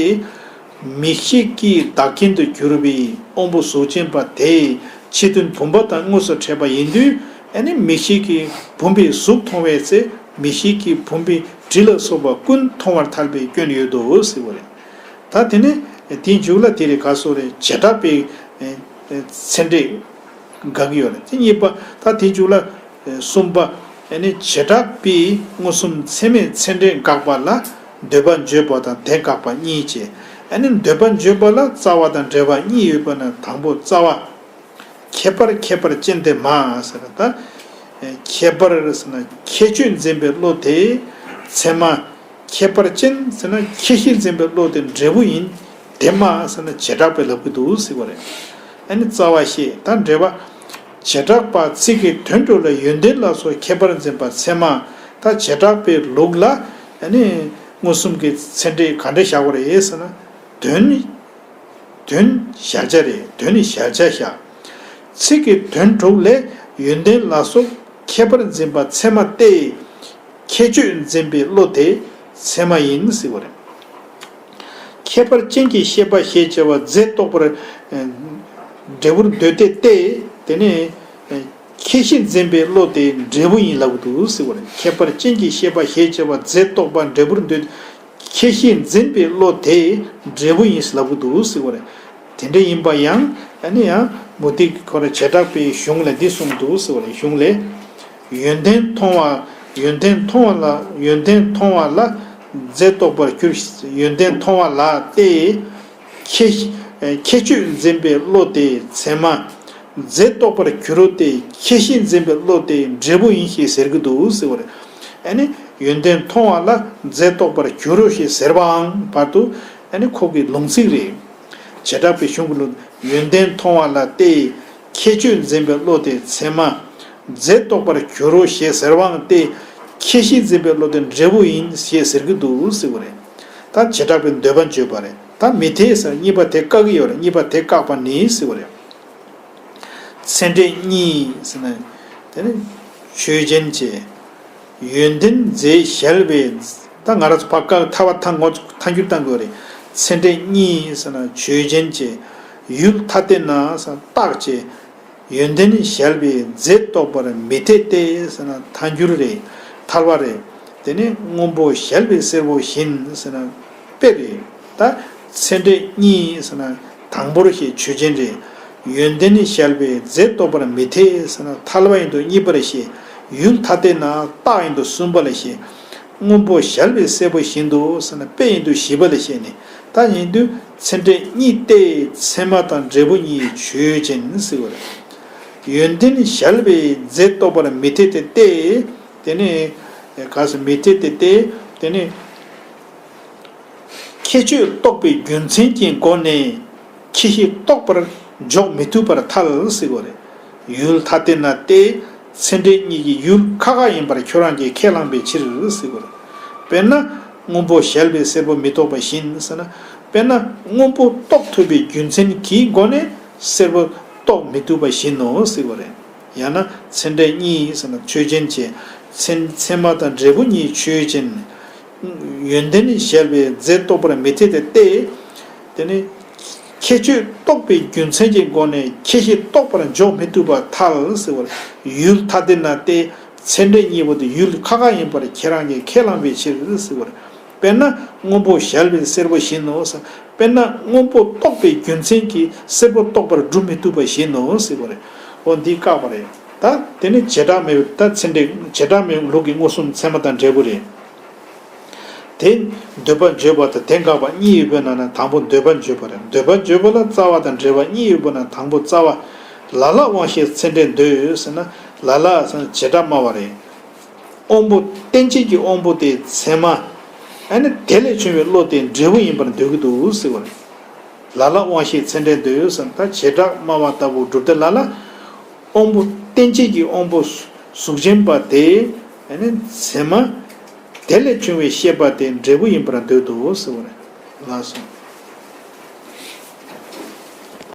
མིག་ཤེས་ཀྱི་བདག་རྐྱེན་དུ་གྱུར་པའི་དབང་པོ་གཟུགས་ཅན་པ་དེས་ཕྱི་དོན་བུམ་པ་དང་དངོས་སུ་འཕྲད་པ་ཡིན་དུས། ཨ་ནི་མིག་ཤེས་ཀྱིས་བུམ་པའི་གཟུགས་མཐོང་བའི་ཚེ་མིག་ཤེས་ཀྱིས་བུམ་པའི་དྲི་ལ་སོགས་པ་ཀུན་མཐོང་བར་ཐལ་བའི་སྐྱོན་ཡོད་དོ་ཟེར་བ་རེད། ད་དེ་ནས་དེའི་མཇུག་ལ་དེ་རེད་ག་སོ་རེད། བྱེ་བྲག་པའི་ཚད་འབྲས་དགག་གི་ཡོད་རེད། དེ་གཉིས་པ་ད་དེའི་མཇུག་ལ་གསུམ་པ། ཨ་ནི་བྱེ་བྲག་པའི་མངོན་སུམ་ཚད་མའི་ཚད་འབྲས་དགག་པ་ལ་འདོད་པ་བརྗོད་པ་དང་དེ་དགག་པ་གཉིས་བྱས། ཨ་ནི་འདོད་པ་བརྗོད་པ་ལ་རྩ་བ་དང་འབྲེལ་བ་གཉིས་ཡོད་པ་ན་དང་པོ་རྩ་བ། ཁྱད་པར་ཁྱད་པར་ཅན་དེ་མ་ཟེར་ན་ད། ཁྱད་པར་ཟེར་ན་ཁྱད་ཆོས་འཛིན་པའི་བློ་དེ་ཚད་མ། ཁྱད་པར་ཅན་ཟེར་ན་ཁྱད་གཞི་འཛིན་པའི་བློ་དེ་འབྲས་བུ་ཡིན། དེ་མ་ཟེར་ན་བྱེ་བྲག་པས་ལབ་ཀྱི་འདུག་ཟེར་བ་རེད། ཨ་ནི་རྩ་བ་ཤེས་ད་འབྲེལ་བ། བྱེ་བྲག་པ་ཚིག་གི་དོན་དྲུག་ལ་ཡོན་ཏན་ལ་སོགས་ཁྱད་པར་འཛིན་པ་ཚད་མ། ད་བྱེ་བྲག་པའི་ལུགས་ལ་ཨ་ནི་མངོན་སུམ་གྱི་ཚད་འབྲས་ག་འདྲ་བཞག་པ་རེད་ཟེར་ན། དོན། དོན་གཞལ་བྱ་རེད། དོན་ནི་གཞལ་བྱ་བཞག་ཚིག་གི་དོན་དྲུག་ལས་ཡོན་ཏན་ལ་སོགས་ཁྱད་པར་འཛིན་པ་ཚད་མ་སྟེ། ཁྱད་ཆོས་འཛིན་པའི་བློ་དེ་ཚད་མ་ཡིན་ཟེར་བ་རེད། ཁྱད་པར་ཅན་གྱི་ཤེས་པ་ཞེས་བྱ་བ་རྫས་རྟོགས་པར་འབྲས་བུར་འདོད་དེ་སྟེ། དེ་ནས་ཁྱད་གཞི་འཛིན་པའི་བློ་དེ་འབྲས་བུ་ཡིན་ལབ་འདུག་ཟེར་བ་རེད། ཁྱད་པར་ཅན་གྱི་ཤེས་པ་ཞེས་བྱ་བ་རྫས་རྟོགས་པ་འབྲས་བུར་འདོད། ཁྱད་གཞི་འཛིན་པའི་བློ་དེ་འབྲས་བུ་ཡིན་ལབ་ཀྱི་འདུག་ཟེར་བ་རེད། དེ་འདྲ་ཡིན་པ་ཡང་ཨ་ནི་ཡང་མུ་སྟེགས་ཁོ་ར་བྱེ་བྲག་པའི་གཞུང་ལས་འདི་གསུངས་འདུག་ཟེར་བ་རེད། གཞུང་ལས། ཡོན་ཏན་མཐོང་བ། ཡོན་ཏན་མཐོང་བ་ལ་ཡོན་ཏན་མཐོང་བ་ལ་རྫས་རྟོགས་པར་འགྱུར། ཡོན་ཏན་མཐོང་བ་ལ་སྟེ། ཁྱད་ཁྱད་ཆོས་འཛིན་པའི་བློ་དེ་ཚད་མ། རྫས་རྟོགས་པར་འགྱུར་རོ་སྟེ་ཁྱད་གཞི་འཛིན་པའི་བློ་དེ་འབྲས་བུ་ཡིན་ཞེས་ཟེར་གྱི་འདུག་ཟེར་བ་རེད། ཨ་ནི་ཡོན་ཏན་མཐོང་བ་ལ་རྫས་རྟོགས་པར་འགྱུར་རོ་ཞེས་ཟེར་བའང་བར་དུ་ཨ་ནི་ཁོ་གི་ལུང་ཚིག་རེད། བྱེ་བྲག་པའི་གཞུང་གི་ལུང་། ཡོན་ཏན་མཐོང་བ་ལ་སྟེ། ཁྱད་ཆོས་འཛིན་པའི་བློ་དེ་ཚད་མ། རྫས་རྟོགས་པར་འགྱུར་རོ་ཞེས་ཟེར་བའང་སྟེ། ཁྱད་གཞི་འཛིན་པའི་བློ་དེ་འབྲས་བུ་ཡིན་ཞེས་ཟེར་གྱི་འདུག་ཟེར་བ་རེད། ད་བྱེ་བྲག་པའི་འདོད་པ་བརྗོད་པ་རེད། ད་མི་འཐད་ཟེར་གཉིས་པ་དེ་བཀག་གི་ཡོད་རེད། གཉིས་པ་དེ་བཀག་པ་ནི་ཟེར་བ་རེད། ཚད་འབྲས་གཉིས་ཟེར་ན། དེ་ནི་ཆོས་ཅན་བྱས། ཡོན་ཏན་རྫས་གཞལ་བའི། ད་ང་རང་ཚོ་ཕར་བཀག་ཐལ་བ་ཐལ་ངོ་ཐལ་འགྱུར་བཏང་དགོས་རེད། ཚད་འབྲས་གཉིས་ཟེར་ན་ཆོས་ཅན་བྱས། ཡུལ་ཐ་དད་ན་ཟེར་ན་རྟག་བྱས། ཡོན་ཏན་གཞལ་བའི་རྫས་རྟོགས་པར་མི་འཐད་དེ་ཟེར་ན་ཐལ་འགྱུར་རེད། ཐལ་བ་རེད། དེ་ནི་སྔོན་པོ་གཞལ་བའི་སེར་པོ་བཞིན་ཟེར་ན་དཔེ་རེད། ད་ཚད་འབྲས་གཉིས་ཟེར་ན་དང་པོར་བཤད་ཆོས་ཅན་རེད། ཡོན་ཏན་གཞལ་བའི་རྫས་རྟོགས་པར་མི་འཐད་ཟེར་ན་ཐལ་བ་ཡིན་དུ་གཉིས་པར་བཤད། ཡུལ་ཐ་དད་ན་རྟག་ཡིན་དུ་གསུམ་པ་ལ་བཤད། སྔོན་པོ་གཞལ་བའི་སེར་པོ་བཞིན་དུ་ཟེར་ན་དཔེ་ཡིན་དུ་བཞི་པ་ལ་བཤད་ནས། ད་ཡིན་དུས་ཚད་འབྲས་གཉིས་ཏེ་ཚད་མ་དང་འབྲས་བུ་གཉིས་ཆོས་ཅན་ཟེར་བ་རེད། ཡོན་ཏན་གཞལ་བའི་རྫས་རྟོགས་པར་མི་འཐད་དེ་སྟེ། དེ་ནི་ག་ཟེར་མི་འཐད་དེ་སྟེ། དེ་ནི་ཁྱད་ཆོས་རྟོགས་པའི་རྒྱུ་མཚན་གྱི་སྒོ་ནས་ཁྱད་གཞི་རྟོགས་པར་འཇོག་མི་ཐུབ་པར་ཐལ་ཟེར་གོ་རེད། ཡུལ་ཐ་དད་ན་སྟེ། ཚད་འབྲས་གཉིས་ཀྱི་ཡུལ་ཁ་ཁ་ཡིན་པར་ཁྱོད་རང་གིས་ཁས་བླངས་པའི་ཕྱིར་ཟེར་གོ་རེད། དཔེར་ན། སྔོན་པོ་གཞལ་བས་སེར་པོ་མི་རྟོགས་པ་བཞིན་ཟེར་ན། དཔེར་ན། སྔོན་པོ་རྟོགས་ཐུབ་པའི་རྒྱུ་མཚན་གྱི་སྒོ་ནས་སེར་པོ་རྟོགས་མི་ཐུབ་པ་བཞིན་ནོ་ཟེར་གོ་རེད། ཡང་ན་ཚད་འབྲས་གཉིས་ཟེར་ན་ཆོས་ཅན་བྱས། ཚད་ཚད་མ་དང་འབྲས་བུ་གཉིས་ཆོས་ཅན། ཡོན་ཏན་གཞལ་བའི་རྫས་རྟོགས་པར་མི་འཐད་དེ་སྟེ། དེ་ནི་ཁྱད་ཆོས་རྟོགས་པའི་རྒྱུ་མཚན་གྱི་སྒོ་ནས་ཁྱད་གཞི་རྟོགས་པར་འཇོག་མི་ཐུབ་པར་ཐལ་ཟེར་བ་རེད། ཡུལ་ཐ་དད་ན་སྟེ། ཚད་འབྲས་གཉིས་པོ་དེ་ཡུལ་ཁ་ཁ་ཡིན་པར་ཁྱེད་རང་གིས་ཁས་བླངས་པའི་ཕྱིར་ཟེར་བ་རེད། དཔེར་ན། སྔོན་པོ་གཞལ་བས་སེར་པོ་བཞིན་ནོ་ཟེར། དཔེར་ན། སྔོན་པོ་རྟོགས་པའི་རྒྱུ་མཚན་གྱིས་སེར་པོ་རྟོགས་པར་སྒྲུབ་མི་ཐུབ་པ་བཞིན་ནོ་ཟེར་བ་རེད། འོ་འདི་བཀག་པ་རེད། ད་དེ་ནི་བྱེ་བྲག་སྨྲ་བའི་ད་ཚད་འབྲས་བྱེ་བྲག་སྨྲ་བའི་ལུགས་ཀྱི་མངོན་སུམ་ཚད་མ་དང་འབྲས་བུ་རེད། དེ་འདོད་པ་བརྗོད་པ་དང་དེ་དགག་པ་གཉིས་ཡོད་པའི་ནང་ན་དང་པོ་འདོད་པ་བརྗོད་པ་རེད། འདོད་པ་བརྗོད་པ་ལ་རྩ་བ་དང་འབྲེལ་བ་གཉིས་ཡོད་པའི་ནང་དང་པོ་རྩ་བ། ལ་ལ་དབང་ཤེས་ཚད་འབྲས་འདོད་ཟེར་ན། ལ་ལ་ཟེར་ན་བྱེ་བྲག་སྨྲ་བ་རེད། དབང་པོ་རྟེན་བྱེད་ཀྱི་དབང་པོ་དེ་ཚད་མ། ཨ་ནི་དེ་ལས་བྱུང་བའི་བློ་དེ་འབྲས་བུ་ཡིན་པར་འདོད་ཀྱི་འདུག་ཟེར་བ་རེད། ལ་ལ་དབང་ཤེས་ཚད་འབྲས་འདོད་ཟེར་ན་ད་བྱེ་བྲག་སྨྲ་བ་ལྟ་བུ་སྒྲུབ་སྡེ་ལ་ལ། དབང་པོ་རྟེན་བྱེད་ཀྱི་དབང་པོ་གཟུགས་ཅན་པ་དེ། ཨ་ནི་ཚད་མ། དེ་ལས་བྱུང་བའི་ཤེས་པ་དེ་འབྲས་བུ་ཡིན་པར་འདོད་དོ་ཟེར་བ་རེད། ལགས་སོ།